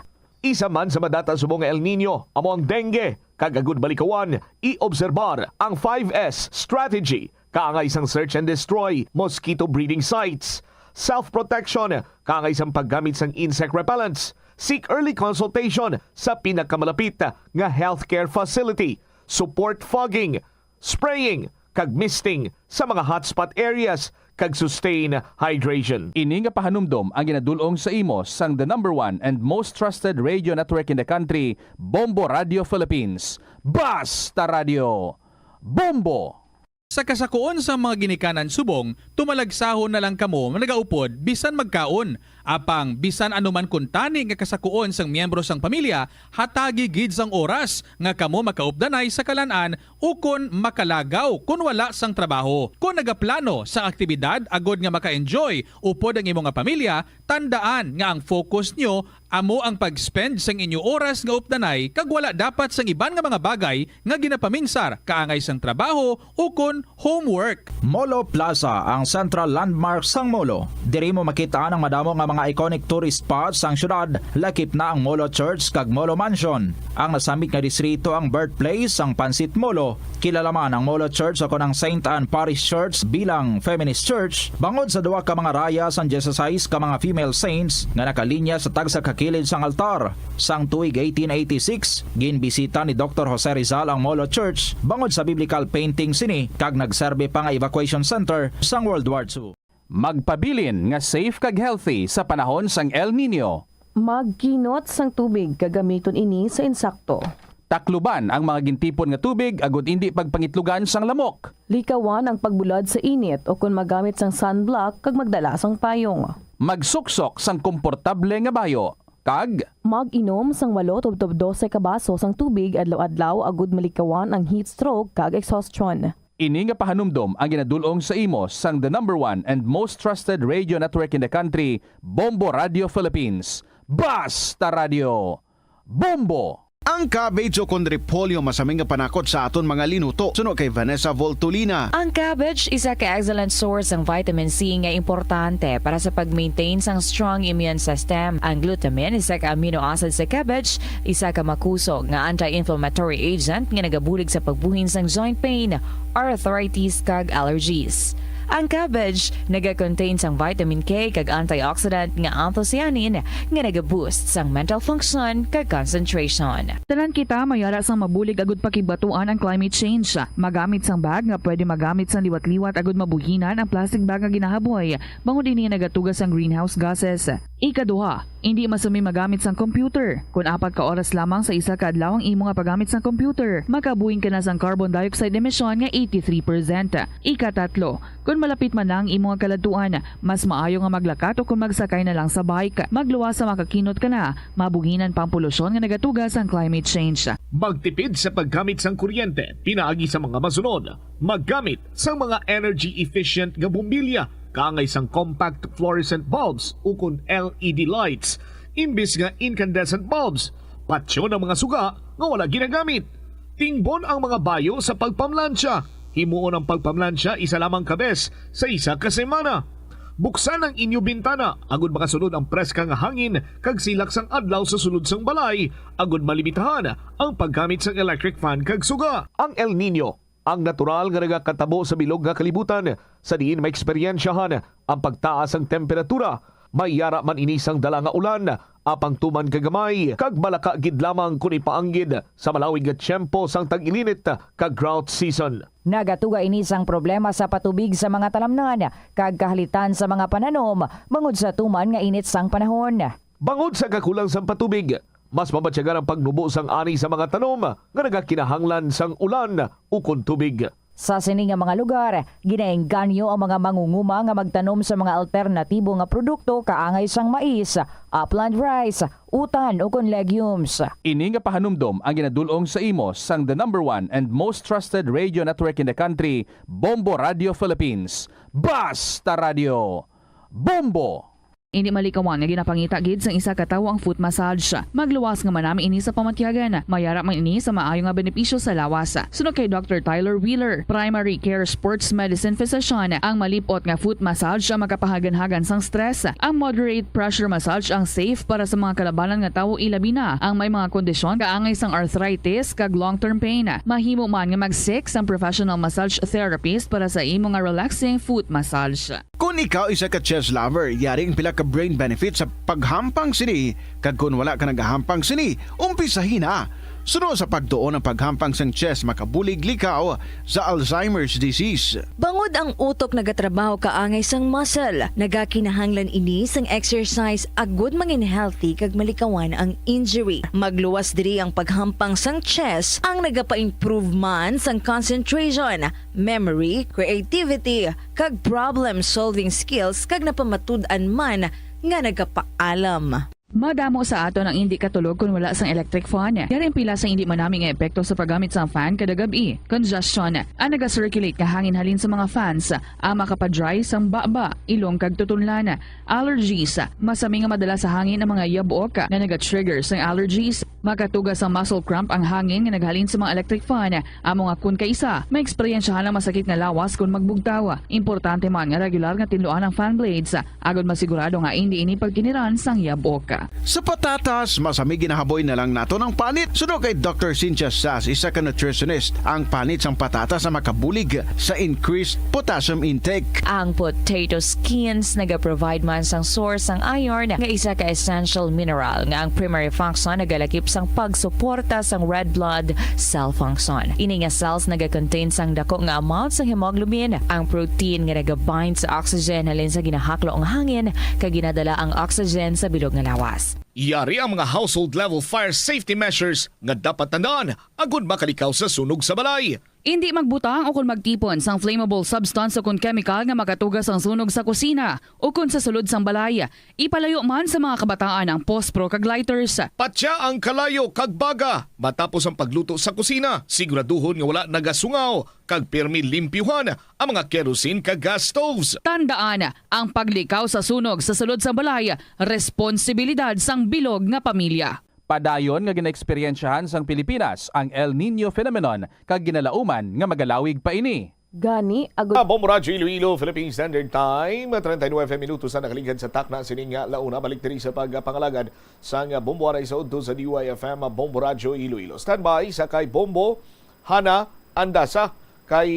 Isa man sa madata subong nga El Niño amo ang dengue, kag agud malikawan, i-obserbar ang five S strategy, kaangay sang search and destroy, mosquito breeding sites, self-protection, kaangay sang paggamit sang insect repellents, seek early consultation sa pinakamalapit nga healthcare facility, support fogging, spraying, kag misting sa mga hotspot areas, kag sustain hydration. Ini nga pahanumdom ang ginadul-ong sa imo sang the number one and most trusted radio network in the country, Bombo Radio Philippines. Basta Radio, Bombo! Sa kasakuon sang mga ginikanan subong, tumalagsahon na lang kamo nga nagaupod bisan magkaon. Apang bisan ano man kuntani nga kasakuon sang miyembro sang pamilya, hatagi gid sang oras nga kamo makaupdanay sa kalan-an ukon makalagaw kon wala sang trabaho. Kon nagaplano sang aktibidad agod nga maka-enjoy upod ang imo nga pamilya, tandaan nga ang focus nyo amo ang pag-spend sang inyo oras nga updanay kag wala dapat sang iban nga mga bagay nga ginapaminsar kaangay sang trabaho ukon homework. Molo Plaza, ang central landmark sang Molo. Diri mo makit-an ang madamo nga mga iconic tourist spots sang syudad, lakip na ang Molo Church kag Molo Mansion. Ang nasambit nga distrito ang birthplace sang Pansit Molo. Kilala man ang Molo Church o kon ang Saint Anne Parish Church bilang feminist church bangod sa duha ka mga raya sang dieciséis ka mga female saints nga nakalinya sa tagsa ka kilid sang altar. Sang tuig eighteen eighty-six, ginbisita ni Doktor Jose Rizal ang Molo Church bangod sa biblical painting sini kag nagserbi pa nga evacuation center sang World War Two. Magpabilin nga safe kag healthy sa panahon sang El Niño. Magkinot sang tubig kag gamiton ini sa insakto. Takluban ang mga gintipon nga tubig agud indi pagpangitlugan sang lamok. Likawan ang pagbulad sa init o kon magamit sang sunblock kag magdala sang payong. Magsuksok sang komportable nga bayo kag mag-inom sang walo tubtob dose ka baso sang tubig adlaw-adlaw agud malikawan ang heat stroke kag exhaustion. Ini nga pahanumdom ang ginadul-ong sa imo sang the number one and most trusted radio network in the country, Bombo Radio Philippines. Basta Radio, Bombo! Ang cabbage o kon repolyo masami nga panakot sa aton mga linuto, suno kay Vanessa Voltolina. Ang cabbage isa ka excellent source sang vitamin C nga importante para sa pag-maintain sang strong immune system. Ang glutamine, isa ka amino acid sa cabbage, isa ka makusog nga anti-inflammatory agent nga nagabulig sa pagbuhin sang joint pain, arthritis, kag allergies. Ang cabbage naga-contain sang vitamin K kag antioxidant nga anthocyanin nga naga-boost sang mental function kag concentration. Tanan kita may ara sang mabulig agud pakigbatuan ang climate change. Magamit sang bag nga pwede magamit sang liwat-liwat agud mabuhinan ang plastic bag nga ginahaboy, bangod ini nagatuga sang greenhouse gases. Ikaduha, indi masumi magamit sang computer. Kon apat ka oras lamang sa isa ka adlaw ang imo nga paggamit sang computer, makabuhin ka na sang carbon dioxide emission nga eighty-three percent. Ikatatlo, kon malapit man na ang imo nga kaladtuan, mas maayo nga maglakat o kon magsakay na lang sa bike. Magluwas sa makakinot ka na, mabuhinan pa ang polusyon nga nagatuga sang climate change. Magtipid sa paggamit sang kuryente pinaagi sa mga masunod. Maggamit sang mga energy-efficient nga bombilya, kaangay sang compact fluorescent bulbs ukon L E D lights, imbis nga incandescent bulbs. Patyon ang mga suga nga wala ginagamit. Tingbon ang mga bayo sa pagpamlansya. Himuon ang pagpamlansya isa lamang ka bes sa isa ka semana. Buksan ang inyo bintana agud makasulod ang preska nga hangin kag silak sang adlaw sa sulod sang balay, agud malimitahan ang paggamit sang electric fan kag suga. Ang El Niño, ang natural nga nagakatabo sa bilog nga kalibutan, sa diin maeksperiensyahan ang pagtaas sang temperatura. May yara man ini sang dala nga ulan, apang tuman ka gamay kag malaka gid lamang kon ipaanggid sa malawig nga tiyempo sang tag-ilinit kag drought season. Nagatuga ini sang problema sa patubig sa mga talamnan kag kahalitan sa mga pananom bangod sa tuman nga init sang panahon. Bangod sa kakulang sang patubig, mas mabatyagan ang pagnubo sang ani sa mga tanom nga nagakinahanglan sang ulan ukon tubig. Sa sini nga mga lugar, ginaengganyo ang mga mangunguma nga magtanom sa mga alternatibo nga produkto kaangay sang mais, upland rice, utan, ukon legumes. Ini nga pahanumdom ang ginadul-ong sa imo sang the number one and most trusted radio network in the country, Bombo Radio Philippines. Basta Radio, Bombo! Indi malikawan nga ginapangita gid sang isa ka tawo ang foot massage. Magluwas nga manami ini sa pamatyagan. May ara man ini sa maayo nga benepisyo sa lawas. Suno kay Doctor Tyler Wheeler, primary care sports medicine physician, ang malip-ot nga foot massage ang makapahaganhagan sang stress. Ang moderate pressure massage ang safe para sa mga kalabanan nga tawo, ilabi na ang may mga kondisyon kaangay sang arthritis kag long-term pain. Mahimo man nga mag-seek sang professional massage therapist para sa imo nga relaxing foot massage. Kon ikaw isa ka chess lover, yari ang pila ka brain benefits sa paghampang sini, kag kon wala ka nagahampang sini, umpisahi na. Suno sa pagtuon, ang paghampang sang chess makabulig likaw sa Alzheimer's disease. Bangod ang utok nagatrabaho kaangay sang muscle, nagakinahanglan ini sang exercise agud mangin healthy kag malikawan ang injury. Magluwas diri ang paghampang sang chess, ang nagapa-improve man sang concentration, memory, creativity, kag problem-solving skills, kag napamatud-an man nga nagapaalam. Madamo sa aton ang indi katulog kon wala sang electric fan. Yari ang pila sa indi manami nga epekto sa paggamit sang fan kada gab-i. Congestion, ang naga-circulate nga hangin halin sa mga fans, ang makapa-dry sang baba, ilong kag tutunlan. Allergies, masami nga madala sa hangin ang mga yabok nga naga-trigger sang allergies. Makatuga sang muscle cramp ang hangin nga naghalin sa mga electric fan. Amo nga kon kaisa, maeksperiensyahan ang masakit nga lawas kon magbugtaw. Importante man nga regular nga tinluan ang fan blades, agod masigurado nga indi ini pagkiniran sang yabok. Sa patatas, masami ginahaboy na lang naton ang panit. Suno kay Doctor Cynthia Sass, isa ka nutritionist, ang panit sang patatas ang makabulig sa increased potassium intake. Ang potato skins nagaprovide man sang source sang iron, nga isa ka essential mineral nga ang primary function nagalakip sang pagsuporta sang red blood cell function. Ini nga cells nagakontain sang dako nga amount sang hemoglobin, ang protein nga nagabind sa oxygen halin sa ginahaklo nga hangin kag ginadala ang oxygen sa bilog nga lawas. Yari ang mga household level fire safety measures nga dapat tandaan agud makalikaw sa sunog sa balay. Indi magbutang o kon magtipon sang flammable substance o kon chemical nga makatuga sang sunog sa kusina o kon sa sulod sang balay. Ipalayo man sa mga kabataan ang pospro kag lighters. Patya ang kalayo kag baga matapos ang pagluto sa kusina. Siguraduhon nga wala nagasungaw kag pirmi limpyuhan ang mga kerosene kag gas stoves. Tandaan, ang paglikaw sa sunog sa sulod sang balay, responsibilidad sang bilog nga pamilya. Padayon nga ginaeksperyensyahan sang Pilipinas ang El Niño phenomenon kag ginalauman nga magalawig pa ini. Gani, agud- Sa Bombo Radyo Iloilo, Philippine Standard Time, treinta y nueve minutos na nakaligad sa takna sining, ah, launa. Balik diri sa pagpangalagad sang, ah, Bombo Aray sa udto sa D Y F M, ah, Bombo Radyo Iloilo. Standby sa kay Bombo Hana Andasa kay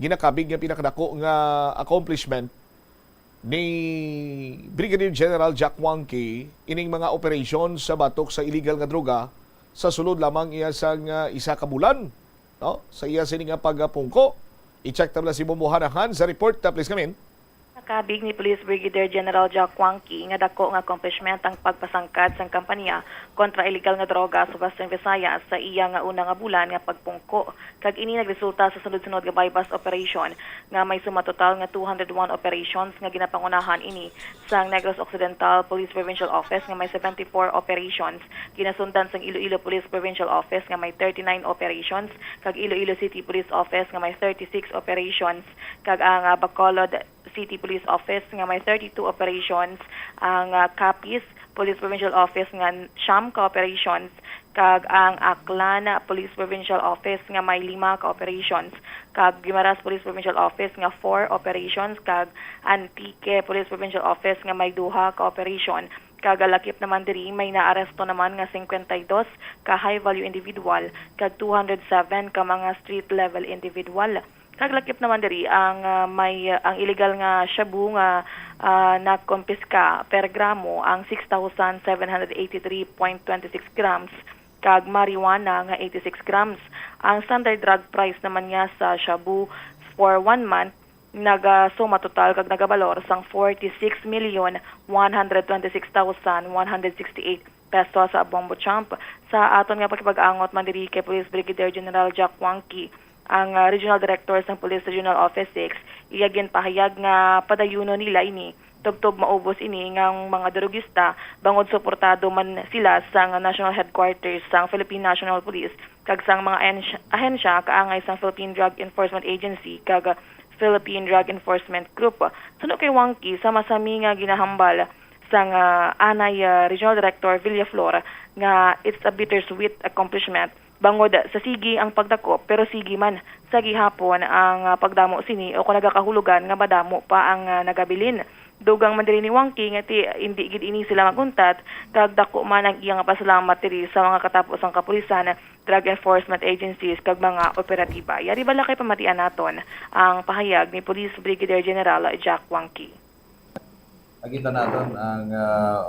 ginakabig nga pinakadako nga accomplishment ni Brigadier General Jack Wangki ining mga operasyon sa batok sa illegal nga droga sa sulod lamang iya sang, ah, isa ka bulan, no? Sa iya sini nga pagpungko. I-check ta bala si Bombo Hana Hans sa report, ah, please, come in. Nakabig ni Police Brigadier General Jack Wangki nga dako nga accomplishment ang pagpasangkad sang kampanya kontra illegal nga droga sa Western Visayas sa iya nga una nga bulan nga pagpungko. Kag ini nagresulta sa sunod-sunod nga buy-bust operation nga may suma total nga two hundred one operations nga ginapangunahan ini sang Negros Occidental Police Provincial Office nga may seventy-four operations, ginasundan sang Iloilo Police Provincial Office nga may thirty-nine operations, kag Iloilo City Police Office nga may thirty-six operations, kag ang, ah, Bacolod City Police Office nga may thirty-two operations, ang, ah, Capiz Police Provincial Office nga siyam ka operations, kag ang Aklan Police Provincial Office nga may lima ka operations, kag Guimaras Police Provincial Office nga four operations, kag Antique Police Provincial Office nga may duha ka operation, kag lakip naman diri may naaresto naman nga singkwenta y dos ka high-value individual kag two hundred seven ka mga street-level individual. Kag lakip naman diri ang, ah, may, ah, ang illegal nga shabu nga, ah, nakompiska per gramo ang six thousand seven hundred eighty-three point twenty-six grams kag marijuana nga eighty-six grams. Ang standard drug price naman niya sa shabu for one month nagasuma total kag nagabalor sang forty-six million one hundred twenty-six thousand one hundred sixty-eight pesos sa Bombo Chomp. Sa aton nga pakipag-angot man diri kay Police Brigadier General Jack Wangki, ang, ah, Regional Director sang Police Regional Office six, iya ginpahayag nga padayunon nila ini tubtob maubos ini nga ang mga drugista, bangod suportado man sila sang National Headquarters sang Philippine National Police kag sang mga ahensya, ahensya kaangay sang Philippine Drug Enforcement Agency kag Philippine Drug Enforcement Group. Suno kay Wangki, sa masami nga ginahambal sang, ah, anay, ah, Regional Director Villaflor nga it's a bittersweet accomplishment, bangod sa sige ang pagdakop, pero sige man sa gihapon ang, ah, pagdamo sini o kung nagakahulugan nga madamo pa ang, ah, nagabilin. Dugang man diri ni Wangki nga ti, hindi gid ini sila maguntat, kag dako man ang iyang pasalamat diri sa mga katapo sang kapulisan, drug enforcement agencies, kag mga operatiba. Yari bala kay pamatian naton ang pahayag ni Police Brigadier General Jack Wangki. Nakita naton ang, ah,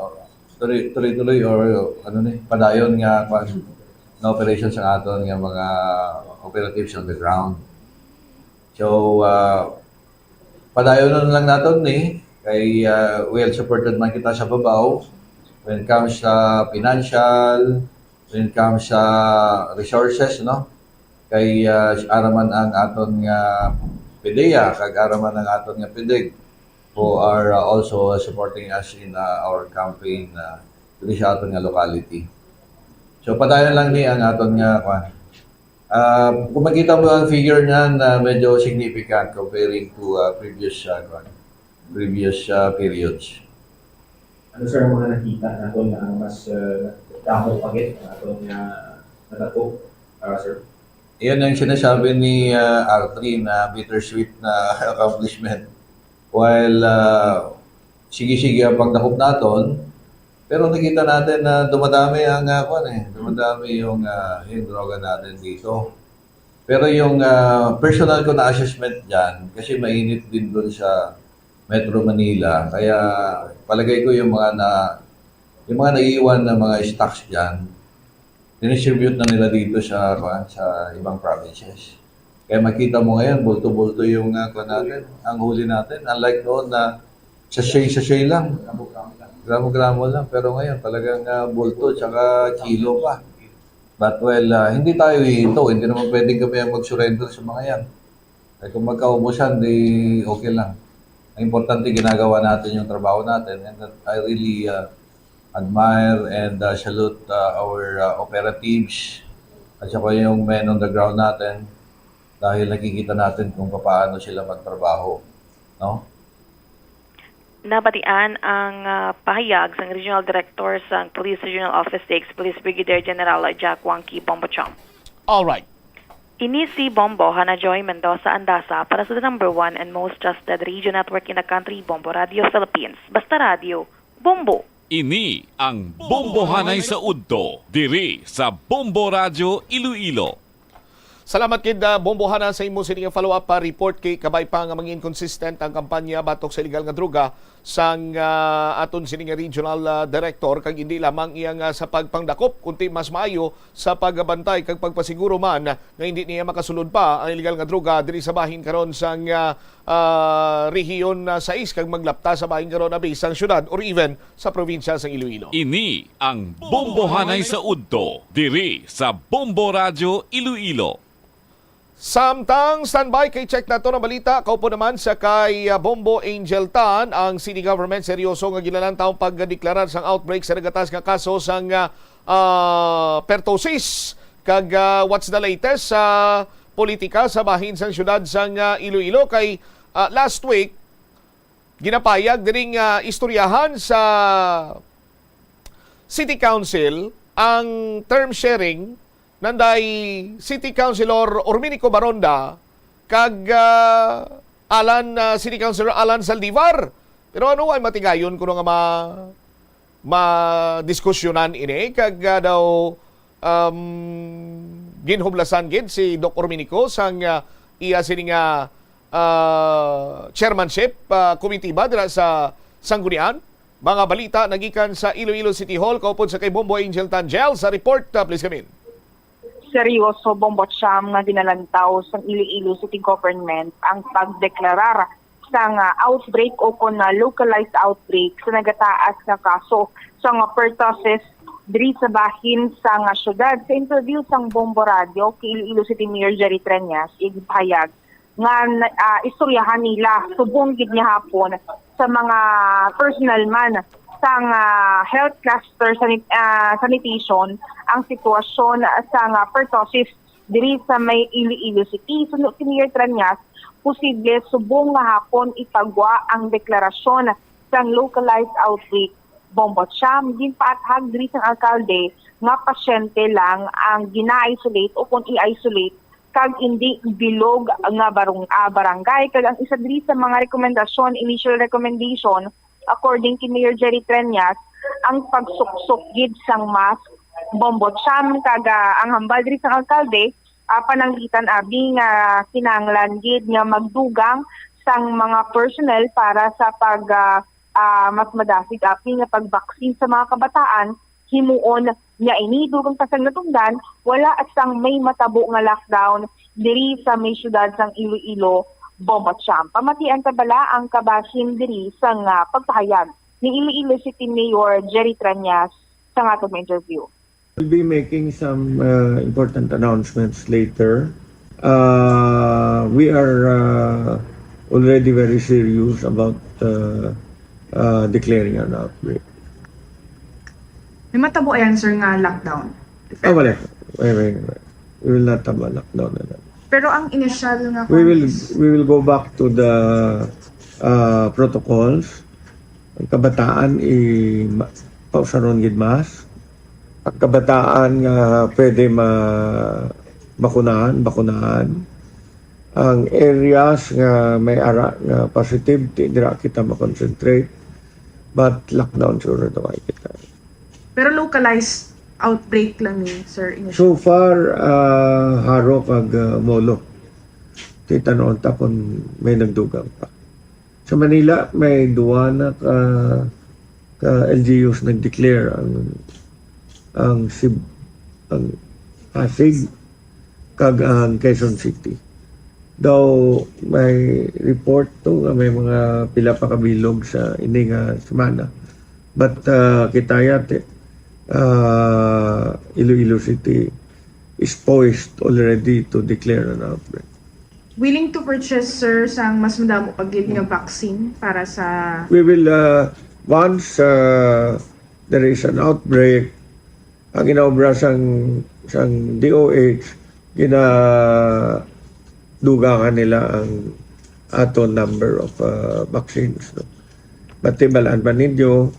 tuloy-, tuloy-tuloy or ano ni, padayon nga, kwan, nga operation sa aton nga mga operatives on the ground. So, ah, padayon na lang naton ni kay, ah, well supported man kita sa babaw when it comes sa financial, when it comes sa resources, no? Kay, ah, ara man ang aton nga PDEA, kag ara man ang aton nga PDEG, who are, ah, also supporting us in, ah, our campaign, ah, diri sa aton nga locality. So, padayon lang ni ang aton nga, kwan. Ah, kung makita mo ang figure niyan, ah, medyo significant comparing to, ah, previous, ah, kwan, previous, ah, periods. Ano, sir, ang mga nakita naton nga ang mas, ah, damo pa gid ang aton nga nadakop, ah, sir? Iyan ang sinasabi ni, ah, R three na bittersweet na accomplishment. While, ah, sige-sige ang pagdakop naton, pero nakita natin na dumadami ang, ah, kwan eh, dumadami yung, ah, yung droga natin dito. Pero yung, ah, personal ko na assessment dyan, kasi mainit din doon sa Metro Manila, kaya palagay ko yung mga na, yung mga naiiwan na mga stocks dyan, dinistribute na nila dito sa, kwan, sa ibang provinces. Kaya makita mo ngayon, bulto-bulto yung, ah, kwan natin, ang huli natin. Unlike noon na sachet-sachet lang, gramo-gramo lang. Pero ngayon, talagang, ah, bulto tsaka kilo pa. But well, ah, hindi tayo hihinto. Hindi naman pwedeng kami ang mag-surrender sa mga yan. Ay, kung magkaubusan, di okay lang. Ang importante, ginagawa natin yung trabaho natin. And that I really, ah, admire and, ah, salute, ah, our, ah, operatives at saka yung men on the ground natin dahil nakikita natin kung paano sila magtrabaho, no? Nabatian ang, ah, pahayag sang Regional Director sang Police Regional Office six, Police Brigadier General Jack Wangki Bombo Chong. Alright. Ini si Bombo Hana Joy Mendoza Andasa para sa the number one and most trusted radio network in the country, Bombo Radio Philippines. Basta Radio, Bombo! Ini ang Bombohanay sa Udto, diri sa Bombo Radio Iloilo. Salamat gid, ah, Bombohana, sa imo sini nga follow-up, ah, report, kay kabay pa nga mangin consistent ang kampanya batok sa illegal nga droga sang, ah, aton sini nga regional, ah, director, kag hindi lamang iya nga sa pagpangdakop, kundi mas maayo sa pagbantay kag pagpasiguro man nga hindi niya makasulod pa ang illegal nga droga diri sa bahin karon sang, ah, ah, rehiyon, ah, sais kag maglapta sa bahin karon abi sang syudad or even sa probinsya sang Iloilo. Ini ang Bombohanay sa Udto, diri sa Bombo Radio Iloilo. Samtang standby kay check nato ang balita, kaupo naman sa kay, ah, Bombo Angel Tan, ang city government seryoso nga ginalantaw pagdeklarar sang outbreak sa nagatas nga kaso sang, ah, ah, pertussis. Kag, ah, what's the latest sa politika sa bahin sang syudad sang, ah, Iloilo? Kay, ah, last week, ginapayag diri nga istoryahan sa City Council Ang term sharing nanday City Councilor Orminico Baronda kag, ah, Alan, ah, City Councilor Alan Saldivar. Pero ano ay matigayon kuno nga ma madiskusyonan ini kag, ah, daw, um, ginhublasan gid si Doc Orminico sang, ah, iya sini nga, ah, chairmanship, ah, komitiba dira sa Sanggunian. Mga balita nagikan sa Iloilo City Hall, kaupod sa kay Bombo Angel Tangel sa report. Ah, please come in. Seryoso, Bombo Cham, nga ginalantaw sang Iloilo City Government ang pagdeklarar sang, ah, outbreak o kon, ah, localized outbreak sa nagataas nga kaso sang, ah, pertussis diri sa bahin sang, ah, syudad. Sa interview sang Bombo Radio kay Iloilo City Mayor Jerry Treñas, igpahayag nga na-, ah, istoryahan nila subong gid nga hapon sa mga personnel man sang, ah, health cluster sanit-, ah, sanitation ang sitwasyon sang, ah, pertussis diri sa may Iloilo City. Suno si Mayor Treñas, posible subong nga hapon ipagwa ang deklarasyon sang localized outbreak. Bombo Cham, ginpaathag diri sang alkalde nga pasyente lang ang gina-isolate o kon i-isolate kag indi bilog nga barong-, ah, barangay. Kag ang isa diri sa mga rekomendasyon, initial recommendation, according kay Mayor Jerry Treñas, ang pagsuksok gid sang mask, Bombo Cham, kag, ah, ang hambal diri sang alkalde, ah, pananglitan abi nga kinahanglan gid nga magdugang sang mga personnel para sa pag, ah, ah, mas madasig abi nga pag-vaccine sa mga kabataan, himuon niya ini. Dugang pa sang natungdan, wala sang may matabo nga lockdown diri sa may siyudad sang Iloilo, Bombo Cham. Pamatian ta bala ang kabahin diri sang, ah, pagpahayag ni Iloilo City Mayor Jerry Treñas sa aton interview. We'll be making some, uh, important announcements later. Uh, we are, uh, already very serious about, uh, uh, declaring an outbreak. May matabo yan, sir, nga lockdown? Ah, wala. Wait, wait, wait. We will not have a lockdown na lang. Pero ang initial nga We will, kuwan is we will go back to the, uh, protocols. Ang kabataan, i-, ma-, pausaron gid mask. Ang kabataan nga pwede ma-, bakunahan, bakunahan. Ang areas nga may ara nga positive, di dira kita ma-concentrate. But lockdown siguro daw ay kita. Pero localized outbreak lang ni, sir, initially. So far, ah, Jaro kag, ah, Molo. Kita noon ta kung may nagdugang pa. Sa Manila, may duwa na ka, ka L G Us nag-declare ang, ang Sib-, ang Pasig kag ang Quezon City. Daw may report to nga may mga pila pa ka bilog sa ini nga semana. But, uh, kita yate, uh, Iloilo City is poised already to declare an outbreak. Willing to purchase, sir, sang mas madamo pa gid nga vaccine para sa We will, uh, once, uh, there is an outbreak, ang ginaobra sang, sang D O H, ginadugangan nila ang aton number of, uh, vaccines, no? But tibalaan pa ninyo,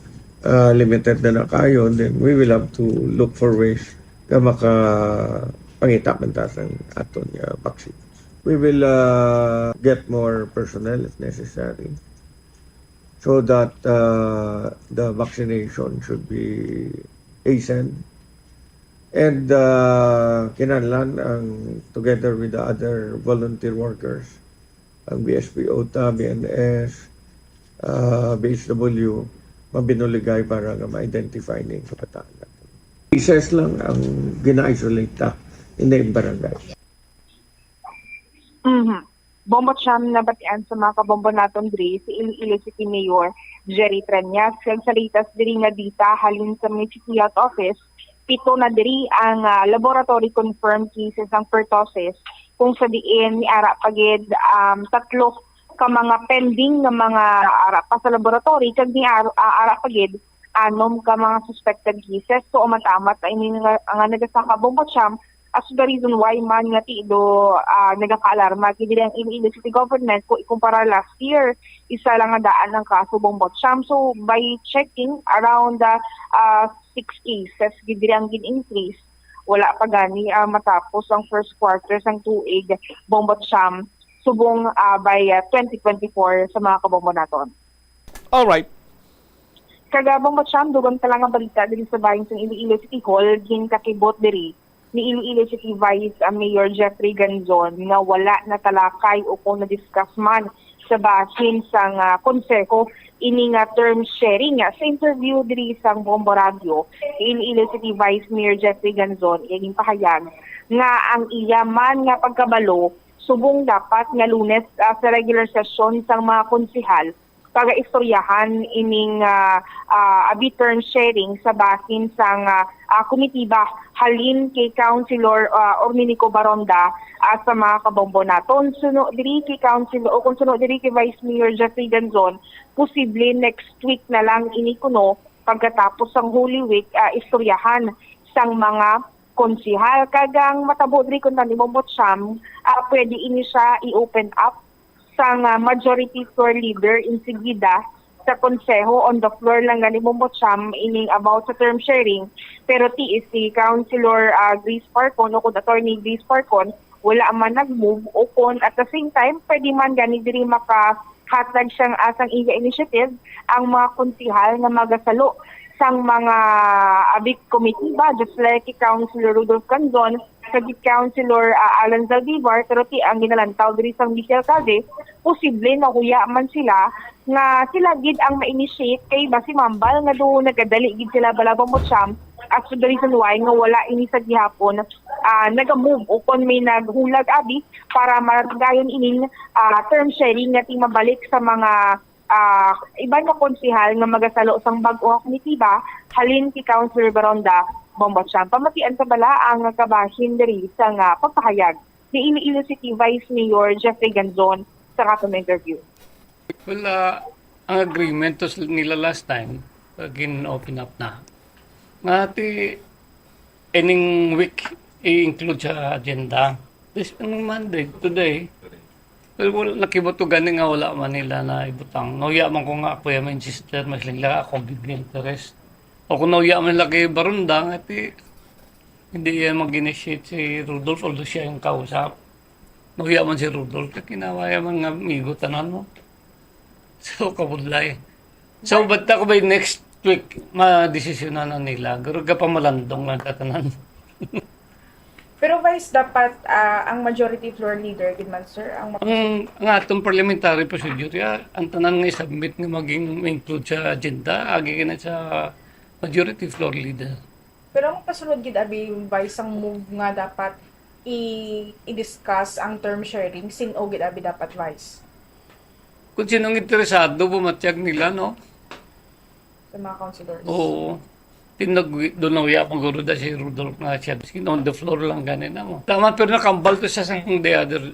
uh, limited na na kayo, then we will have to look for ways nga makapangita man ta sang aton nga vaccines. We will, uh, get more personnel if necessary so that, uh, the vaccination should be hastened. And, uh, kinahanglan ang, together with the other volunteer workers, ang B S P O ta, B N S, uh, B H W, mabinuligay para nga ma-identify ning kabataan natin. Cases lang ang gina-isolate ta in the barangay. Mhm. Bombo Cham, nabatian sa mga kabombo naton diri si Iloilo City Mayor Jerry Treñas. Kag sa latest diri nga data halin sa may City Health Office, pito na diri ang, ah, laboratory confirmed cases sang pertussis, kung sa diin may ara pa gid, um, tatlo ka mga pending nga mga ara pa sa laboratory, kag may ar-, ah, ara pa gid anom ka mga suspected cases. So, umat-amat na ini nga, nga nagasaka, Bombo Cham, as the reason why man nga ti do, ah, nagakaalarma gid diri ang Iloilo City Government kung ikumpara last year, isa lang nga daan ang kaso, Bombo Cham. So, by checking around, ah, ah, six cases gid diri ang gin-increase. Wala pa gani, ah, matapos ang first quarter sang tuig, Bombo Cham, subong, ah, by, ah, twenty twenty-four sa mga kabombo naton. Alright. Kag, ah, Bombo Cham, dugang ta lang ang balita diri sa bahin sang Iloilo City Hall, ginkakibot diri ni Iloilo City Vice, ah, Mayor Jeffrey Ganzon nga wala natalakay o kung na-discuss man sa bahin sang, ah, konseho ini nga term sharing. Ah, sa interview diri sang Bombo Radio, ni Iloilo City Vice Mayor Jeffrey Ganzon, iya ginpahayag nga ang iya man nga pagkabalo subong dapat nga Lunes, ah, sa regular session sang mga konsehal pagaistoryahan ining, ah, ah, abi term sharing sa bahin sang, ah, ah, komitiba halin kay Councilor, ah, Orminico Baronda, ah, sa mga kabombo naton. Suno diri kay Councilor, o kung suno diri kay Vice Mayor Jeffrey Ganzon, posible next week na lang ini kuno pagkatapos sang Holy Week, ah, istoryahan sang mga konsihal. Kag ang matabo diri, kung tani mo, Botcham, ah, pwede ini siya i-open up sang, ah, majority floor leader insigida sa konseho. On the floor lang gani mo, Botcham, ining about sa term sharing. Pero ti si Councilor, ah, Grace Parcon o kung Attorney Grace Parcon, wala man nag-move o kung at the same time, pwede man gani diri makahatag siyang asang iya initiative ang mga konsihal nga magasalo sang mga abik komitiba, just like kay Councilor Rudolph Candon, kag kay Councilor, ah, Alan Zaldivar, pero ti ang ginalantaw diri sang Vice Alcalde, posible nahuya man sila nga sila gid ang ma-initiate kay basi mambal nga do nagadali gid sila bala ba mo siyam. As to the reason why nga wala ini sa gihapon, ah, naga-move o kon may naghulag abi para maragayon ining, ah, term sharing nga ti mabalik sa mga, ah, iban nga konsihal nga magasalo sang bag-o nga komitiba halin kay Councilor Baronda Bombacham. Pamatian sa bala ang kabahin diri sa nga pagpahayag ni Iloilo City Vice Mayor Jeffrey Ganzon sa katong interview. Well, ah, ang agreement to sila nila last time, uh, gin-open up na. Nga ti, ining week, i-include sa agenda. This, anong Monday? Today? Well, wala, nakibot ko gani nga wala man nila na ibutang. Nauya man ko nga ako yung insister, mas lang ako big interest. O kung nauya man lagi Barundang, ati, hindi yan mag-initiate si Rudolph, although siya yung kausap. Nauya man si Rudolph, kaya kinawaya man nga amigo tanan mo. So, kabudlay. So, basta ko ba next week, madesisyonan na nila. Garo ka pamalandong lang katanan. Pero Vice, dapat ah, ang majority floor leader gid man, sir, ang mag- Ang, ang atong parliamentary procedure, ya, ang tanan nga i-submit nga maging include sa agenda, agi na sa majority floor leader. Pero ang pasulod gid abi, Vice, ang move nga dapat i- i-discuss ang term sharing, sin-o gid abi dapat, Vice? Kung sinong interesado, bumatyag nila, no? Sa mga councilors. Oo. Tinag doon na uya pang guro da si Rudolph nga siya. Skin on the floor lang gani na mo. Tama, pero nakambal to sa sang the other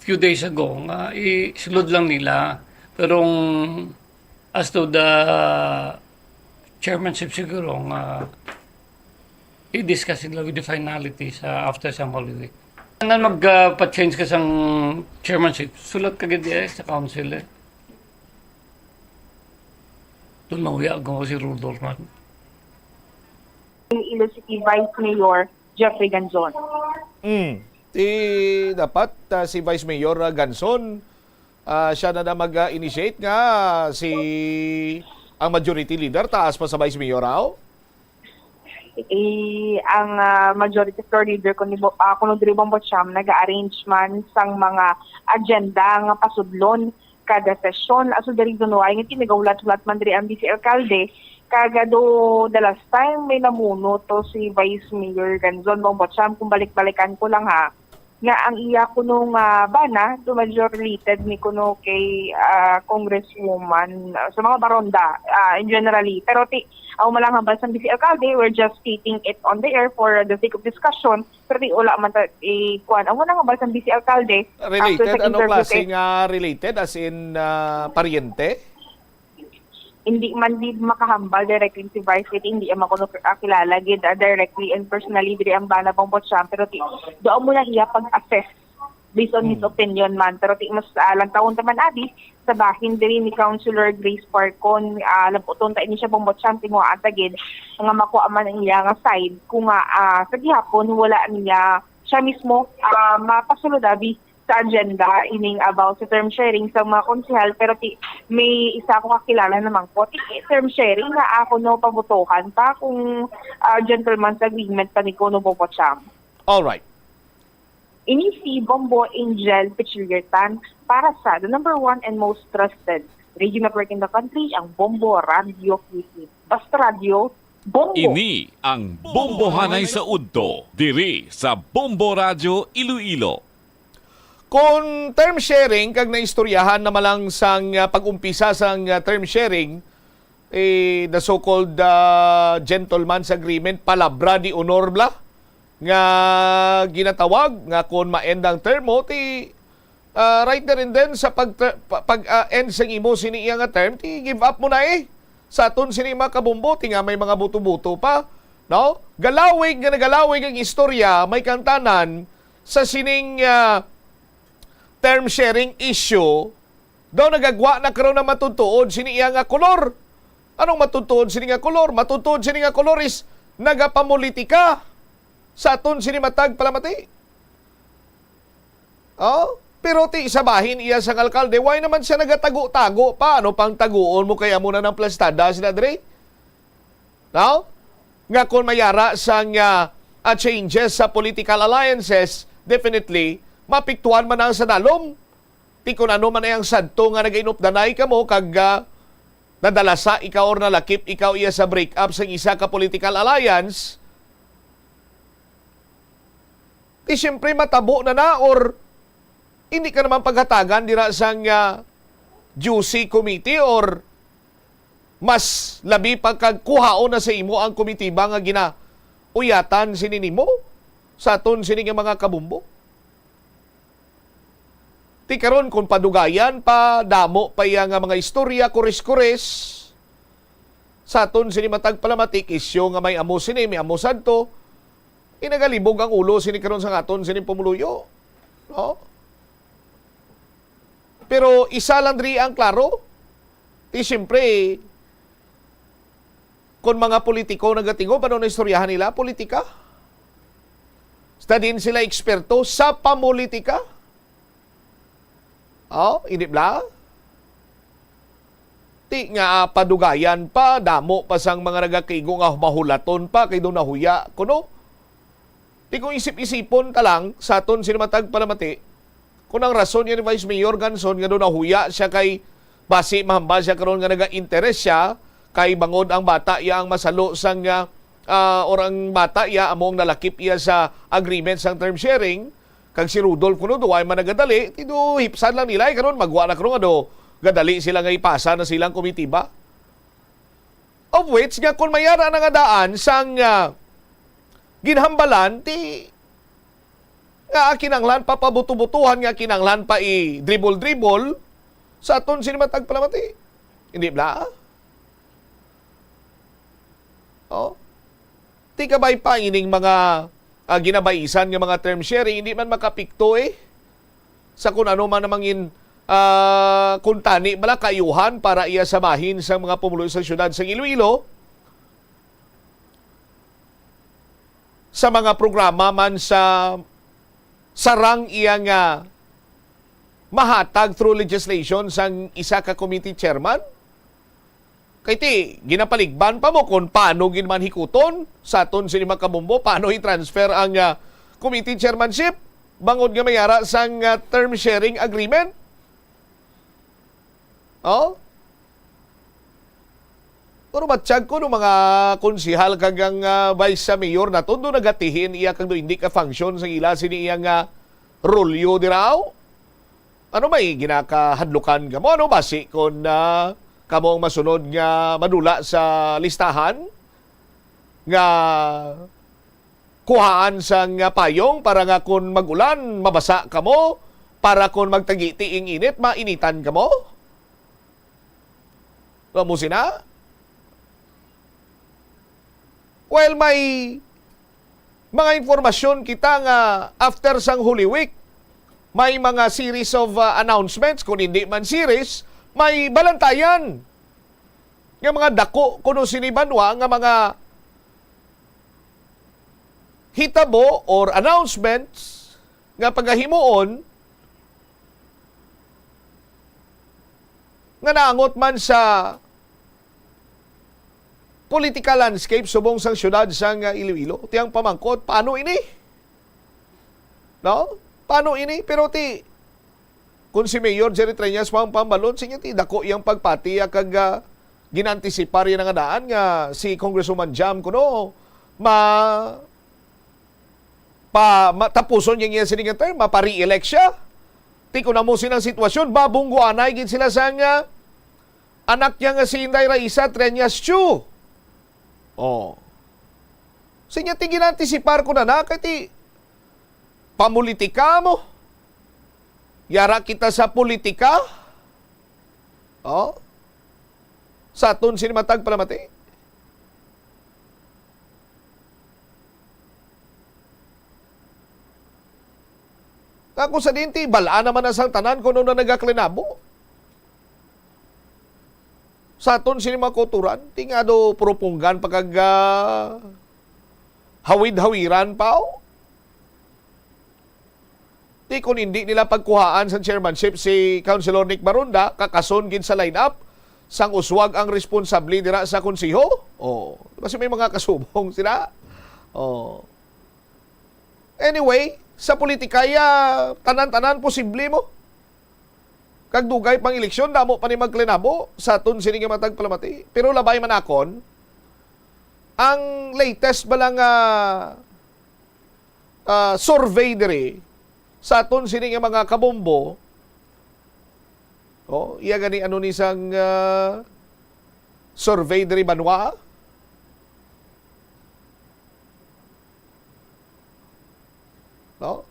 few days ago nga isulod lang nila. Pero ang, as to the chairmanship siguro nga i-discuss nila with the finalities, ah, after sang Holy Week. Ngan mag, ah, pa-change ka sang chairmanship, sulat ka gid eh, sa council eh. Doon mauya ko si Rudolph man. Iloilo City Vice Mayor Jeffrey Ganzon. Mm. Ti dapat, ah, si Vice Mayor, ah, Ganzon, ah, siya na na mag-initiate nga si ang majority leader taas pa sa Vice Mayor, aw? Eh, ang, ah, majority floor leader kuno ni Bo- ah, kuno diri Bombo Cham naga-arrange man sang mga agenda nga pasudlon kada sesyon. As the reason why nga ti nagahulat-hulat man diri ang Vice Alcalde, kag do the last time may namuno to si Vice Mayor Ganzon Bombo Cham, kung balik-balikan ko lang ha, nga ang iya kuno nga bana do major related ni kuno kay, ah, Congresswoman, ah, sa mga Baronda, ah, in generally. Pero ti, ako man lang hambal sang Vice Alcalde, we're just stating it on the air for the sake of discussion. Pero ti, wala man ta, eh, kuwan. Ako man lang hambal sang Vice Alcalde, Related? after sa Ano interview klase kay nga related? As in, ah, paryente? Hindi man gid makahambal directly si Vice, kay hindi man kuno, ah, kilala gid, ah, directly and personally diri ang bana Bombo Cham, pero ti, doon mo na iya pag-assess based on his Hmm. opinion man. Pero ti, mas, ah, lantawon ta man abi, sa bahin diri ni Councilor Grace Parcon, ah, labuton ta ini siya, Bombo Champ, tinguhaan ta gid nga makuha man ang iya nga side. Kung nga, ah, sa gihapon, wala niya siya mismo, ah, mapasulod abi sa agenda ining about sa term sharing sa mga konsehal, pero ti, may isa ko kakilala naman ko, ti term sharing na ako no pabutuhan pa kung, ah, gentleman's agreement pa ni kuno, Bombo Champ. All right. Ini si Bombo Angel Pichiliertan para sa the number one and most trusted radio network in the country, ang Bombo Radio Philippines. Basta Radio, Bombo! Ini ang Bombohanay sa Udto, diri sa Bombo Radio Iloilo. Kung term sharing, kag naistoryahan naman lang sang ah, pag-umpisa sang ah, term sharing, eh, the so-called ah, gentleman's agreement, palabra de honor bla, nga ginatawag nga kung ma-end ang term mo, ti ah, right there and then sa pag, pag ah, end sang imo sini iya nga term, ti give up mo na eh. Sa aton sini mga kabumbo, ti nga may mga buto-buto pa, no? Galawig nga nagalawig ang istorya, may kantanan sa sining ah, term sharing issue, daw nagagwa na karon ang matudtuod sini iya nga kolor. Anong matudtuod sini nga kolor? Matudtuod sini nga kolor is nagapamulitika sa aton sini matag palamati. Oh, pero ti sa bahin iya sang alkalde, why naman siya nagatago-tago pa? Ano pang taguon mo kay amo na ng plastada sila dre? No? Nga kung mayara sang ah, ah, changes sa political alliances, definitely, mapiktuhan man ang sa dalom. Ti kun ano man ay ang sadto nga nagainupdanay kamo kag ah, nadalasa ikaw or nalakip ikaw iya sa break up sang isa ka political alliance, ti siyempre matabo na na or hindi ka naman paghatagan dira sang ah, G O C committee or mas labi pa kag kuhaon na sa imo ang komitiba nga ginauyatan sini nimo sa aton sini nga mga kabumbo. Ti karon kung padugayan pa, damo pa iya nga mga istorya, kuris-kuris sa aton sini matag palamatik, isyu nga may amo sini, may amo sadto, inagalibog ang ulo sini karon sa aton sini pumuluyo. No? Pero isa lang diri ang klaro, ti siyempre, kung mga politiko nagatingog, ano na istoryahan nila? Politika. Sa din sila eksperto sa pamulitika. Oh, hindi bla? Ti nga ah, padugayan pa, damo pa sang mga nagakaigo nga mahulaton pa kay do nahuya kuno. Ti kung isip-isipon ta lang sa aton sini matag palamati, kung ang rason ni Vice Mayor Ganson nga do nahuya siya kay basi mahambal siya karon nga naga-interes siya kay bangod ang bata iya ang masalo sang ah, ah, or ang bata iya amo ang nalakip iya sa agreement sang term sharing, kag si Rudolph kuno duway man nagadali, ti do hipsan lang nila, eh, karon magwa na karon nga do gadali sila nga ipasa na silang komitiba. Of which, nga kung may ara na nga daan sang ah, ginhambalan, ti nga kinanglan pa pabuto-butuhan, nga kinanglan pa i-dribble-dribble sa aton sini matag palamati. Hindi bla? Oh? Ti kabay pa ining mga ah, ginabaisan nga mga term sharing, hindi man makapikto eh sa kung ano man ang mangin ah, kuntani bala kaayuhan para iya sa bahin sang mga pumulo sa siyudad sang Iloilo sa mga programa man sa sarang iya nga mahatag through legislation sang isa ka committee chairman. Kay ti, ginapaligban pa mo kung paano gid man hikuton sa aton sini mga kabumbo, paano i-transfer ang ah, committee chairmanship bangod nga may ara sang ah, term sharing agreement. Oh? Pero matsyag ko no mga konsihal kag ang ah, vice sa mayor na tondo nagatihin iya kag do hindi ka function sa ila sini iya nga rolyo diraw. Ano may ginakahadlukan kamo no basi kon ah, kamo ang masunod nga madula sa listahan nga kuhaan sang ah, payong para nga kon mag-ulan mabasa kamo, para kon magtagi-tiing init mainitan kamo? Wa mo sina? Well, may mga informasyon kita nga after sang Holy Week, may mga series of ah, announcements, kung hindi man series, May balantayan nga mga dako kuno sini banwa nga mga hitabo or announcements nga pagahimuon nga naangot man sa political landscape subong sang siyudad sang, ah, Iloilo. Ti ang pamangkot, paano ini? No? Paano ini? Pero ti, kung si Mayor Jerry Treñas pa ang pambalon, siya ti dako iyang pagpati, ah, kag, ah, ginantisipar iya nga daan nga si Congresswoman Jam kuno ma-, pa, matapuson niya, niya sini nga term, mapa-re-elect siya. Ti kun amo sini ang sitwasyon, mabungguanay gid sila sang, ah, anak niya nga si Inday Raisa Treñas Chu. Oh. Sinya ti ginantisipar ko na na, kay ti pamulitika mo. Yara kita sa politika. Oh. Sa aton sini matag palamati. Nga kung sa dinti, bal-an naman na sang tanan kung ano na nagaklinabo. Sa aton sini mga kauturan, ti nga do purupunggan pa kag, ah, hawid-hawiran pa, oh. Ti kung hindi nila pagkuhaan sa chairmanship si Councilor Nick Barunda, kakason gid sa lineup sang uswag ang responsable dira sa konseho. Oh, basi may mga kasubong sila. Oh. Anyway, sa politikaya, tanan-tanan posible mo. Kag dugay pang eleksyon, damo pa ni magklinabo sa aton sini nga matag palamati. Pero labay man akon, ang latest ba lang, ah, ah, survey diri sa aton sini nga mga kabombo, oh, iya gani ano ni sang, ah, survey diri banwa? No?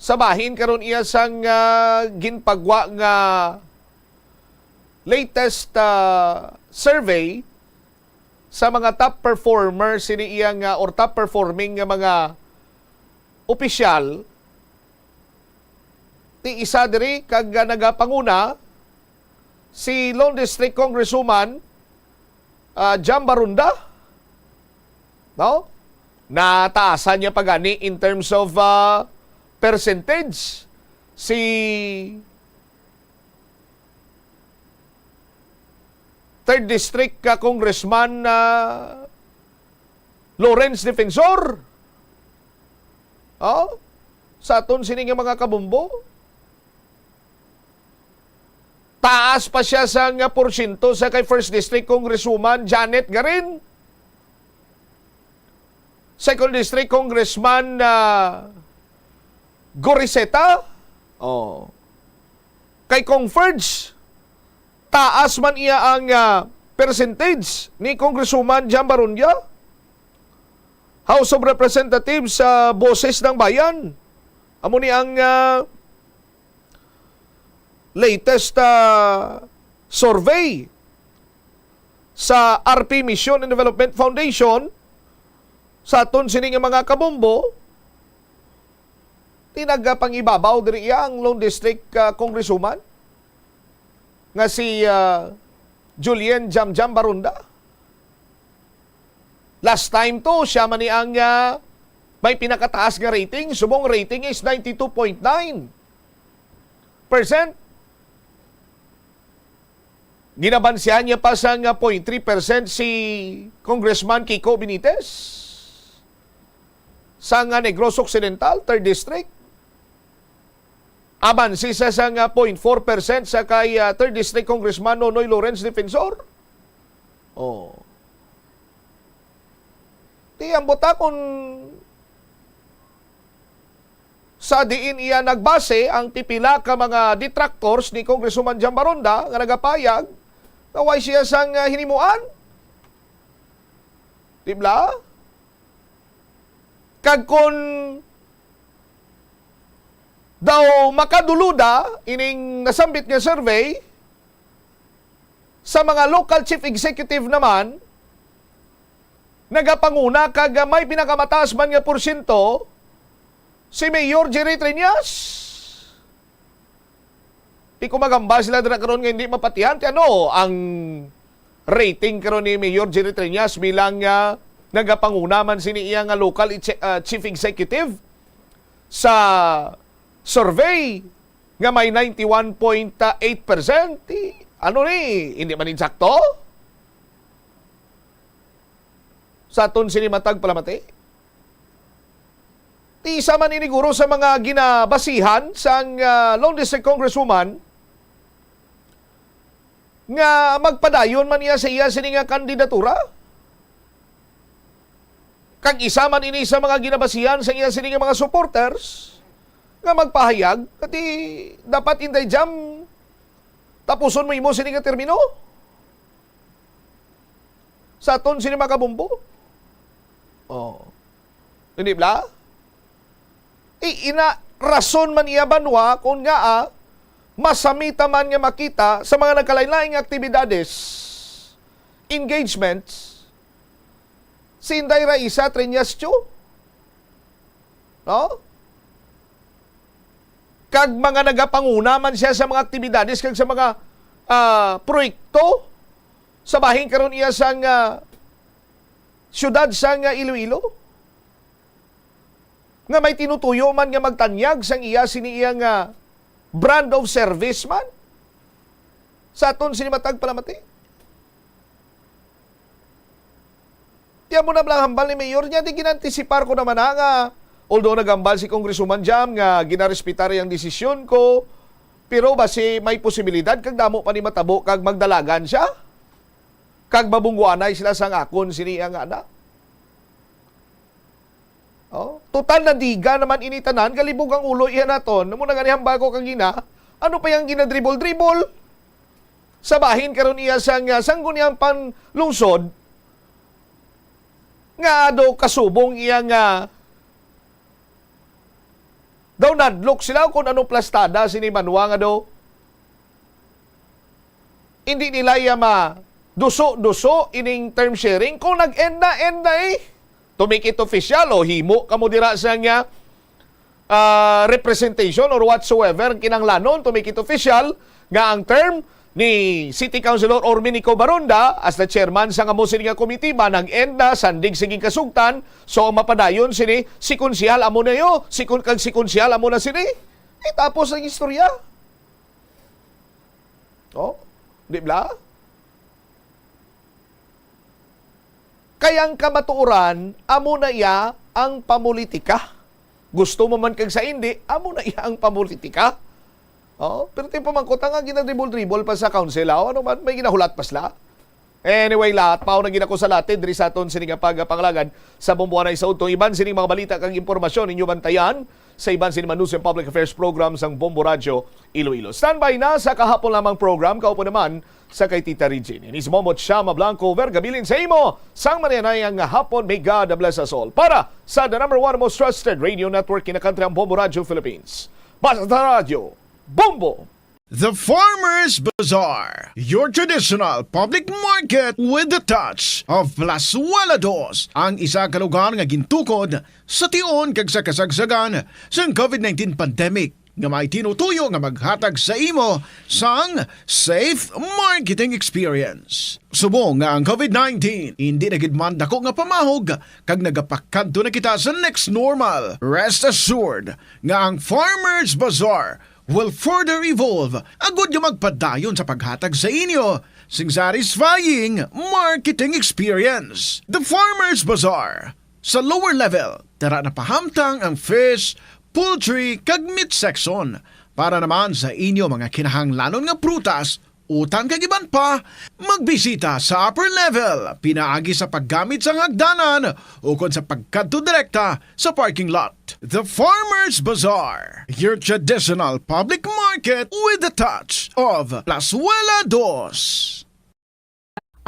Sa bahin karon iya sang, ah, ginpagwa nga latest, ah, survey sa mga top performer sini iya nga, or top performing nga mga opisyal, ti isa diri kag, ah, nagapanguna si Lone District Congresswoman, ah, Jam Barunda. No? Nataasan niya pa gani in terms of, ah, percentage si Third District ka Congressman, ah, Lawrence Defensor. Oh? Sa aton sini nga mga kabombo, taas pa siya sa nga porsyento sa kay First District Congresswoman Janet Garin, Second District Congressman, ah, Goriseta. Oh. Kay Cong Ferds, taas man iya ang, ah, percentage ni Congresswoman Jam Barundia. House of Representatives sa Boses ng Bayan. Amo ni ang, ah, latest, ah, survey sa R P Mission and Development Foundation. Sa aton sini nga mga kabombo, ti nagapangibabaw diri iya ang Lone District, ah, Congresswoman nga si, ah, Julian Jamjam Barunda. Last time to, siya man ni ang, ah, may pinakataas nga rating. Subong rating is ninety-two point nine percent. Ginabansihan niya pa sa nga point three percent si Congressman Kiko Benitez sa nga Negros Occidental, Third District. Abansi sa, sa nga point four percent sa kay, ah, Third District Congressman Nonoy Lawrence Defensor. Oh. Ti ang buta kung sa diin iya nagbase ang pipila ka mga detractors ni Congresswoman Jam Baronda nga nagapayag nga way siya sang, ah, hinimuan. Di ba? Kag kun daw makaduluda ining nasambit nga survey, sa mga local chief executive naman, nagapanguna kag may pinakamataas man nga porsyento Si Mayor Jerry Treñas. Di ko magamba sila dira karon nga hindi mapatihan. Ti ano ang rating karon ni Mayor Jerry Treñas bilang, ah, nagapanguna man sini iya nga local i-, ah, chief executive sa survey nga may ninety-one point eight percent? Ti, ano ni? Hindi man insakto? Sa aton sini matag palamati? Ti isa man ini guro sa mga ginabasihan sang, ah, Lone District Congresswoman nga magpadayon man niya sa iya sini nga kandidatura. Kag isa man ini sa mga ginabasihan sa iya sini nga mga supporters nga magpahayag, kati dapat Inday Jam tapuson mo imo sini nga termino. Sa aton sini mga kabombo. Oh. Hindi bla? I-, ina, rason man iya banwa kung nga, ah, masamita man nga makita sa mga nagkalain-laing aktibidades, engagements, si Inday Raisa Treñas Chu. No? Kag mga nagapanguna man siya sa mga aktibidades kag sa mga, ah, proyekto sa bahin karon iya sang, ah, siyudad sang, ah, Iloilo, nga may tinutuyo man nga magtanyag sang iya sini iya nga brand of service man sa aton sini matag palamati. Ti amo na lang hambal ni Mayor niya, di ginantisipar ko naman na nga, although nagambal si Congresswoman Jam nga ginarespetar ang desisyon ko, pero basi may posibilidad kag damo pa ni matabo kag magdalagan siya, kag mabungguanay sila sang akon sini nga anak. Oh, total, nadiga naman ini tanan, galibog ang ulo iya naton. Amo na gani hambal ko kagina, ano pa yang ginadribol-dribol sa bahin karon iya sang, ah, sangguniang panlungsod nga daw kasubong iya nga daw nadlok sila kung anong plastada sini Manwa nga daw hindi nila iya ma duso-duso ining term sharing. Kung nag-end na, end na eh. To make it official, o himo kamo dira sa nga, ah, representation or whatsoever ang kinahanglanon to make it official nga ang term ni City Councilor Orminico Baronda as the chairman sa nga mo sini nga komite ba nag-end na, sandig sige kasugtan, so ang mapadayon sini si konsehal amo na yo, si kon-, kag si konsehal amo na sini. Eh, tapos ang istorya. Oh, di bla? Kay ang kamatuoran, amo na iya ang pamulitika. Gusto mo man kag sa hindi, amo na iya ang pamulitika. Oh, pero ti pamangkot nga ginadribol-dribol pa sa council, ah, ano man, may ginahulat pa sila. Anyway, lahat, mao na gid ako sa latid diri sa aton sini nga pagpangalagad sa Bombo Anay sa udtong iban sining mga balita kag impormasyon inyo bantayan sa iban sini Manusang Public Affairs Program sang Bombo Radyo Iloilo. Standby na sa kahapon lamang program, kaupo naman sa kay Tita Regine. Ini si Momot Shama Blanco, vergabilin sa imo sang mayanayang nga hapon. May God bless us all. Para sa the number one most trusted radio network in the country, ang Bombo Radyo Philippines. Basta Radyo, Bombo! The Farmers Bazaar, your traditional public market with the touch of Plazuela Dos, ang isa ka lugar nga gintukod sa tion kag sa kasagsagan sang covid nineteen pandemic, nga may tinutuyo nga maghatag sa imo sang safe marketing experience. Subong nga ang covid nineteen hindi na gid man dako nga pamahog kag nagapakadto na kita sa next normal, rest assured nga ang Farmers Bazaar will further evolve agud nga magpadayon sa paghatag sa inyo sing satisfying marketing experience. The Farmers Bazaar. Sa lower level, tara na pahamtang ang fish, poultry, kag meat section. Para naman sa inyo mga kinahanglanon nga prutas, utan kag iban pa, magbisita sa upper level pinaagi sa paggamit sang hagdanan ukon sa pagkadto direkta sa parking lot. The Farmers Bazaar, your traditional public market with the touch of Plazuela Dos.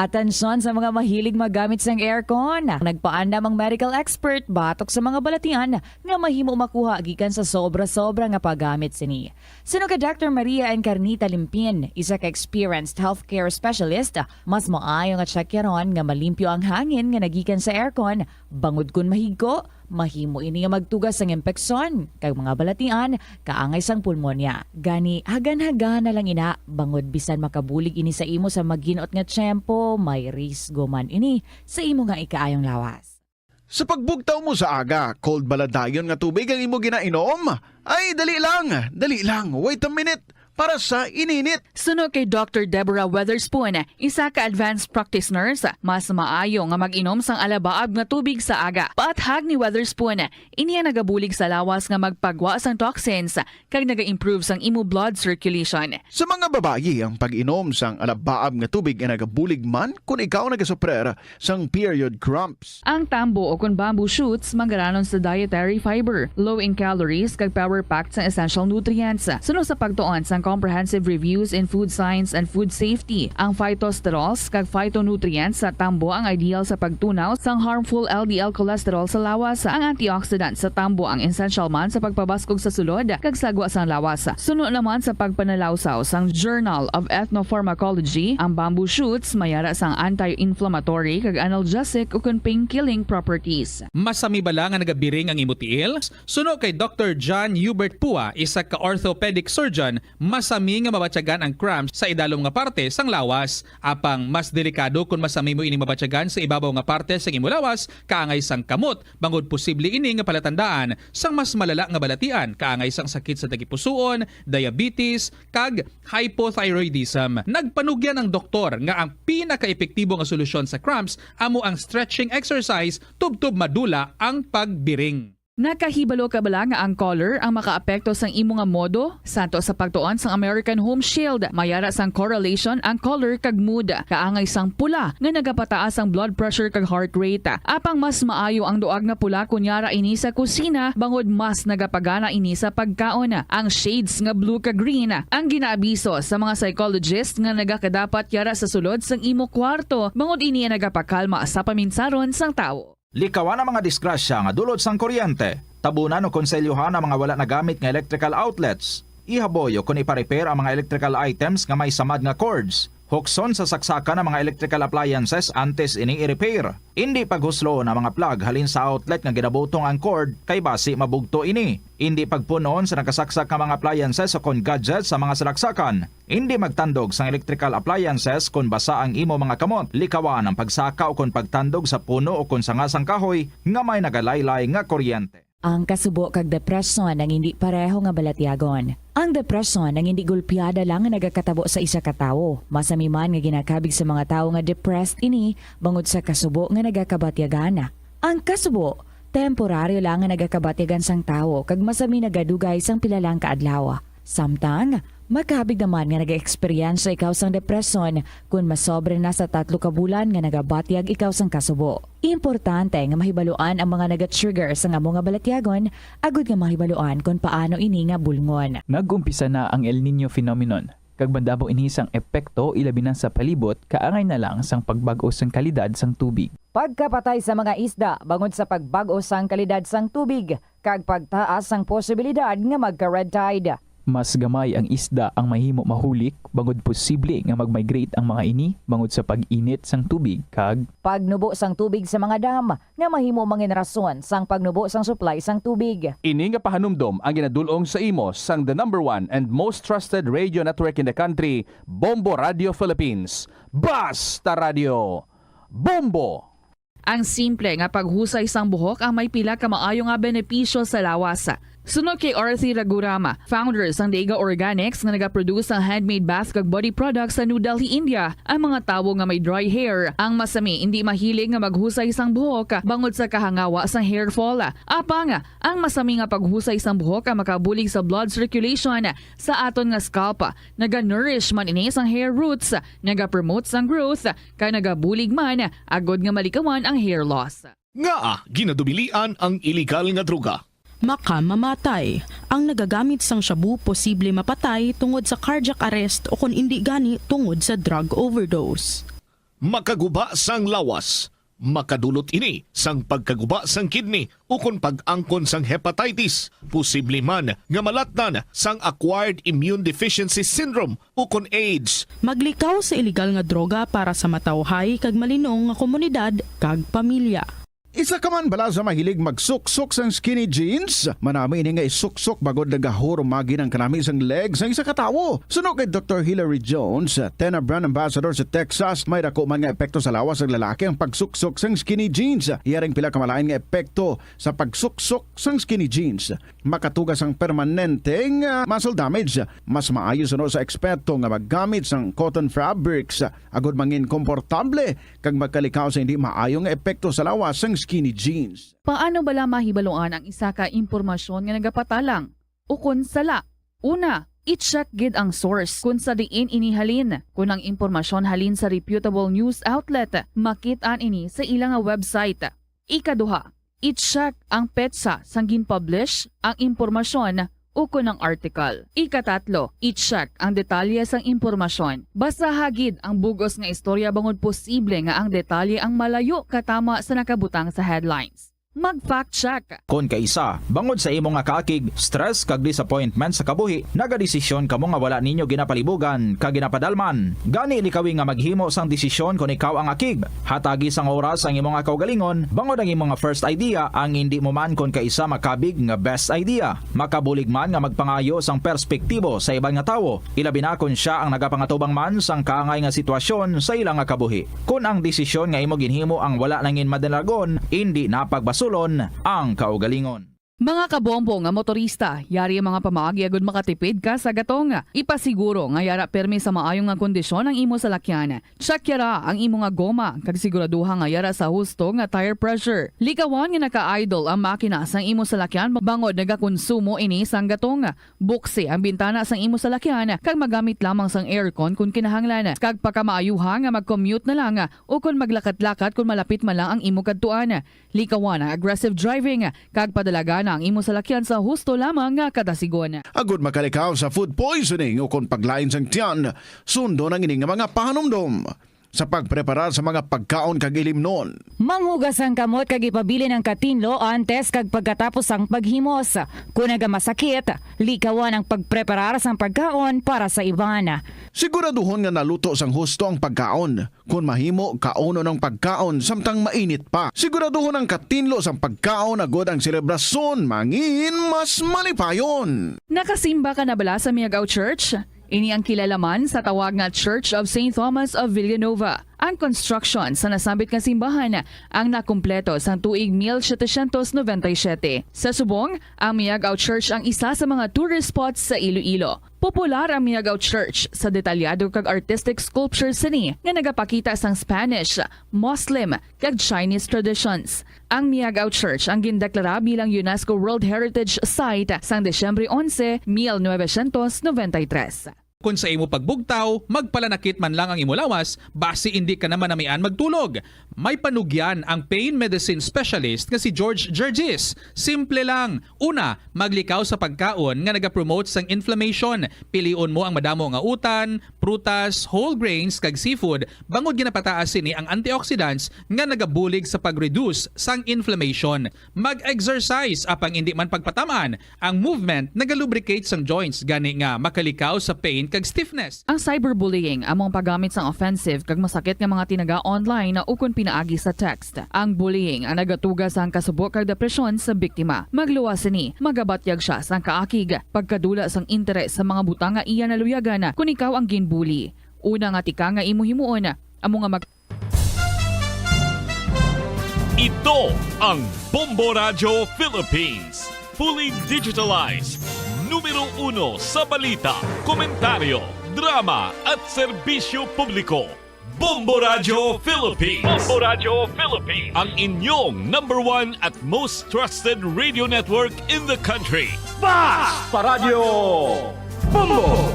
Atensyon sa mga mahilig magamit sang aircon. Nagpaandam ang medical expert batok sa mga balatian nga mahimo makuha gikan sa sobra-sobra nga paggamit sini. Suno kay Doctor Maria Encarnita Limpin, isa ka experienced healthcare specialist, mas maayo nga tsakyaron nga malimpyo ang hangin nga nagikan sa aircon Bangod kon mahigko, mahimo ini nga magtuga sang impeksyon kag mga balatian kaangay sang pulmonya. Gani, hagan-hagan na lang ina, bangod bisan makabulig ini sa imo sa maghinot nga tiyempo, may risgo man ini sa imo nga ikaayong lawas. Sa pagbugtaw mo sa aga, cold bala dayon nga tubig ang imo ginainom? Ay, dali lang, dali lang, wait a minute, para sa ininit. Suno kay Doctor Deborah Weatherspoon, isa ka advanced practice nurse, mas maayo nga mag-inom sang alabaab nga tubig sa aga. Paathag ni Weatherspoon, ini ang nagabulig sa lawas nga magpagwa sang toxins kag naga-improve sang imo blood circulation. Sa mga babayi, ang pag-inom sang alabaab nga tubig ay nagabulig man kon ikaw nagasuprer sang period cramps. Ang tambo o kon bamboo shoots manggaranon sa dietary fiber, low in calories, kag power-packed sang essential nutrients. Suno sa pagtuon sang Comprehensive Reviews in Food Science and Food Safety, ang phytosterols kag phytonutrients sa tambo ang ideal sa pagtunaw sang harmful L D L cholesterol sa lawas. Ang antioxidant sa tambo ang essential man sa pagpabaskog sa sulod kag sagwa sang lawas. Suno naman sa pagpanalawsaw sang Journal of Ethnopharmacology, ang bamboo shoots may ara sang anti-inflammatory kag analgesic ukon pain-killing properties. Masami bala nga nagabiring ang imo tiil? Suno kay Doctor John Hubert Pua, isa ka orthopedic surgeon, masami nga mabatyagan ang cramps sa idalom nga parte sang lawas. Apang mas delikado kon masami mo ini mabatyagan sa ibabaw nga parte sang imo lawas, kaangay sang kamot, bangod posible ini nga palatandaan sang mas malala nga balatian, kaangay sang sakit sa tagipusoon, diabetes, kag hypothyroidism. Nagpanugyan ang doktor nga ang pinakaepektibo nga solusyon sa cramps amo ang stretching exercise tubtob madula ang pagbiring. Nakahibalo ka bala nga ang color ang makaapekto sang imo nga modo? Santo sa pagtuon sang American Home Shield, may ara sang correlation ang color kag mood. Kaangay sang pula nga nagapataas ang blood pressure kag heart rate. Apang mas maayo ang duag nga pula kon yara ini sa kusina, bangod mas nagapagana ini sa pagkaon. Ang shades nga blue kag green ang ginaabiso sa mga psychologist nga nagakadapat yara sa sulod sang imo kwarto, bangod ini ang nagapakalma sa paminsaron sang tawo. Likawan ang mga disgrasya nga dulot sang kuryente. Tabunan o konselyuhan ang mga wala nagamit nga electrical outlets. Ihaboy o kon ipa-repair ang mga electrical items nga may samad nga cords. Hukson sa saksakan ang mga electrical appliances antes ini i-repair. Indi paghusloon ang mga plug halin sa outlet nga ginabutong ang cord, kay basi mabugto ini. Indi pagpun-on sa nakasaksak nga mga appliances o kon gadgets sa mga salaksakan. Indi magtandog sang electrical appliances kon basa ang imo mga kamot. Likawan ang pagsaka o kon pagtandog sa puno o kon sanga sang kahoy nga may nagalaylay nga kuryente. Ang kasubo kag depresyon ang indi pareho nga balatyagon. Ang depresyon ang indi gulpiada lang nga nagakatabo sa isa ka tawo. Masami man nga ginakabig sa mga tawo nga depressed ini bangod sa kasubo nga nagakabatyagan. Ang kasubo, temporaryo lang nga nagakabatyagan sang tawo kag masami nagadugay sang pila lang ka adlaw. Samtang, makabig naman nga nag-eksperyensya ikaw sang depresyon kon masobra na sa tatlo ka bulan nga nagabatyag ikaw sang kasubo. Importante nga mahibaluan ang mga naga-trigger sang amo nga balatyagon agud nga mahibaluan kon paano ini nga bulngon. Nag-umpisa na ang El Niño phenomenon, kag mandamo ini sang epekto ilabi na sa palibot kaangay na lang sang pagbag-o sang kalidad sang tubig. Pagkapatay sa mga isda bangod sa pagbag-o sang kalidad sang tubig kag pagtaas sang posibilidad nga magka-red tide. Mas gamay ang isda ang mahimo mahulik bangod posible nga mag-migrate ang mga ini bangod sa pag-init sang tubig kag pagnubo sang tubig sa mga dam nga mahimo mangin rason sang pagnubo sang supply sang tubig. Ini nga pahanumdom ang ginadul-ong sa imo sang the number one and most trusted radio network in the country, Bombo Radio Philippines. Basta Radio, Bombo! Ang simple nga paghusay sang buhok ang may pila ka maayo nga benepisyo sa lawas. Suno kay Arthi Raghuram, founder sang Dega Organics nga nagaproduce sang handmade bath kag body products sa New Delhi, India, ang mga tawo nga may dry hair ang masami indi mahilig nga maghusay sang buhok bangod sa kahangawa sang hair fall. Apang, ang masami nga paghusay sang buhok ang makabulig sa blood circulation sa aton nga scalp. Naga-nourish man ini sang hair roots, naga-promote sang growth, kag nagabulig man agud nga malikawan ang hair loss. Ngaa ginadubilian ang iligal nga droga? Makamamatay. Ang nagagamit sang shabu posible mapatay tungod sa cardiac arrest o kon indi gani tungod sa drug overdose. Makaguba sang lawas. Makadulot ini sang pagkaguba sang kidney ukon pag-angkon sang hepatitis, posible man nga malatnan sang acquired immune deficiency syndrome ukon AIDS. Maglikaw sa iligal nga droga para sa matawhay kag malinong nga komunidad kag pamilya. Isa ka man bala sa mahilig magsuksok sang skinny jeans? Manami ini nga isuksok bangod nagahurumagi ang kanami sang leg sang isa ka tawo. Suno kay Doktor Hilary Jones, TENA brand ambassador sa Texas, may dako man nga epekto sa lawas sang lalaki ang pagsuksok sang skinny jeans. Iya ring pila ka malain nga epekto sa pagsuksok sang skinny jeans. Makatuga sang permanente nga muscle damage. Mas maayo suno sa eksperto nga maggamit sang cotton fabrics agod mangin komportable kag magkalikaw sa hindi maayo nga epekto sa lawas sang skinny jeans. Paano bala mahibaluan ang isa ka impormasyon nga nagapatalang ukon sala? Una, i-check gid ang source, kon sa diin ini halin. Kon ang impormasyon halin sa reputable news outlet, makit-an ini sa ila nga website. Ikaduha, i-check ang petsa sang gin-publish ang impormasyon ukon ang article. Ikatatlo, i-check ang detalye sang impormasyon. Basaha gid ang bug-os nga istorya bangod posible nga ang detalye ang malayo katama sa nakabutang sa headlines. Mag-fact check. Kon kaisa, bangod sa imo nga kaakig, stress kag disappointment sa kabuhi, nagadesisyon kamo nga wala ninyo ginapalibugan kag ginapadalman. Gani, likawi nga maghimo sang desisyon kon ikaw ang akig. Hatagi sang oras ang imo nga kaugalingon, bangod ang imo nga first idea ang indi mo man kon kaisa makabig nga best idea. Makabulig man nga magpangayo sang perspektibo sa iban nga tawo, ilabi na kon sia ang nagapangatubang man sang kaangay nga sitwasyon sa ila nga kabuhi. Kon ang desisyon nga imo ginhimo ang wala nangin madalagon, indi na pagbasulon ang kaugalingon. Mga kabombo nga motorista, yari ang mga pamaagi agud makatipid ka sa gatong. Ipasiguro nga yara pirmi sa maayo nga kondisyon ang imo salakyan. Check yara ang imo nga goma, kag siguraduha nga yara sa husto nga tire pressure. Likawan nga naka-idle ang makina sang imo salakyan bangod nagakonsumo ini sang gatong. Buksi ang bintana sang imo salakyan kag magamit lamang sang aircon kon kinahanglan, kag pakamaayuha nga mag-commute na lang o kon maglakat-lakat kon malapit man lang ang imo kadtuan. Likawan ang aggressive driving kag padalagan ang imo salakyan sa husto lamang nga kadasigon. Agud makalikaw sa food poisoning o kon paglain sang tiyan, sundon ang ini nga mga pahanumdom sa pagpreparar sa mga pagkaon kag ilimnon. Manghugas ang kamot kag ipabilin ang katinlo antes kag pagkatapos sang paghimos. Kon nagamasakit, likawan ang pagpreparar sang pagkaon para sa iban. Siguraduhon nga naluto sang husto ang pagkaon. Kon mahimo, kaunon ang pagkaon samtang mainit pa. Siguraduhon ang katinlo sang pagkaon agud ang selebrasyon mangin mas malipayon. Nakasimba ka na bala sa Miagao Church? Ini ang kilala man sa tawag nga Church of Saint Thomas of Villanova. Ang construction sa nasambit nga simbahan ang nakumpleto sang tuig mil setecientos noventa y siete. Sa subong, ang Miagao Church ang isa sa mga tourist spots sa Iloilo. Popular ang Miagao Church sa detalyado kag artistic sculpture sini nga nagapakita sang Spanish, Muslim, kag Chinese traditions. Ang Miagao Church ang gindeklara bilang UNESCO World Heritage Site sang Disyembre onse, mil novecientos noventa y tres. Kon sa imo pagbugtaw, magpalanakit man lang ang imo lawas, basi indi ka na manamian magtulog. May panugyan ang pain medicine specialist nga si George Gergis. Simple lang. Una, maglikaw sa pagkaon nga nagapromote sang inflammation. Pilion mo ang madamo nga utan, prutas, whole grains, kag seafood, bangod ginapataas sini ang antioxidants nga nagabulig sa pag-reduce sang inflammation. Mag-exercise, apang indi man pagpatam-an. Ang movement nagalubricate sang joints, gani nga makalikaw sa pain kag stiffness. Ang cyberbullying amo ang paggamit sang offensive kag masakit nga mga tinaga online ukon pinaagi sa text. Ang bullying ang nagatuga sang kasubo kag depresyon sa biktima. Magluwas sini, magabatyag sia sang kaakig, pagkadula sang interes sa mga butang nga iya naluyagan kon ikaw ang ginbully. Una nga tika nga imo himuon amo nga mag- Ito ang Bombo Radyo Philippines. Fully digitalized. Numero uno sa balita, komentaryo, drama at serbisyo publiko. Bombo Radyo Philippines. Bombo Radyo Philippines. Ang inyong number one at most trusted radio network in the country. Fast Paradyo Bombo!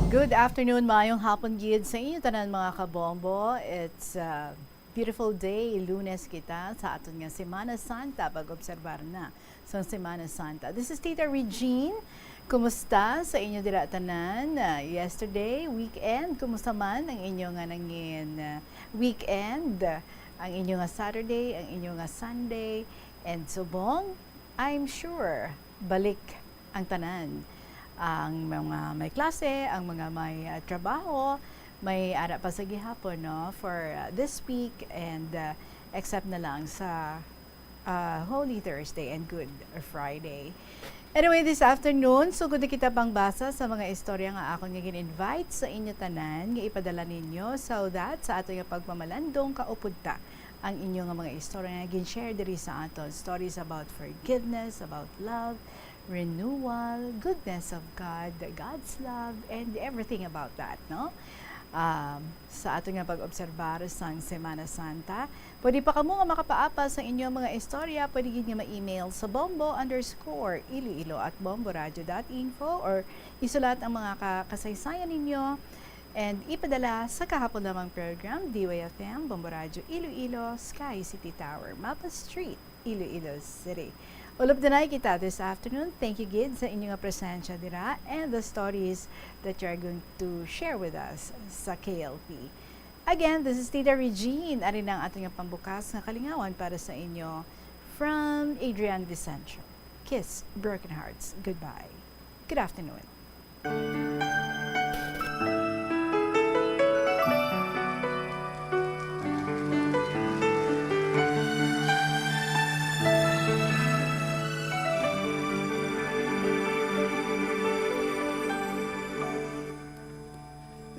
Good afternoon, maayong hapon gid sa inyo tanan, mga kabombo. It's a beautiful day, Lunes kita, sa aton nga Semana Santa, pag-obserbar na sa Semana Santa. This is Tita Regine. Kumusta sa inyo dira tanan? Ah, yesterday, weekend, kumusta man ang inyo nga nangin, ah, weekend? Ang inyo nga Saturday, ang inyo nga Sunday, and subong, I'm sure, balik ang tanan. Ang mga may klase, ang mga may, ah, trabaho, may ara pa sa gihapon, no, for, ah, this week and, ah, except na lang sa, ah, Holy Thursday and Good Friday. Anyway, this afternoon, sugod na kita pangbasa sa mga istorya nga akon nga gin-invite sa inyo tanan nga ipadala ninyo, so that sa ato nga pagmamalandong kaupod ta ang inyo nga mga istorya nga gin-share diri sa aton. Stories about forgiveness, about love, renewal, goodness of God, God's love, and everything about that, no? Um, sa ato nga pag-obserbar sang Semana Santa, pwede pa kamo nga makapaapa sa inyong mga istorya, pwede gid nga ma-email sa bombo underscore iloilo at bomboradio dot info or isulat ang mga ka-, kasaysayan ninyo and ipadala sa kahapon lamang program, D Y F M, Bombo Radio Iloilo, Sky City Tower, Mapa Street, Iloilo City. Ulop na kita this afternoon. Thank you gid sa inyo nga presensya dira and the stories that you are going to share with us sa K L P. Again, this is Tita Regine. Ari na ang aton nga pambukas nga kalingawan para sa inyo from Adrian Vicencio. Kiss Broken Hearts Goodbye. Good afternoon.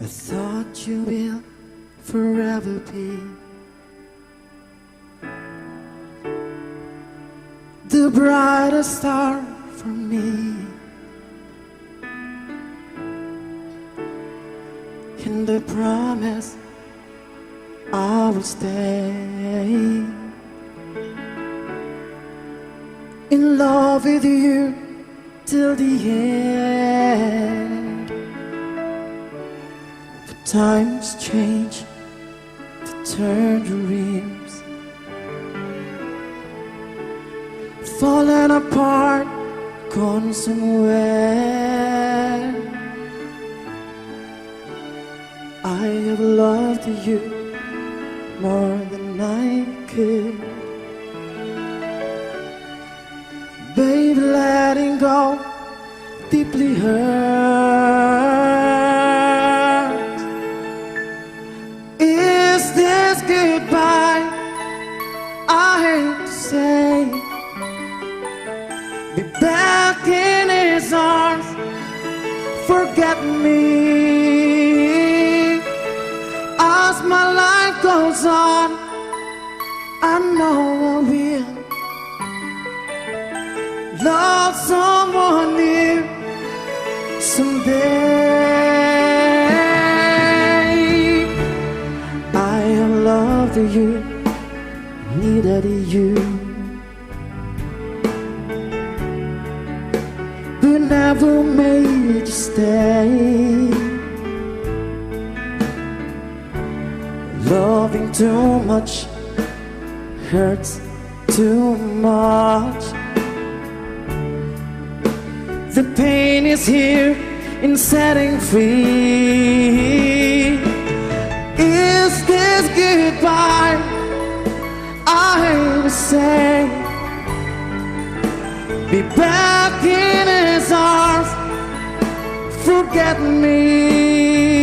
I thought you will forever be the brightest star for me, and I promise I will stay in love with you till the end. But times change, the turned dreams falling apart, gone somewhere. I have loved you more than I could. Babe, letting go deeply hurts. Is this goodbye I hate to say? Be back in his arms, forget me. As my life goes on, I know I will love someone new someday. I have loved you, needed you, but never made you stay. Loving too much hurts too much. The pain is here in setting free. Is this goodbye I hate to say? Be back in his arms, forget me.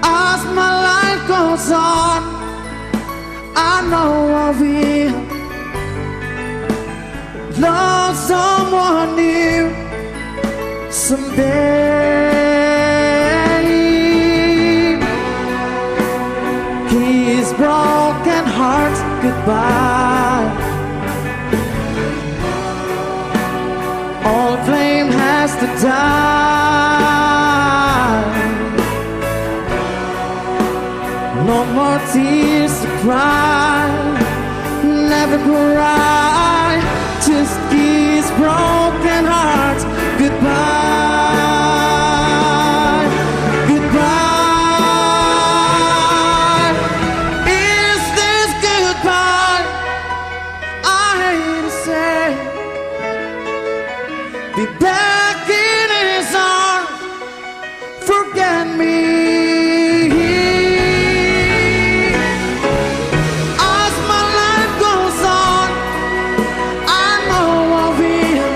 As my life goes on, I know I will love someone new someday. Kiss broken hearts goodbye. All blame has to die. No more tears to cry. Never cry. Just kiss broken hearts goodbye. Goodbye. Is this goodbye? I hate to say, be back in his arms, forget me. As my life goes on, I know I will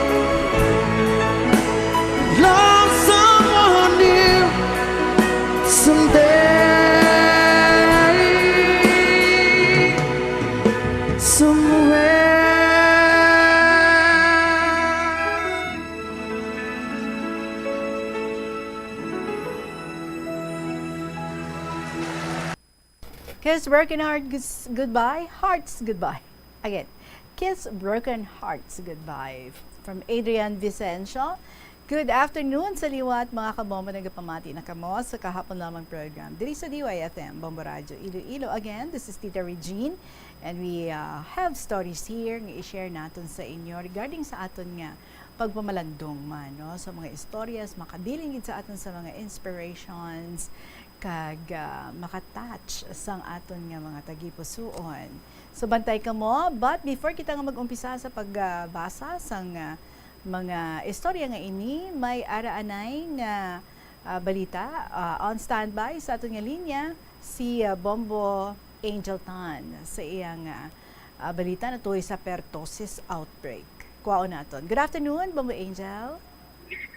Kiss broken hearts goodbye, hearts goodbye. Again, kiss broken hearts goodbye. From Adrian Vicencio. Good afternoon sa liwat, mga kabombo. Nagapamati na kamo sa kahapon lamang program diri sa D Y F M Bombo Radyo Iloilo. Again, this is Tita Regine, and we uh, have stories here nga i-share naton sa inyo regarding sa aton nga pagpamalandong man, no, sa mga istorya makabilin gid sa aton sa mga inspirations kag ah, makatouch sang aton nga mga tagipusoon. So, bantay kamo, but before kita nga mag-umpisa sa pagbasa sang ah, mga istorya nga ini, may ara anay nga ah, balita. Ah, on standby sa aton nga linya si ah, Bombo Angel Tan sa iyang ah, ah, balita natuhoy sa pertussis outbreak. Kuhaon naton. Good afternoon, Bombo Angel.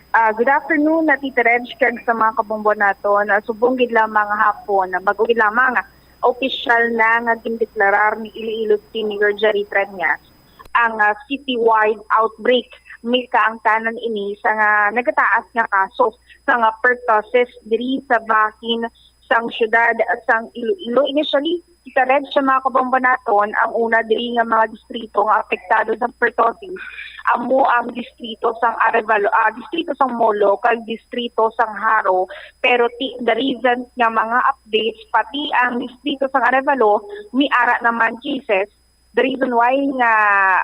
Ah, good afternoon, na Tita Reg, kag sa mga kabombo naton. Ah, subong gid lamang hapon, ah, bag-o gid lamang, ah, opisyal na nga gindeklarar ni Iloilo City Mayor Jerry Treñas ang ah, citywide outbreak. May kaangtanan ini sa nga nagataas nga kaso sa nga pertussis diri sa bahin sang siyudad sang Iloilo. Initially, Tita Reg, sa mga kabombo naton, ang una diri nga mga distrito nga apektado sa pertussis amo ang distrito sang Arevalo, ah, distrito sang Molo, kag distrito sang Jaro. Pero ti, the recent nga mga updates, pati ang distrito sang Arevalo, may ara naman cases. The reason why nga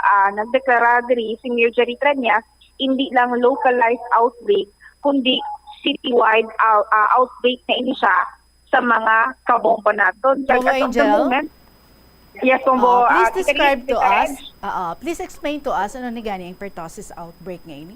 ah, nagdeklara diri si Mayor Jerry Treñas, hindi lang localized outbreak, kundi citywide out, ah, outbreak na ini siya sa mga kabombo naton. Kag Bombo as of the Angel? Moment, yes, Bombo, Uh, please ah, Tita describe Reg, to Tita us. Reg. Uh, please explain to us ano ni gani ang pertussis outbreak nga ini.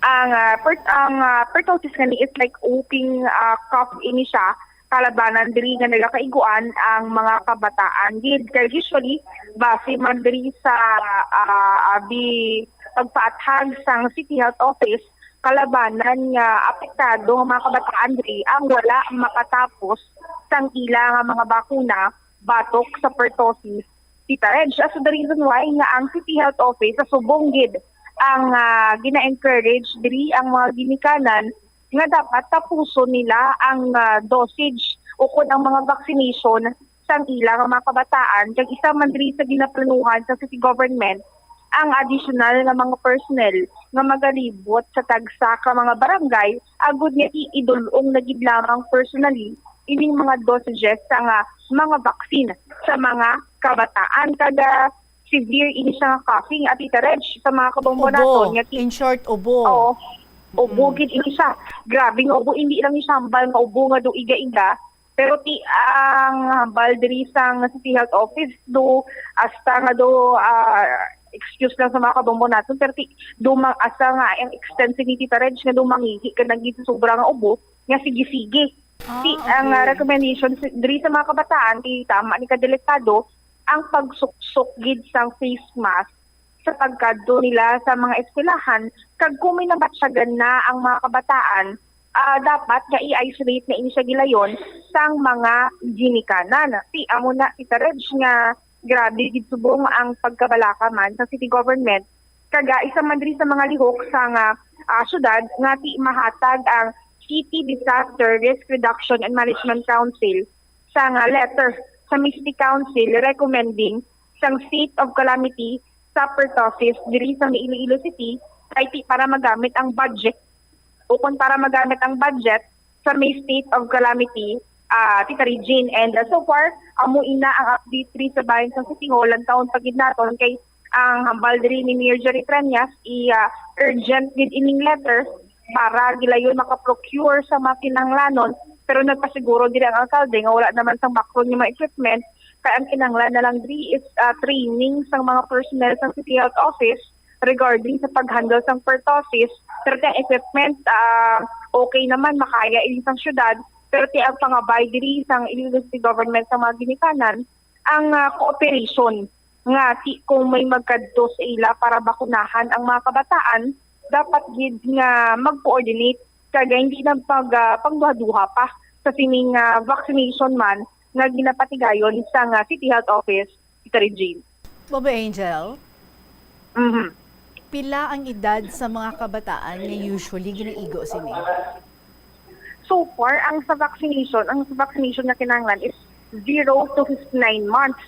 Ang ah, per, ang ah, pertussis gani is like whooping ah, cough ini siya, kalabanan diri nga nagakaiguan ang mga kabataan gid. Kay usually, base man diri sa ah, abi pagpaathag sang City Health Office, kalabanan nga apektado ang mga kabataan diri ang wala makatapos sang ila nga mga bakuna batok sa pertussis, Tita Reg. So the reason why nga ang City Health Office sa subong gid ang ah, gina-encourage diri ang mga ginikanan nga dapat tapuson nila ang ah, dosage o kon ang mga vaccination sang ila nga mga kabataan, kag isa man diri sa ginaplanuhan sa city government ang additional nga mga personnel nga magalibot sa tagsa ka mga barangay agud nga i-, idul-ong na gid lamang personally ining mga dosages sa nga mga vaccine sa mga kabataan. Kag ah, severe ini siya nga coughing, Ate Reg, sa mga kabombo Ubo. naton nga ti-, In short, ubo. Oo. Ubo Mm. gid ini siya. Grabe nga ubo, hindi lang ni siya hambal nga ubo nga do iga-iga, pero ti ang hambal diri sang City Health Office do hasta nga do ah, excuse lang sa mga kabombo naton, pero ti do mang asa nga ang extent ni Tita Reg nga do mangihi ka nang sobra nga ubo nga sige-sige. Ah, Ti ang ah, okay. recommendation si- diri sa mga kabataan, ti tama ni kadelikado ang pagsuksok gid sang face mask sa pagkadto nila sa mga eskwelahan, kag kung may nabatyagan na ang mga kabataan, ah, dapat nga i-isolate na ini siya gilayon sang mga ginikanan. Ti amo na, Tita Reg, nga grabe gid subong ang pagkabalaka man sa city government, kag ah, isa man diri sa mga lihok sa nga ah, syudad nga ti mahatag ang City Disaster Risk Reduction and Management Council sa nga letter sa may City Council recommending sang state of calamity sa pertussis diri sa may Iloilo City, kay ti para magamit ang budget, o kon para magamit ang budget sa may state of calamity, ah, Tita Regine. And ah, so far, amo ina ang update diri sa bahin sa City Hall. Ang taon pa gid naton kay ang hambal diri ni Mayor Jerry Treñas, i ah, urgent gid ining letter para gilayon makaprocure sa mga kinahanglanon, pero nagpasiguro diri ang alkalde nga wala naman sang makron nga mga equipment, kay ang kinahanglan na lang diri is ah, training sang mga personnel sa City Health Office regarding sa pag-handle sang pertussis. Pero ti ang equipment, ah, okay naman, makaya ini sang syudad, pero ti ang pangabay diri sang Iloilo City Government sa mga ginikanan, ang ah, cooperation nga ti kung may magkadto sa ila para bakunahan ang mga kabataan, dapat gid nga mag-coordinate kag hindi na pag ah, pangduha-duha pa sa sining ah, vaccination man nga ginapatigayon sang ah, City Health Office, Tita Regine. Bobo Angel, Mhm. pila ang edad sa mga kabataan nga usually ginaigo sini? So far, ang sa vaccination, ang sa vaccination nga kinahanglan is zero to fifty-nine months.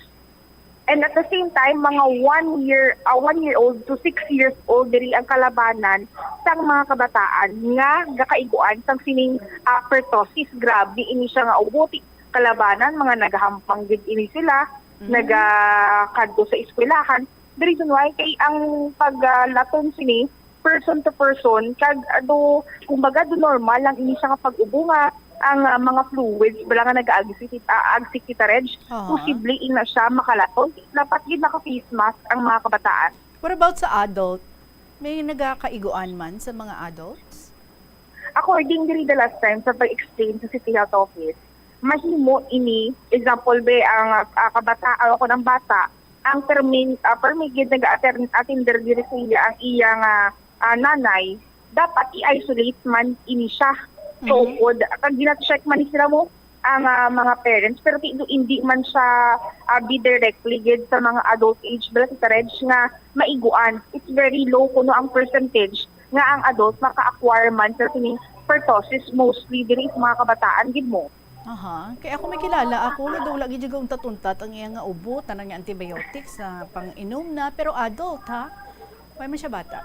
And at the same time, mga one year, ah, one year old to six years old diri ang kalabanan sang mga kabataan nga gakaiguan sang sining, ah, pertussis. Grabe ini siya nga ubo. Ti-, kalabanan, mga nagahampang gid ini sila, Mhm. nagakadto sa eskwelahan. The reason why kay ang paglaton sini person to person, kag ado, kumbaga, do normal lang ini siya nga pag-ubo nga ang, ah, mga fluids bala nga nag-aagsik, ah, agsik kita, Reg, Aha. posible ina siya makalaton. Dapat gid naka-face mask ang mga kabataan. What about sa adult? May nagakaiguan man sa mga adults? According diri the last time sa pag-explain sa City Health Office, mahimo ini, example be, ang, ah, kabataan o kung ang bata, ang permin, ah, permi gid nag-attend, attender diri sa iya ang iya nga, ah, nanay, dapat i-isolate man ini siya. So, Mhm. pod, kag gina-check man ni sila mo, ang, ah, mga parents, pero ti-, hindi man siya, ah, be directly gid sa mga adult age bala, Tita Reg, nga maiguan. It's very low kuno ang percentage nga ang adult maka-acquire man sa sining pertussis, mostly diri sa mga kabataan gid mo. Aha. Kay ako may kilala ako nga daw wala gid untat-untat ang iya nga ubo, tanan nga antibiotics na pang-inom na, pero adult ha. Why man siya bata?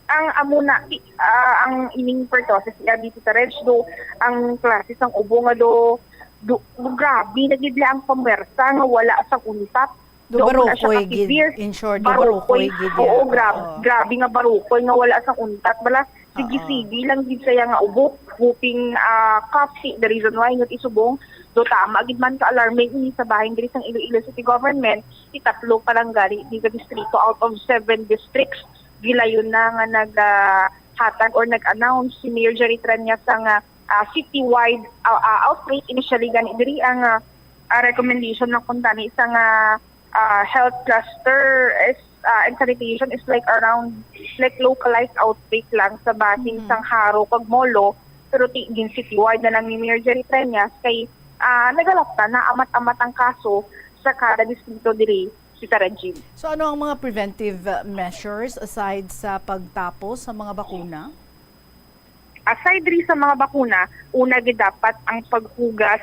Ang amo na, ti-, ah, ang ining pertussis, diabetes, Reg, do, ang klase sang ubo nga do, do, do grabe na gid ang pamwersa nga wala sang untat. Do Doon na siya barukoy gid, ka-severe. In short, do Barukoy. Barukoy gid. Oo, Ya. grab, Oo. Grabe nga barukoy nga wala sang untat. Bala, Oo. sige-sige lang gid saya nga ubo. Whooping, ah, cough, si, the reason why nga isubong. Do tama gid man ka-alarming ini sa bahin diri sang Iloilo City Government. Itatlo pa lang gani di ka distrito out of seven districts. Gilayon na nga nag, ah, hatag or nag-announce si Mayor Jerry Treñas sa nga, ah, citywide, ah, ah, outbreak. Initially gani diri ang, ah, ah, recommendation ng kuntani sa nga, ah, health cluster is, ah, and sanitation is like around, like, localized outbreak lang sa bahin Mhm. sang Jaro kag Molo, pero ti gin citywide na lang ni Mayor Jerry Treñas kay, ah, nagalapta na amat-amat ang kaso sa kada distrito diri, Tita Regine. So ano ang mga preventive uh, measures aside sa pagtapos sa mga bakuna? Aside diri sa mga bakuna, una gid dapat ang paghugas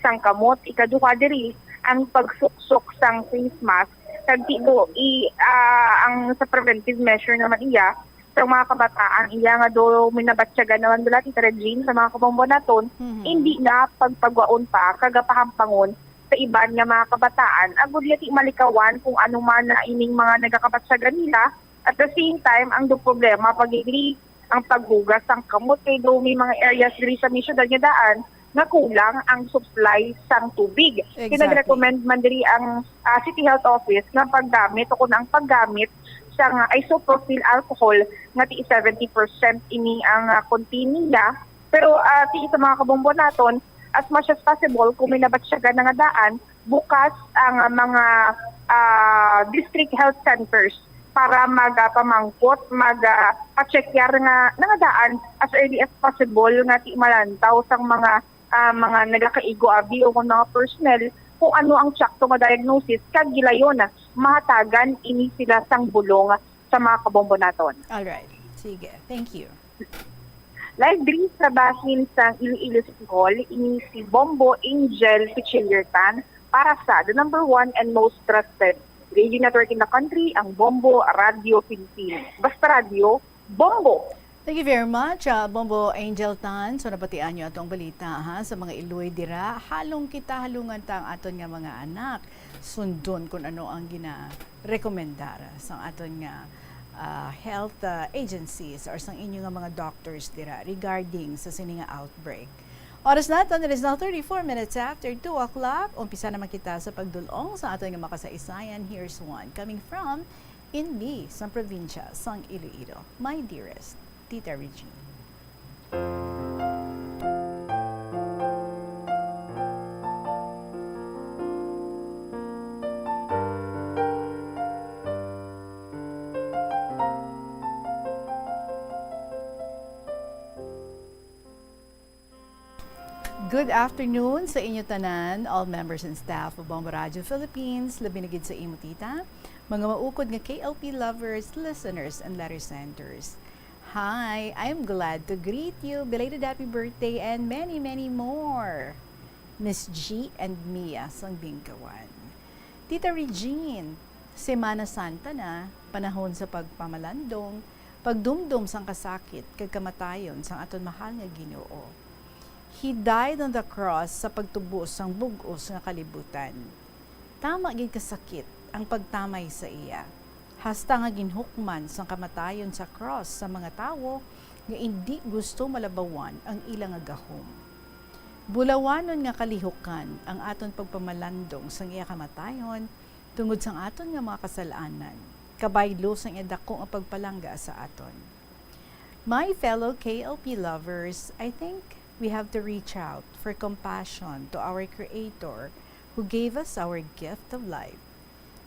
sang kamot, ikaduha diri ang pagsuksok sang face mask, kag ti-, do, i, ah, ang sa preventive measure naman iya sa mga kabataan, iya nga do minabatyagan naman bala, Tita Regine, sa mga kabombo naton, Mhm. hindi na pagpagwaon pa kag pahampangon sa iban nga mga kabataan, agud nga ti malikawan kung ano man na ining mga nagakabatyagan nila. At the same time, ang do problema pag diri ang paghugas sang kamot, kay do may mga areas diri sa may syudad nga daan nga kulang ang supply sang tubig. Kay Exactly. nag-recommend man diri ang, ah, City Health Office nga paggamit o kung ang paggamit sang isopropyl alcohol nga ti seventy percent ini ang, ah, contain niya. Pero, ah, ti sa mga kabombo naton, as much as possible, kung may nabatyagan na nga daan, bukas ang, ah, mga, ah, district health centers para magapamangkot, mag, ah, pa-check yar nga nangadaan as early as possible nga ti malantaw sang mga, ah, mga nagakaigo abi o kung mga personnel kung ano ang tsakto nga diagnosis, kag gilayon mahatagan ini sila sang bulong sa mga kabombo naton. Alright. Sige. Thank you. Live diri sa bahin sang Iloilo City Hall, ini si Bombo Angel Pichiliertan para sa the number one and most trusted radio network in the country, ang Bombo Radio Pilipinas. Basta Radio, Bombo! Thank you very much, ah, Bombo Angel Tan. So, nabatian niyo atong balita, ha, sa mga iloy dira. Halong kita, halungan ta ang aton nga mga anak. Sundon kung ano ang gina-rekomendar sa aton nga, ah, health, ah, agencies or sa inyo nga mga doctors dira regarding sa sini nga outbreak. Oras naton, it is now thirty-four minutes after two o'clock. Umpisa naman kita sa pagdulong sa aton nga makasaysayan. Here's one coming from Inbi, sa probinsya sang Iloilo. My dearest Tita Regine. Good afternoon sa inyo tanan, all members and staff of Bombo Radio Philippines, labi na gid sa imo tita, mga maukod nga K L P lovers, listeners, and letter senders. Hi, I'm glad to greet you. Belated happy birthday and many, many more. Miss G and Mia sang Bingkawan. Tita Regine, Semana Santa na, panahon sa pagpamalandong, pagdumdom sang kasakit kag kamatayon sang aton mahal nga Ginoo. He died on the cross sa pagtubos sang bug-os nga kalibutan. Tama gid ka sakit ang pagtamay sa iya, hasta nga ginhukman sang kamatayon sa cross sa mga tawo nga indi gusto malabawan ang ila nga gahom. Bulawanon nga kalihukan ang aton pagpamalandong sang iya kamatayon tungod sang aton nga mga kasal-anan, kabaylo sang iya dako nga pagpalangga sa aton. My fellow K L P lovers, I think we have to reach out for compassion to our Creator who gave us our gift of life.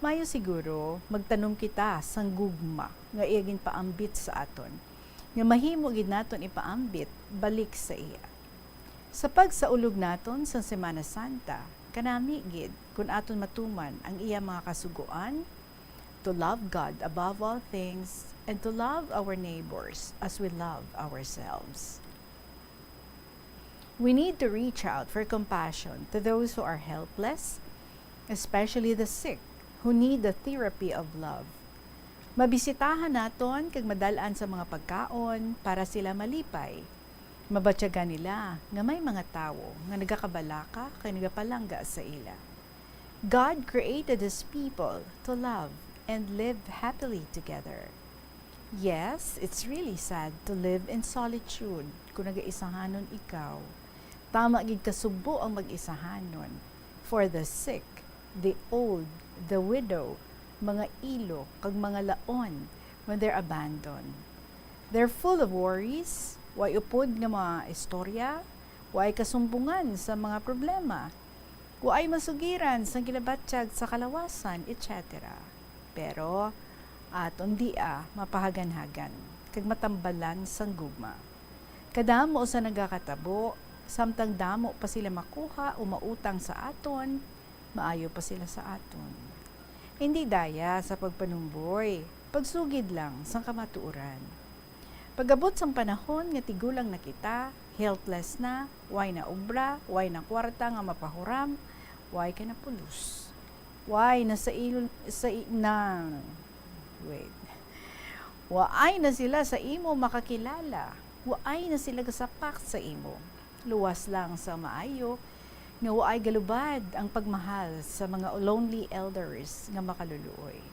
Mayo siguro magtanom kita sang gugma nga iya ginpaambit sa aton, nga mahimo gid naton ipaambit balik sa iya. Sa pagsaulog naton sang Semana Santa, kanami gid kun aton matuman ang iya mga kasugoan, to love God above all things and to love our neighbors as we love ourselves. We need to reach out for compassion to those who are helpless, especially the sick, who need the therapy of love. Mabisitahan naton kag madal-an sa mga pagkaon para sila malipay. Mabatyagan nila nga may mga tawo nga nagakabalaka kag nagapalangga sa ila. God created His people to love and live happily together. Yes, it's really sad to live in solitude kung nagaisahanon ikaw. Tama gid ka subo ang mag-isahanon. For the sick, the old, the widow, mga ilo, kag mga laon when they're abandoned. They're full of worries, way upod nga mga istorya, way kasumbungan sa mga problema, way masugiran sang ginabatyag sa kalawasan, et cetera. Pero aton dia mapahaganhagan kag matambalan sang gugma. Kadamo sa nagakatabo, samtang damo pa sila makuha o mautang sa aton, maayo pa sila sa aton. Hindi daya sa pagpanumboy, pagsugid lang sang kamatuoran. Pag-abot sang panahon nga tigulang na kita, helpless na, way na obra, way na kwarta nga mapahuram, way ka na pulos. Way na sa il-, sa i-, na, wait. Waay na sila sa imo makakilala. Waay na sila gasapak sa imo. Luwas lang sa maayo nga waay galubad ang pagmahal sa mga lonely elders nga makaluluoy.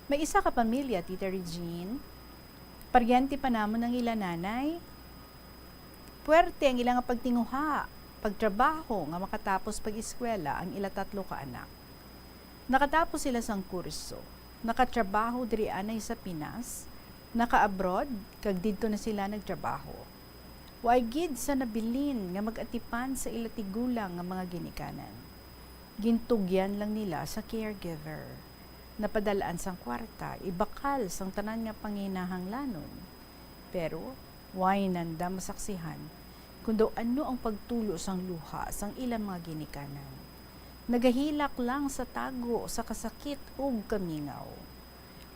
May isa ka pamilya, Tita Regine, paryente pa namon ang ila nanay. Puwerte ang ila nga pagtinguha, pagtrabaho nga makatapos pag-eskwela ang ila tatlo ka anak. Nakatapos sila sang kurso, nakatrabaho diri anay sa Pinas, naka-abroad, kag didto na sila nagtrabaho. Waay gid sa nabilin nga mag-atipan sa ila tigulang nga mga ginikanan. Gintugyan lang nila sa caregiver. Napadal-an sang kwarta, ibakal sang tanan nga panginahanglanon. Pero way nanda masaksihan kon daw ano ang pagtulo sang luha sang ila mga ginikanan. Nagahilak lang sa tago sa kasakit ug kamingaw.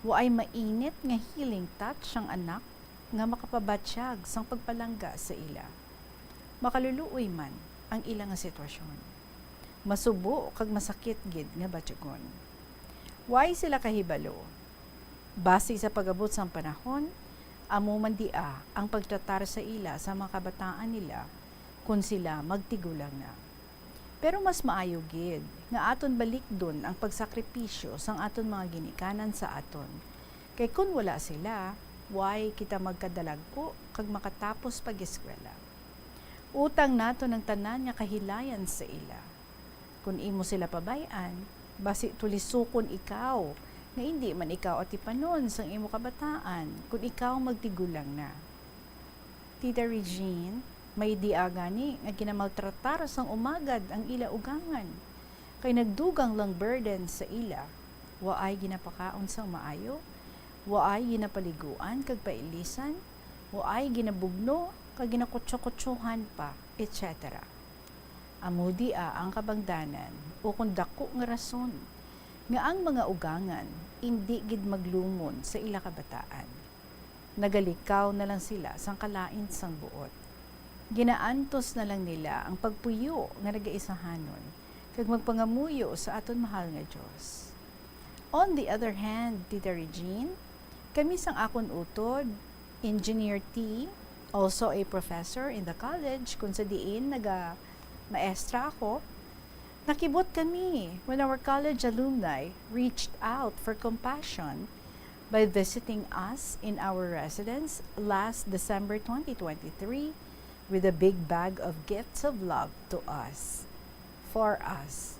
Waay mainit nga healing touch sang anak nga makapabatyag sang pagpalangga sa ila. Makaluluoy man ang ila nga sitwasyon. Masubo kag masakit gid nga batyagon. Way sila kahibalo. Basi sa pag-abot sang panahon, amo man dia ang pagtratar sa ila sa mga kabataan nila kon sila magtigulang na. Pero mas maayo gid nga aton balikdon ang pagsakripisyo sang aton mga ginikanan sa aton, kay kon wala sila, way kita magkadalagko kag makatapos pag-eskwela. Utang naton ang tanan nga kahilayan sa ila. Kon imo sila pabay-an, basi tulisokon ikaw nga indi man ikaw atipanon sang imo kabataan kon ikaw magtigulang na. Tita Regine, may dia gani nga ginamaltratar sang umagad ang ila ugangan, kay nagdugang lang burden sa ila. Waay ginapakaon sang maayo, waay ginapaliguan kag pailisan, waay ginabugno kag ginakutsokutsohan pa. et cetera. Amo dia ang kabangdanan, ukon daku nga rason, nga ang mga ugangan indi gid maglumon sa ila kabataan. Nagalikaw na lang sila sang kalain sang buot. Ginaantos na lang nila ang pagpuyo nga nagaisahanon, kag magpangamuyo sa aton mahal nga Dios. On the other hand, Tita Regine, kami sang akon utod, Engineer T, also a professor in the college kung sa diin naga-maestra ako, nakibot kami when our college alumni reached out for compassion by visiting us in our residence last December twenty twenty-three with a big bag of gifts of love to us, for us.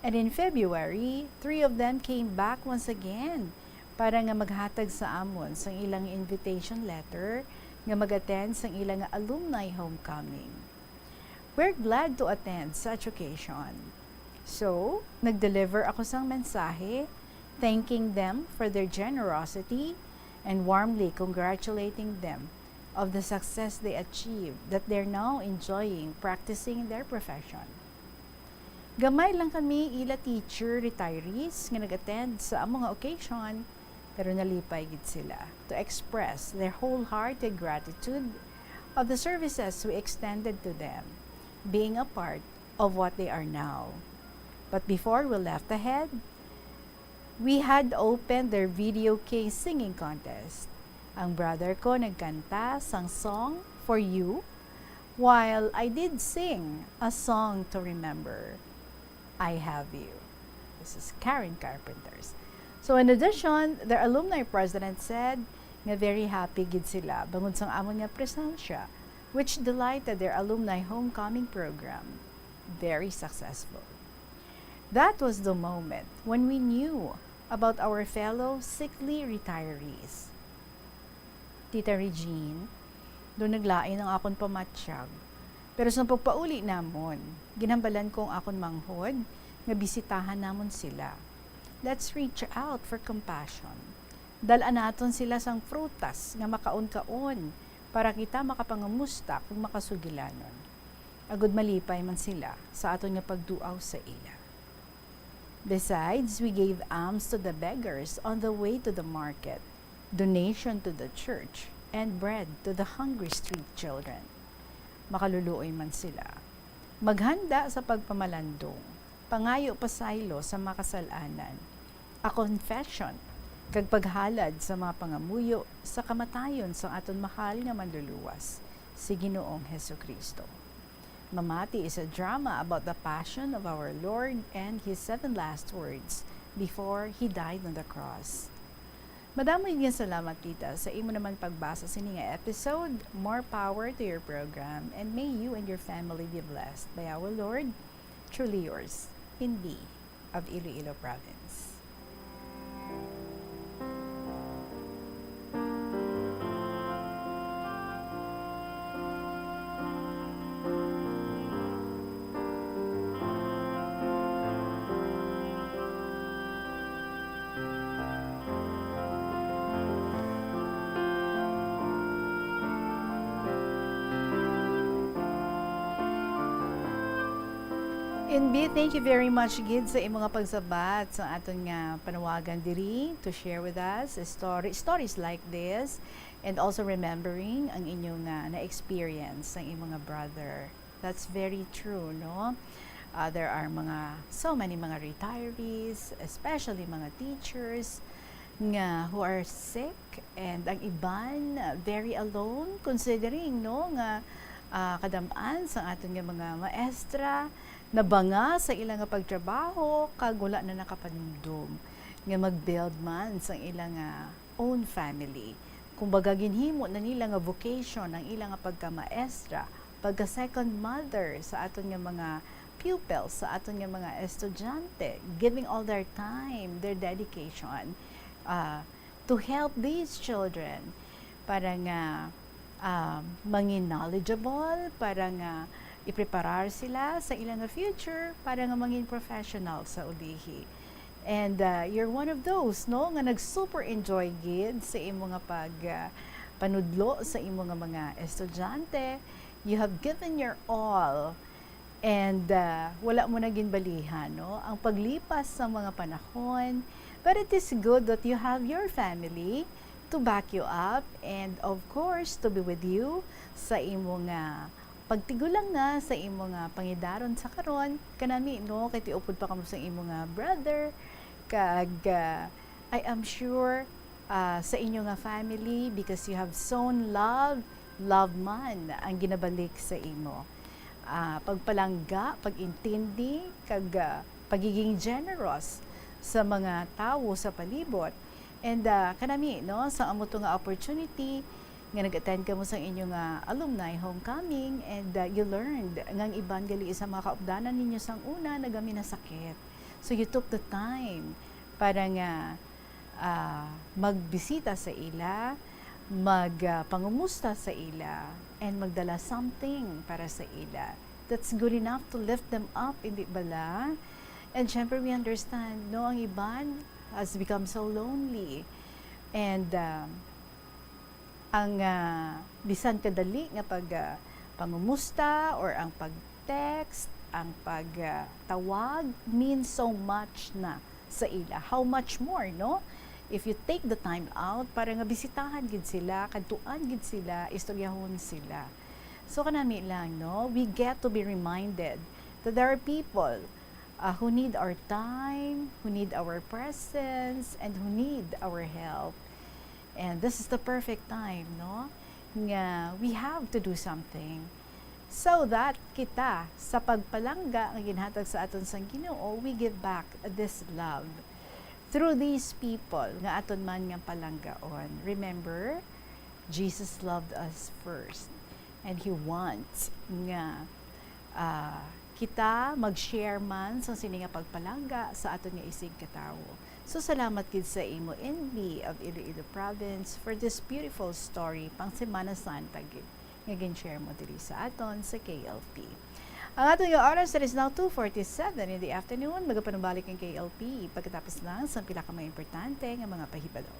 And in February, three of them came back once again para nga maghatag sa amon sang ilang invitation letter nga mag-attend sang ilang alumni homecoming. We're glad to attend such occasion. So, nag-deliver ako sang mensahe, thanking them for their generosity and warmly congratulating them of the success they achieved that they're now enjoying practicing their profession. Gamay lang kami ila teacher retirees nga nag-attend sa amo nga occasion, pero nalipay gid sila to express their wholehearted gratitude of the services we extended to them, being a part of what they are now. But before we left ahead, we had opened their video case singing contest. Ang brother ko nagkanta sang song For You, while I did sing a song to remember, I Have You. This is Karen Carpenters. So in addition, their alumni president said nga very happy gid sila bangod sang amon nga presensya, which delighted their alumni homecoming program. Very successful. That was the moment when we knew about our fellow sickly retirees. Tita Regine, do naglain ang akon pamatyag. Pero sa pagpauli namon, ginhambalan ko ang akon manghod nga bisitahan namon sila. Let's reach out for compassion. Dal-a naton sila sang prutas nga makaon-kaon para kita makapangamusta kag makasugilanon. Agud malipay man sila sa aton nga pagduaw sa ila. Besides, we gave alms to the beggars on the way to the market, donation to the church, and bread to the hungry street children. Makaluluoy man sila. Maghanda sa pagpamalandong, pangayo pasaylo sa makasal-anan, a confession, kag paghalad sa mga pangamuyo sa kamatayon sang aton mahal nga Manluluwas, si Ginoong Jesu-Cristo. Mamati is a drama about the passion of our Lord and His seven last words before He died on the cross. Madamo gid nga salamat, Tita, sa imo naman pagbasa sini nga episode. More power to your program, and may you and your family be blessed by our Lord. Truly yours, Indy of Iloilo Province. Indeed, thank you very much gid sa imo nga pagsabat sa aton nga panawagan diri to share with us a story, stories like this, and also remembering ang inyo nga na-experience ang imo nga brother. That's very true, no? Uh, there are mga, so many mga retirees, especially mga teachers, nga who are sick, and ang iban, uh, very alone, considering, no, nga, uh, kadam-an sang aton nga mga maestra nabanga sa ila nga pagtrabaho kag wala na nakapanumdom nga mag-build man sang ila nga own family. Kumbaga, ginhimo na nila nga vocation ang ila nga pagkamaestra, pagka second mother sa aton nga mga pupils, sa aton nga mga estudyante, giving all their time, their dedication, uh, to help these children para nga, uh, mangin knowledgeable, para nga ipreparar sila sa ilang future, para nga mangin professional sa ulihi. And, uh, you're one of those, no, nga nag-super enjoy gid sa imo nga pag, uh, panudlo sa imo nga mga estudyante, You have given your all, and, ah, wala mo na ginbalihan, no? Ang paglipas sa mga panahon, but it is good that you have your family to back you up and, of course, to be with you sa imo nga pagtigulang na sa imo nga pangidaron sa karon. Kanami, no, kay tiupod pa kamo sa imo nga brother, kag, ah, I am sure, ah, sa inyo nga family, because you have sown love, love man ang ginabalik sa imo. Ah, pagpalangga, pag-intindi, kag, ah, pagiging generous sa mga tawo sa palibot. And, ah, kanami, no, sa amo to nga opportunity nga nag-attend kamo sang inyo nga alumni homecoming, and, ah, you learned nga ang iban gali sa mga kaupdanan ninyo sang una nagaminasakit. So you took the time para nga, ah, magbisita sa ila, mag, ah, pangumusta sa ila, and magdala something para sa ila. That's good enough to lift them up, hindi bala? And syempre, we understand, no, ang iban has become so lonely. And, um, ang, ah, bisan kadali nga pag, ah, pangumusta or ang pag-text, ang pag, ah, tawag means so much na sa ila. How much more, no? If you take the time out para nga bisitahan gid sila, kadtuan gid sila, istoryahon sila. So kanami lang, no? We get to be reminded that there are people, ah, who need our time, who need our presence, and who need our help. And this is the perfect time, no? Nga we have to do something so that kita, sa pagpalangga nga ginhatag sa aton sang Ginoo, we give back this love through these people nga aton man nga palanggaon. Remember, Jesus loved us first, and He wants nga, ah, kita mag-share man sa sini nga pagpalangga sa aton nga isigkatawo. So, salamat gid sa imo, N B of Iloilo Province, for this beautiful story pang Semana Santa gid nga gin-share mo diri sa aton sa K L P. Ang aton nga oras, it is now two forty-seven in the afternoon. Magapanumbalik ang K L P pagkatapos lang sa pila ka mga importante nga mga pahibalo.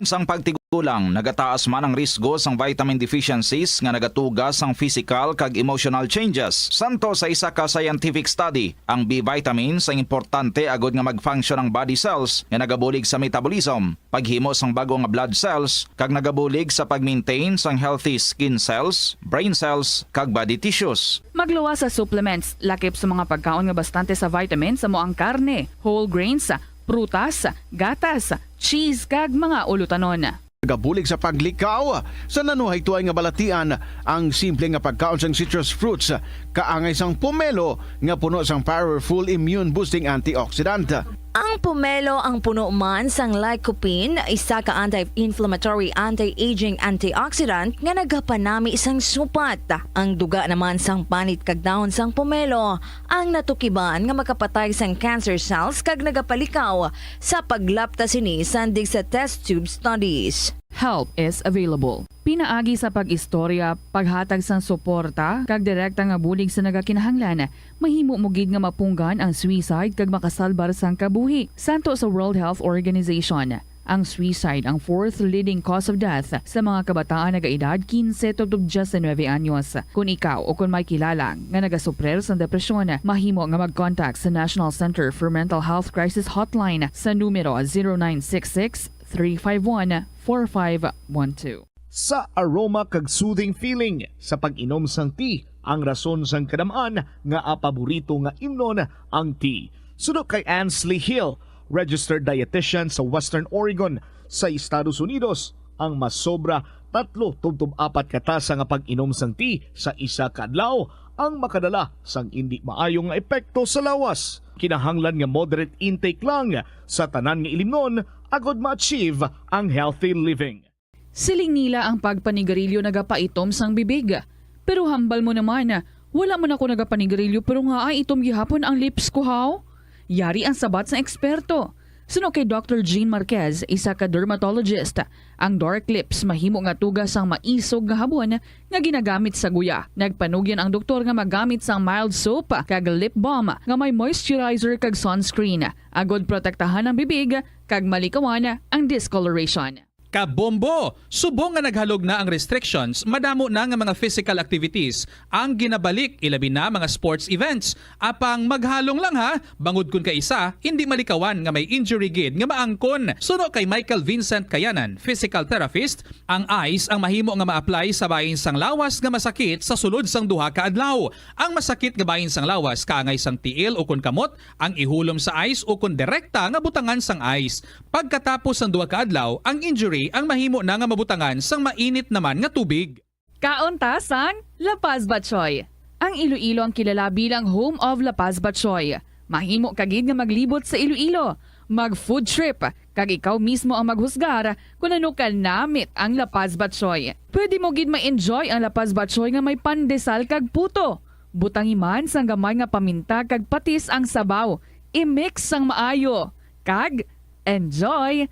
Sang pagtigulang, nagataas man ang risgo sang vitamin deficiencies nga nagatuga sang physical kag emotional changes. Santo sa isa ka scientific study, ang B vitamins ang importante agod nga mag-function ang body cells nga nagabulig sa metabolism, paghimo sang bag-o nga blood cells, kag nagabulig sa pag-maintain sang healthy skin cells, brain cells, kag body tissues. Magluwas sa supplements, lakip sa mga pagkaon nga bastante sa vitamins, amo ang karne, whole grains, prutas, gatas, cheese, kag mga ulutanon. Nagabulig sa paglikaw sa nanuhaytoay nga balatian ang simple nga pagkaon sang citrus fruits, kaangay sang pomelo nga puno sang powerful immune-boosting antioxidant. Ang pomelo ang puno man sang lycopene, isa ka anti-inflammatory, anti-aging antioxidant nga nagapanami sang supat. Ang duga naman sang panit kag dahon sang pomelo ang natukiban nga makapatay sang cancer cells kag nagapalikaw sa paglapta sini sandig sa test tube studies. Help is available. Pinaagi sa pag-istorya, paghatag sang suporta, kag direkta nga bulig sa nagakinahanglan, mahimo mo gid nga mapunggan ang suicide kag makasalbar sang kabuhi. Santo sa World Health Organization, ang suicide ang fourth leading cause of death sa mga kabataan nagaedad quince tubtob diecinuebe anyos. Kon ikaw o kon may kilala nga nagasuprir sang depresyon, mahimo nga mag-contact sa National Center for Mental Health Crisis Hotline sa numero zero nine six six, three five one, four five one two. Sa aroma kag soothing feeling sa pag-inom sang tea, ang rason sang kadam-an nga paborito nga imnon ang tea. Suno kay Ansley Hill, registered dietitian sa Western Oregon sa Estados Unidos, ang masobra tatlo tubtob apat ka tasa nga pag-inom sang tea sa isa ka adlaw ang makadala sang indi maayo nga epekto sa lawas. Kinahanglan nga moderate intake lang sa tanan nga ilimnon agod ma-achieve ang healthy living. Siling nila ang pagpanigarilyo nagapaitom sang bibig. Pero hambal mo naman, wala man ako nagapanigarilyo pero ngaa itom gihapon ang lips ko, haw? Yari ang sabat sang eksperto. Suno kay Doctor Jean Marquez, isa ka dermatologist, ang dark lips mahimo nga tuga sang maisog nga habon nga ginagamit sa guya. Nagpanugyan ang doktor nga magamit sang mild soap kag lip balm nga may moisturizer kag sunscreen, agod protektahan ang bibig kag malikawan ang discoloration. Kabombo! Subong nga naghalog na ang restrictions, madamo na nga mga physical activities ang ginabalik, ilabi na mga sports events. Apang maghalong lang ha, bangod kun kaisa, hindi malikawan nga may injury gid nga maangkon. Suno kay Michael Vincent Kayanan, physical therapist, ang ice ang mahimo nga ma-apply sa bahin sang lawas nga masakit sa sulod sang duha ka adlaw. Ang masakit nga bahin sang lawas kaangay sang tiil ukon kamot ang ihulom sa ice ukon direkta nga butangan sang ice. Pagkatapos sang duha ka adlaw, ang injury ang mahimo na nga mabutangan sang mainit naman nga tubig. Kaon ta sang La Paz Batchoy. Ang Iloilo ang kilala bilang home of La Paz Batchoy. Mahimo ka gid nga maglibot sa Iloilo, mag-food trip, kag ikaw mismo ang maghusgar kon ano ka namit ang La Paz Batchoy. Pwede mo gid ma-enjoy ang La Paz Batchoy nga may pandesal kag puto. Butangi man sang gamay nga paminta kag patis ang sabaw. I-mix sang maayo. Kag enjoy!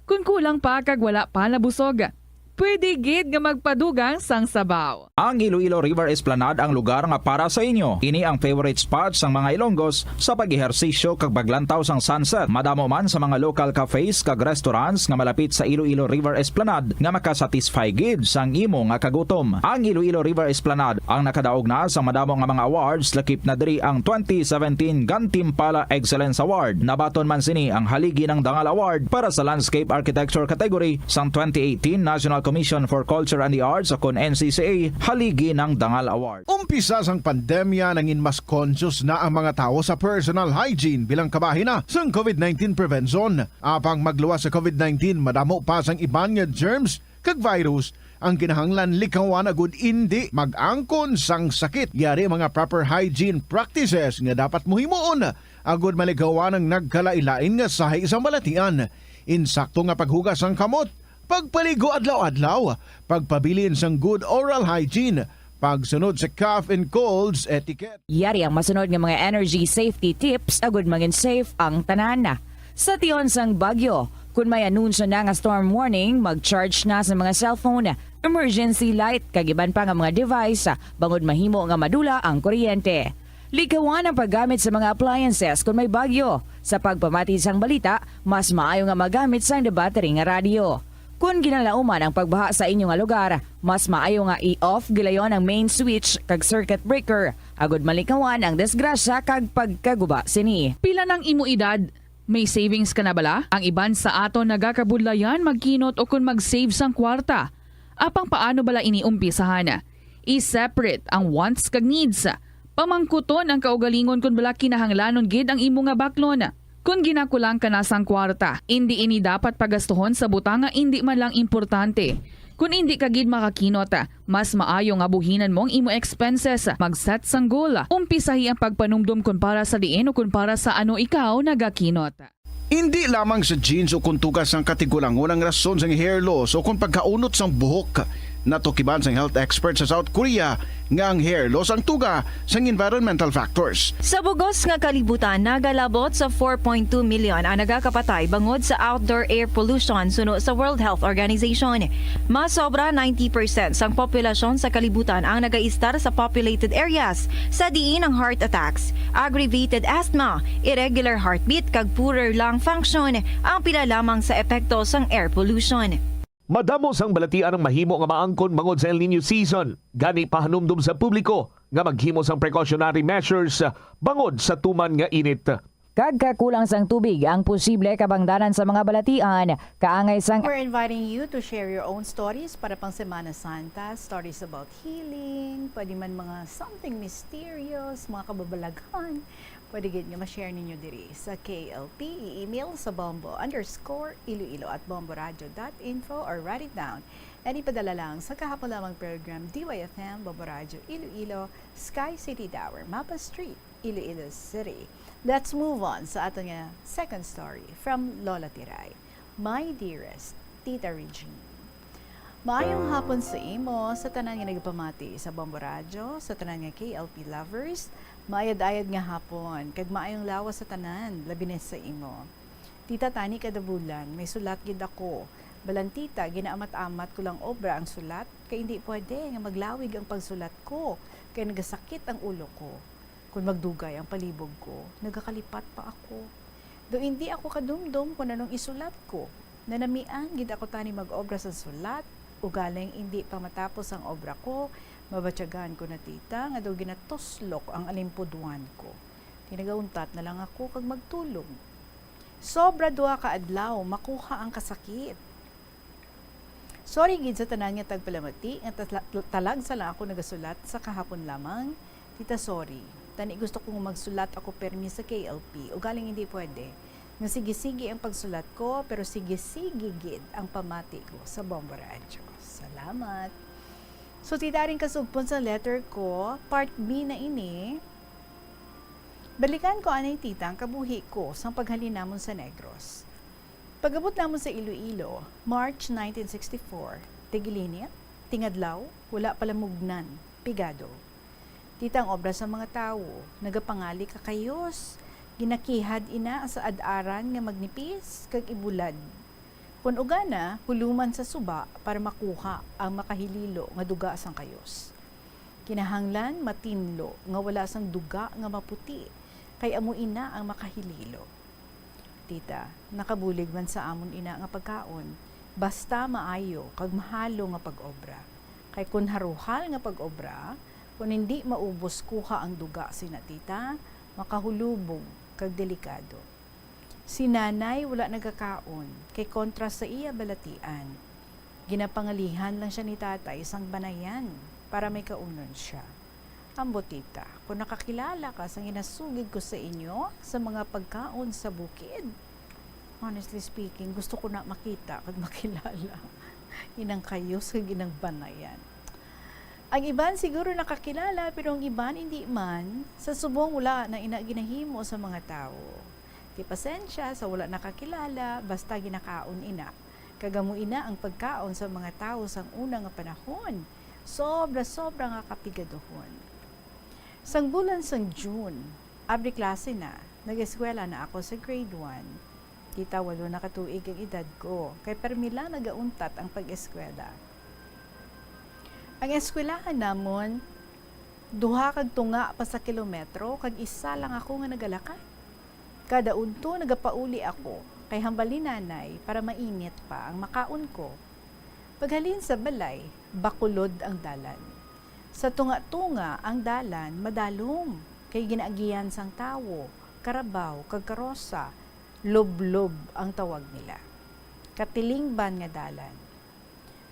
Kon kulang pa kag wala pa nabusog, pwede gid nga magpadugang sang sabaw. Ang Iloilo River Esplanade ang lugar nga para sa inyo. Ini ang favorite spot sang mga Ilonggos sa pag-ehersisyo kag paglantaw sang sunset. Madamo man sa mga local cafes kag restaurants nga malapit sa Iloilo River Esplanade nga makasatisfy gid sang imo nga kagutom. Ang Iloilo River Esplanade ang nakadaog na sa madamo nga mga awards, lakip na diri ang twenty seventeen Gantimpala Excellence Award. Nabaton man sini ang Haligi ng Dangal Award para sa Landscape Architecture category sang twenty eighteen National Commission for Culture and the Arts, o kon N C C A, Haligi ng Dangal Award. Umpisa sang pandemya, nangin mas conscious na ang mga tawo sa personal hygiene bilang kabahin na sang COVID nineteen prevention. Apang magluwas sa COVID nineteen, madamo pa sang iban nga germs kag virus ang kinahanglan likawan agud indi mag-angkon sang sakit. Yari ang mga proper hygiene practices nga dapat mo himuon agud malikawan ang nagkalain-lain nga sahi sang balatian. Insakto nga paghugas sang kamot, pagpaligo adlaw-adlaw, pagpabilin sang good oral hygiene, pagsunod sa cough and colds etiquette. Yari ang masunod nga mga energy safety tips agud mangin safe ang tanan. Sa tion sang bagyo, kun may anunsyo na nga storm warning, mag-charge na sa mga cellphone, emergency light, kag iban pa nga mga device, bangod mahimo nga madula ang kuryente. Likawan ang paggamit sa mga appliances kun may bagyo. Sa pagpamati sang balita, mas maayo nga magamit sang battery nga radyo. Kon ginalauman ang pagbaha sa inyo nga lugar, mas maayo nga i-off gilayon ang main switch kag circuit breaker, agud malikawan ang disgrasya kag pagkaguba sini. Pila nang imo edad? May savings ka na bala? Ang iban sa aton nagakabudlayan magkinot ukon mag-save sang kwarta. Apang paano bala ini umpisahan? I-separate ang wants kag needs. Pamangkuton ang kaugalingon kon bala kinahanglanon gid ang imo nga baklon. Kon ginakulang ka na sang kwarta, indi ini dapat pagastuhon sa butang nga indi man lang importante. Kon indi ka gid makakinot, mas maayo nga buhinan mo ang imo expenses. Mag-set sang goal. Umpisahi ang pagpanumdom kon para sa diin o kon para sa ano ikaw nagakinot. Indi lamang sa genes o kon tuga sang katigulangon ang rason sang hair loss o kon pagkaunot sang buhok. Natukiban sang health expert sa South Korea nga ang hair loss ang tuga sang environmental factors. Sa bugos nga kalibutan, nagalabot sa four point two million ang nagakapatay bangod sa outdoor air pollution suno sa World Health Organization. Mas sobra ninety percent sang populasyon sa kalibutan ang nagaistar sa populated areas, sa diin ang heart attacks, aggravated asthma, irregular heartbeat, kag poorer lung function ang pila lamang sa epekto sang air pollution. Madamo sang balatian ang mahimo nga maangkon bangod sa El Niño season. Gani, pahanumdom sa publiko nga maghimo sang precautionary measures bangod sa tuman nga init. Kag kakulang sang tubig ang posible kabangdanan sa mga balatian kaangay sang We're inviting you to share your own stories para pang Semana Santa. Stories about healing, pwede man mga something mysterious, mga kababalaghan. Pwede gid nga ma-share ninyo diri sa K L P. I-email sa bombo underscore iloilo at bomboradio dot info or write it down. And ipadala lang sa kahapon lamang program, D Y F M, Bombo Radyo Iloilo, Sky City Tower, Mapa Street, Iloilo City. Let's move on sa aton nga second story from Lola Tiray. My dearest Tita Regine. Maayong hapon sa imo, sa tanan nga nagapamati sa Bombo Radyo, sa tanan nga K L P lovers. Maayad-ayad nga hapon, kag maayong lawas sa tanan, labi na sa imo. Tita, tani kada bulan, may sulat gid ako. Balan, tita, ginaamat-amat ko lang obra ang sulat, kay indi pwede nga maglawig ang pagsulat ko, kay nagasakit ang ulo ko. Kon magdugay ang palibog ko, nagakalipat pa ako. Daw indi ako kadumdom kon anong isulat ko. Nanamian gid ako tani mag-obra sa sulat, ugaling indi pa matapos ang obra ko, mabatyagan ko na, tita, nga daw ginatuslok ang alimpudwan ko. Kay nagauntat na lang ako kag magtulog. Sobra duha ka adlaw, makuha ang kasakit. Sorry gid sa tanan nga tagpalamati nga tala-, talagsa lang ako nagasulat sa kahapon lamang. Tita, sorry. Tani gusto ko nga magsulat ako permi sa K L P. Ugaling hindi pwede. Nga sige-sige ang pagsulat ko, pero sige-sige gid ang pamati ko sa Bombo Radyo. Salamat. So, tita, aring kasugpon sa letter ko, part B na ini. Balikan ko anay, tita, ang kabuhi ko sang paghalin namon sa Negros. Pag-abot namon sa Iloilo, March nineteen sixty-four, tig-ilinit, ting-adlaw, wala pa lamugnan, pigado. Tita, ang obra sa mga tawo, nagapangali ka kayos, ginakihad ina sa ad-aran nga magnipis kag ibulad. Kun ugana, huluman sa suba para makuha ang makahililo nga duga sang kayos. Kinahanglan matinlo nga wala sang duga nga maputi, kay amo ina ang makahililo. Tita, nakabulig man sa amon ina nga pagkaon, basta maayo kag mahalo nga pag-obra. Kay kun haruhal nga pag-obra, kun hindi maubos kuha ang duga sina tita, makahulubog kag delikado. Si nanay wala nagakaon, kay kontra sa iya balatian. Ginapangalihan lang siya ni tatay sang banayan para may kaunon siya. Ambot, tita, kung nakakilala ka sang ginasugid ko sa inyo sa mga pagkaon sa bukid, honestly speaking, gusto ko na makita kag makilala inang kayos kag inang banayan. Ang iban siguro nakakilala, pero ang iban hindi man. Sa subong, wala na ina ginahimo sa mga tawo. Ti pasensya sa wala nakakilala, basta ginakaon ina. Kag amo ina ang pagkaon sa mga tawo sang una nga panahon, sobra-sobra nga kapigaduhon. Sang bulan sang June, abri klase na, nag-eskwela na ako sa grade one. Tita, walo na ka tuig ang edad ko, kay permi lang nagauntat ang pag-eskwela. Ang eskwelahan namon, duha kag tunga pa sa kilometro, kag isa lang ako nga nagalakat. Kada udto nagapauli ako kay hambal ni nanay para mainit pa ang makaon ko. Paghalin sa balay, bakulod ang dalan. Sa tunga-tunga ang dalan madalom kay ginaagihan sang tawo, karabaw, kag karosa, lublob ang tawag nila. Katilingban nga dalan.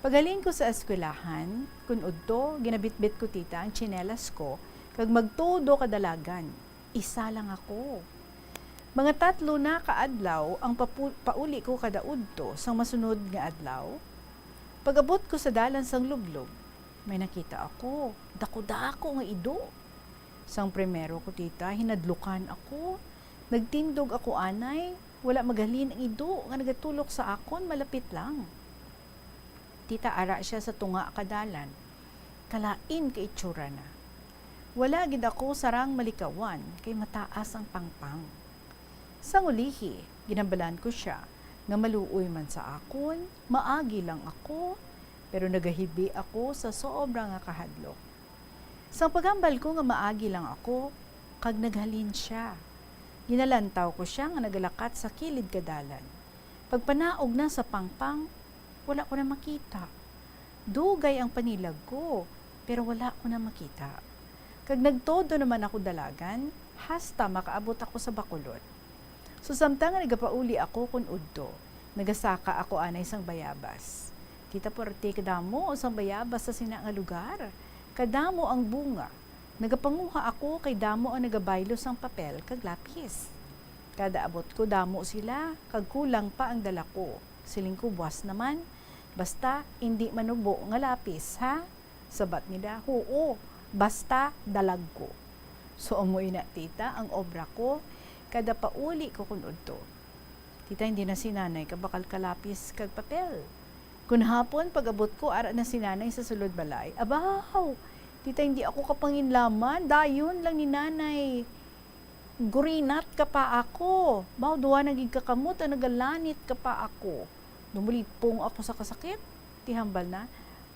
Paghalin ko sa eskwelahan, kun udto, ginabitbit ko, tita, ang tsinelas ko kag magtudo ka dalagan. Isa lang ako. Mga tatlo na ka adlaw ang papu-, pauli ko kada udto sang masunod nga adlaw. Pag-abot ko sa dalan sang lublob, may nakita ako, dako-dako nga ido. Sang primero ko, tita, hinadlukan ako. Nagtindog ako anay, wala maghalin ang ido nga nagatulok sa akon, malapit lang. Tita, ara siya sa tunga ka dalan. Kalain ka itsura na. Wala gid ako sarang malikawan kay mataas ang pangpang. Sang ulihi, ginhambalan ko sia nga maluoy man sa akon, maagi lang ako, pero nagahibi ako sa sobra nga kahadlok. Sang paghambal ko nga maagi lang ako, kag naghalin sia. Ginalantaw ko sia nga nagalakat sa kilid ka dalan. Pagpanaog na sa pangpang, wala ko na makita. Dugay ang panilag ko, pero wala ko na makita. Kag nagtodo naman ako dalagan, hasta makaabot ako sa bakulod. So, samtang nga nagapauli ako kun udto, nagasaka ako anay sang bayabas. Tita, puwerte kadamo sang bayabas sa sina nga lugar. Kadamo ang bunga. Nagapanguha ako kay damo ang nagabaylo sang papel kag lapis. Kada abot ko, damo sila, kag kulang pa ang dala ko. Siling ko, "Buas naman. Basta, indi manubo nga lapis, ha?" Sabat nila, "Huo, basta dalag ko." So, amo ina, tita, ang obra ko kada pauli ko kun udto. Tita, hindi na si nanay kabakal kalapis kag papel. Kun hapon, pag-abot ko, ara na si nanay sa sulod balay. Abaw! Tita, hindi ako kapanginlaman. Dayon lang ni nanay gurinat ka pa ako. Baw, duha na gid ka kamot ang nagalanit ka pa ako. Dumulipong ako sa kasakit. Ti hambal na,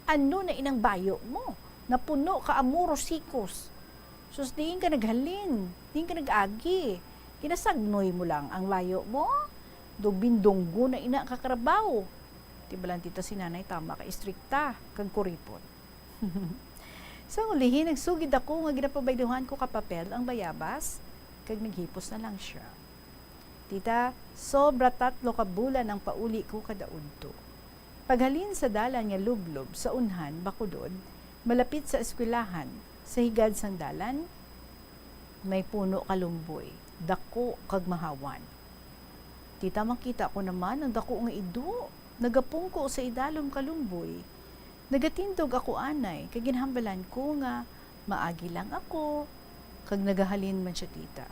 "Ano na inang bayo mo? Napuno ka amo, rosikos. Sus, diin ka naghalin? Diin ka nag-agi? Ginasagnoy mo lang ang bayo mo?" Daw bindunggo na ina ka karabaw. Ti balan tita si nanay tama ka istrikta kag kuripot. Sa ulihi, nagsugid ako nga ginapabayluhan ko ka papel ang bayabas, kag naghipos na lang siya. Tita, sobra tatlo ka bulan ang pauli ko kada udto. Paghalin sa dalan nga lublob sa unhan, Bacolod, malapit sa eskwelahan, sa higad sang dalan, may puno ka lumboy, dako kag mahawan. Tita, makita ko naman ang dako nga ido, nagapungko sa idalom ka lumboy. Nagatindog ako anay, kag ginhambalan ko nga maagi lang ako, kag nagahalin man siya, tita.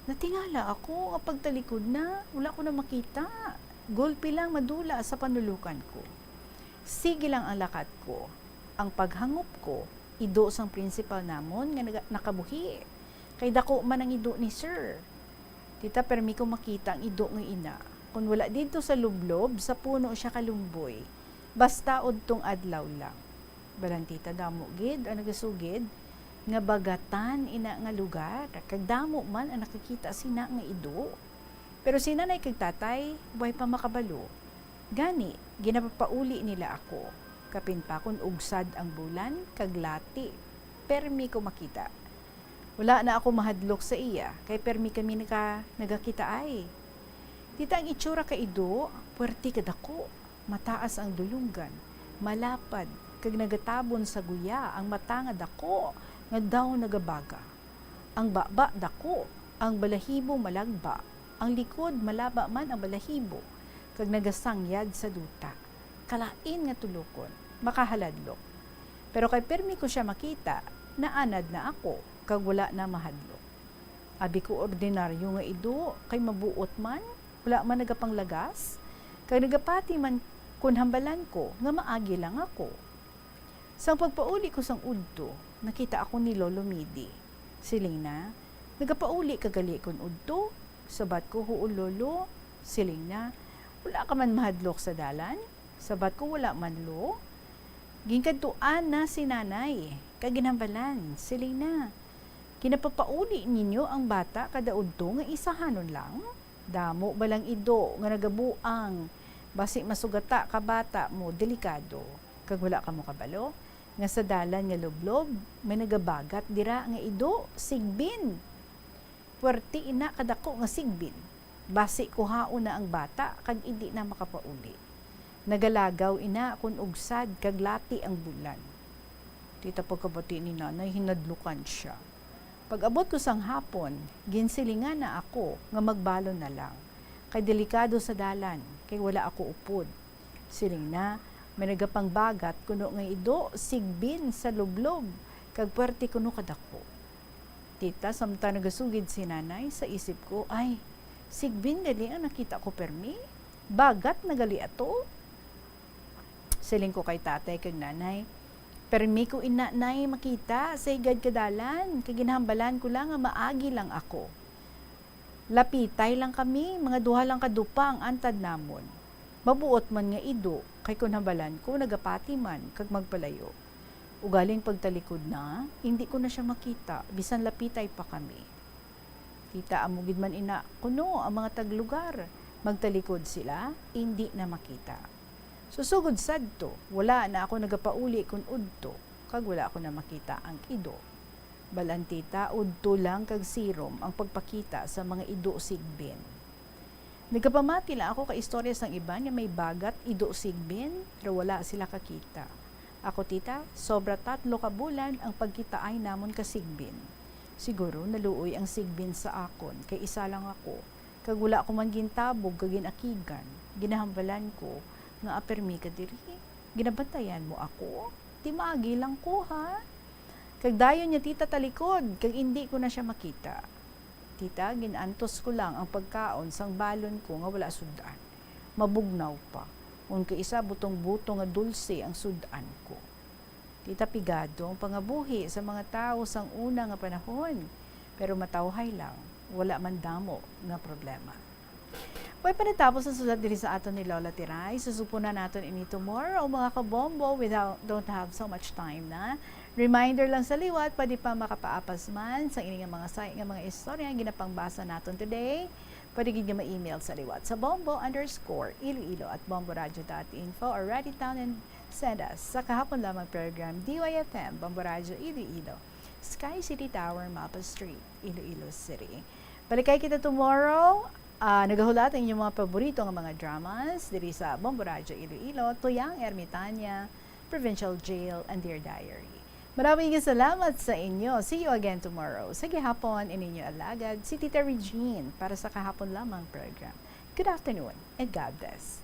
Natingala ako nga pagtalikod na, wala ko na makita. Gulpi lang madula sa panulokan ko. Sige lang ang lakat ko. Ang paghangop ko, ido sang principal namon nga naga-, nakabuhi. Kay dako man ang ido ni sir. Tita, permi ko makita ang ido nga ina. Kon wala didto sa lublob, sa puno siya ka lumboy. Basta udtong adlaw lang. Balan tita, damo gid ang nagasugid nga bagatan ina nga lugar, kag damo man ang nakakita sina nga ido. Pero si nanay kag tatay, way pa makabalo. Gani, ginapapauli nila ako. Kapin pa kon ugsad ang bulan kag lati, permi ko makita. Wala na ako mahadlok sa iya, kay permi kami naka-, nagakitaay. Tita, ang itsura ka ido, puwerte ka dako, mataas ang dulunggan, malapad, kag nagatabon sa guya ang mata nga dako nga daw nagabaga. Ang baba dako, ang balahibo malagba, ang likod malaba man ang balahibo, kag nagasangyad sa duta. Kalain nga tulokon, makahaladlok. Pero kay pirmi ko sia makita, naanad na ako, kag wala na mahadlok. Abi ko, ordinaryo nga ido, kay mabuot man, wala man nagapanglagas, kag nagapati man kon hambalan ko nga maagi lang ako. Sang pagpauli ko sang udto, nakita ako ni Lolo Midi. Siling na, "Nagapauli ka gali kon udto?" Sabat ko, "Huo, Lolo." Siling na, "Wala ka man mahadlok sa dalan?" Sabat ko, "Wala man, Lo." Ginkadtuan na si Nanay, kag ginhambalan. Siling na, "Ginapapauli ninyo ang bata kada udto nga isahanon lang? Damo ba lang ido nga nagabuang? Basi masugata ka bata mo, delikado. Kag wala kamo kabalo nga sa dalan nga lublob may nagabagat dira nga ido, sigbin. Puwerte ina kadako nga sigbin. Basi kuhaon na ang bata kag indi na makapauli. Nagalagaw ina kon ugsad kag lati ang bulan." Tita, pagkabati ni Nanay, hinadlukan sia. Pag-abot ko sang hapon, ginsilingan na ako nga magbalon na lang, kay delikado sa dalan, kay wala ako upod. Siling na, may nagapangbagat kuno nga ido, sigbin sa lublob, kag puwerte kuno kadako. Tita, samtang nagasugid si Nanay, sa isip ko, "Ay, sigbin gali ang nakita ko permi? Bagat na gali ato?" Siling ko kay Tatay kag Nanay, "Permi ko ina, Nay, makita sa higad ka dalan, kay ginhambalan ko lang nga maagi lang ako. Lapitay lang kami, mga duha lang ka dupa ang antad namon. Mabuot man nga ido, kay kon hambalan ko, nagapati man kag magpalayo. Ugaling pagtalikod na, indi ko na sia makita, bisan lapitay pa kami." Tita, amo gid man ina kuno ang mga taglugar. Magtalikod sila, indi na makita. Susugod sadto, wala na ako nagapauli kon udto, kag wala ko na makita ang ido. Balan tita, udto lang kag sirom ang pagpakita sa mga ido sigbin. Nagapamati lang ako ka istorya sang iban nga may bagat ido sigbin, pero wala sila kakita. Ako, tita, sobra tatlo ka bulan ang pagkitaay namon ka sigbin. Siguro naluoy ang sigbin sa akon, kay isa lang ako, kag wala ko man gintabog kag gin-akigan. Ginahambalan ko nga, "Apermi ka diri? Ginabantayan mo ako? Di maagi lang ko, ha?" Kag dayon niya, tita, talikod, kag indi ko na sia makita. Tita, gin-antos ko lang ang pagkaon sang balon ko nga wala sud-an. Mabugnaw pa. Kon kaisa butong-butong nga dulse ang sud-an ko. Tita, pigado ang pangabuhi sa mga tawo sang una nga panahon, pero matawhay lang, wala man damo nga problema. Way pa natapos ang sulat diri sa aton ni Lola Tiray. Susupunan naton ini tomorrow, mga kabombo, we don't, don't have so much time na. Reminder lang sa liwat, pwede pa makapaapas man sa ini nga mga say-, nga mga istorya nga ginapangbasa naton today. Pwede gid nga ma-email sa liwat sa bombo underscore iloilo at bomboradio dot info or write it down and send us sa kahapon lamang program, D Y F M, Bombo Radyo Iloilo, Sky City Tower, Mapa Street, Iloilo City. Balikay kita tomorrow. Ah, nagahulat ang inyong mga paborito nga mga dramas diri sa Bombo Radyo Iloilo, Tuyang Ermitania, Provincial Jail, and Dear Diary. Maraming salamat sa inyo. See you again tomorrow. Sa gihapon, ininyo alagad, si Tita Regine para sa kahapon lamang program. Good afternoon and God bless.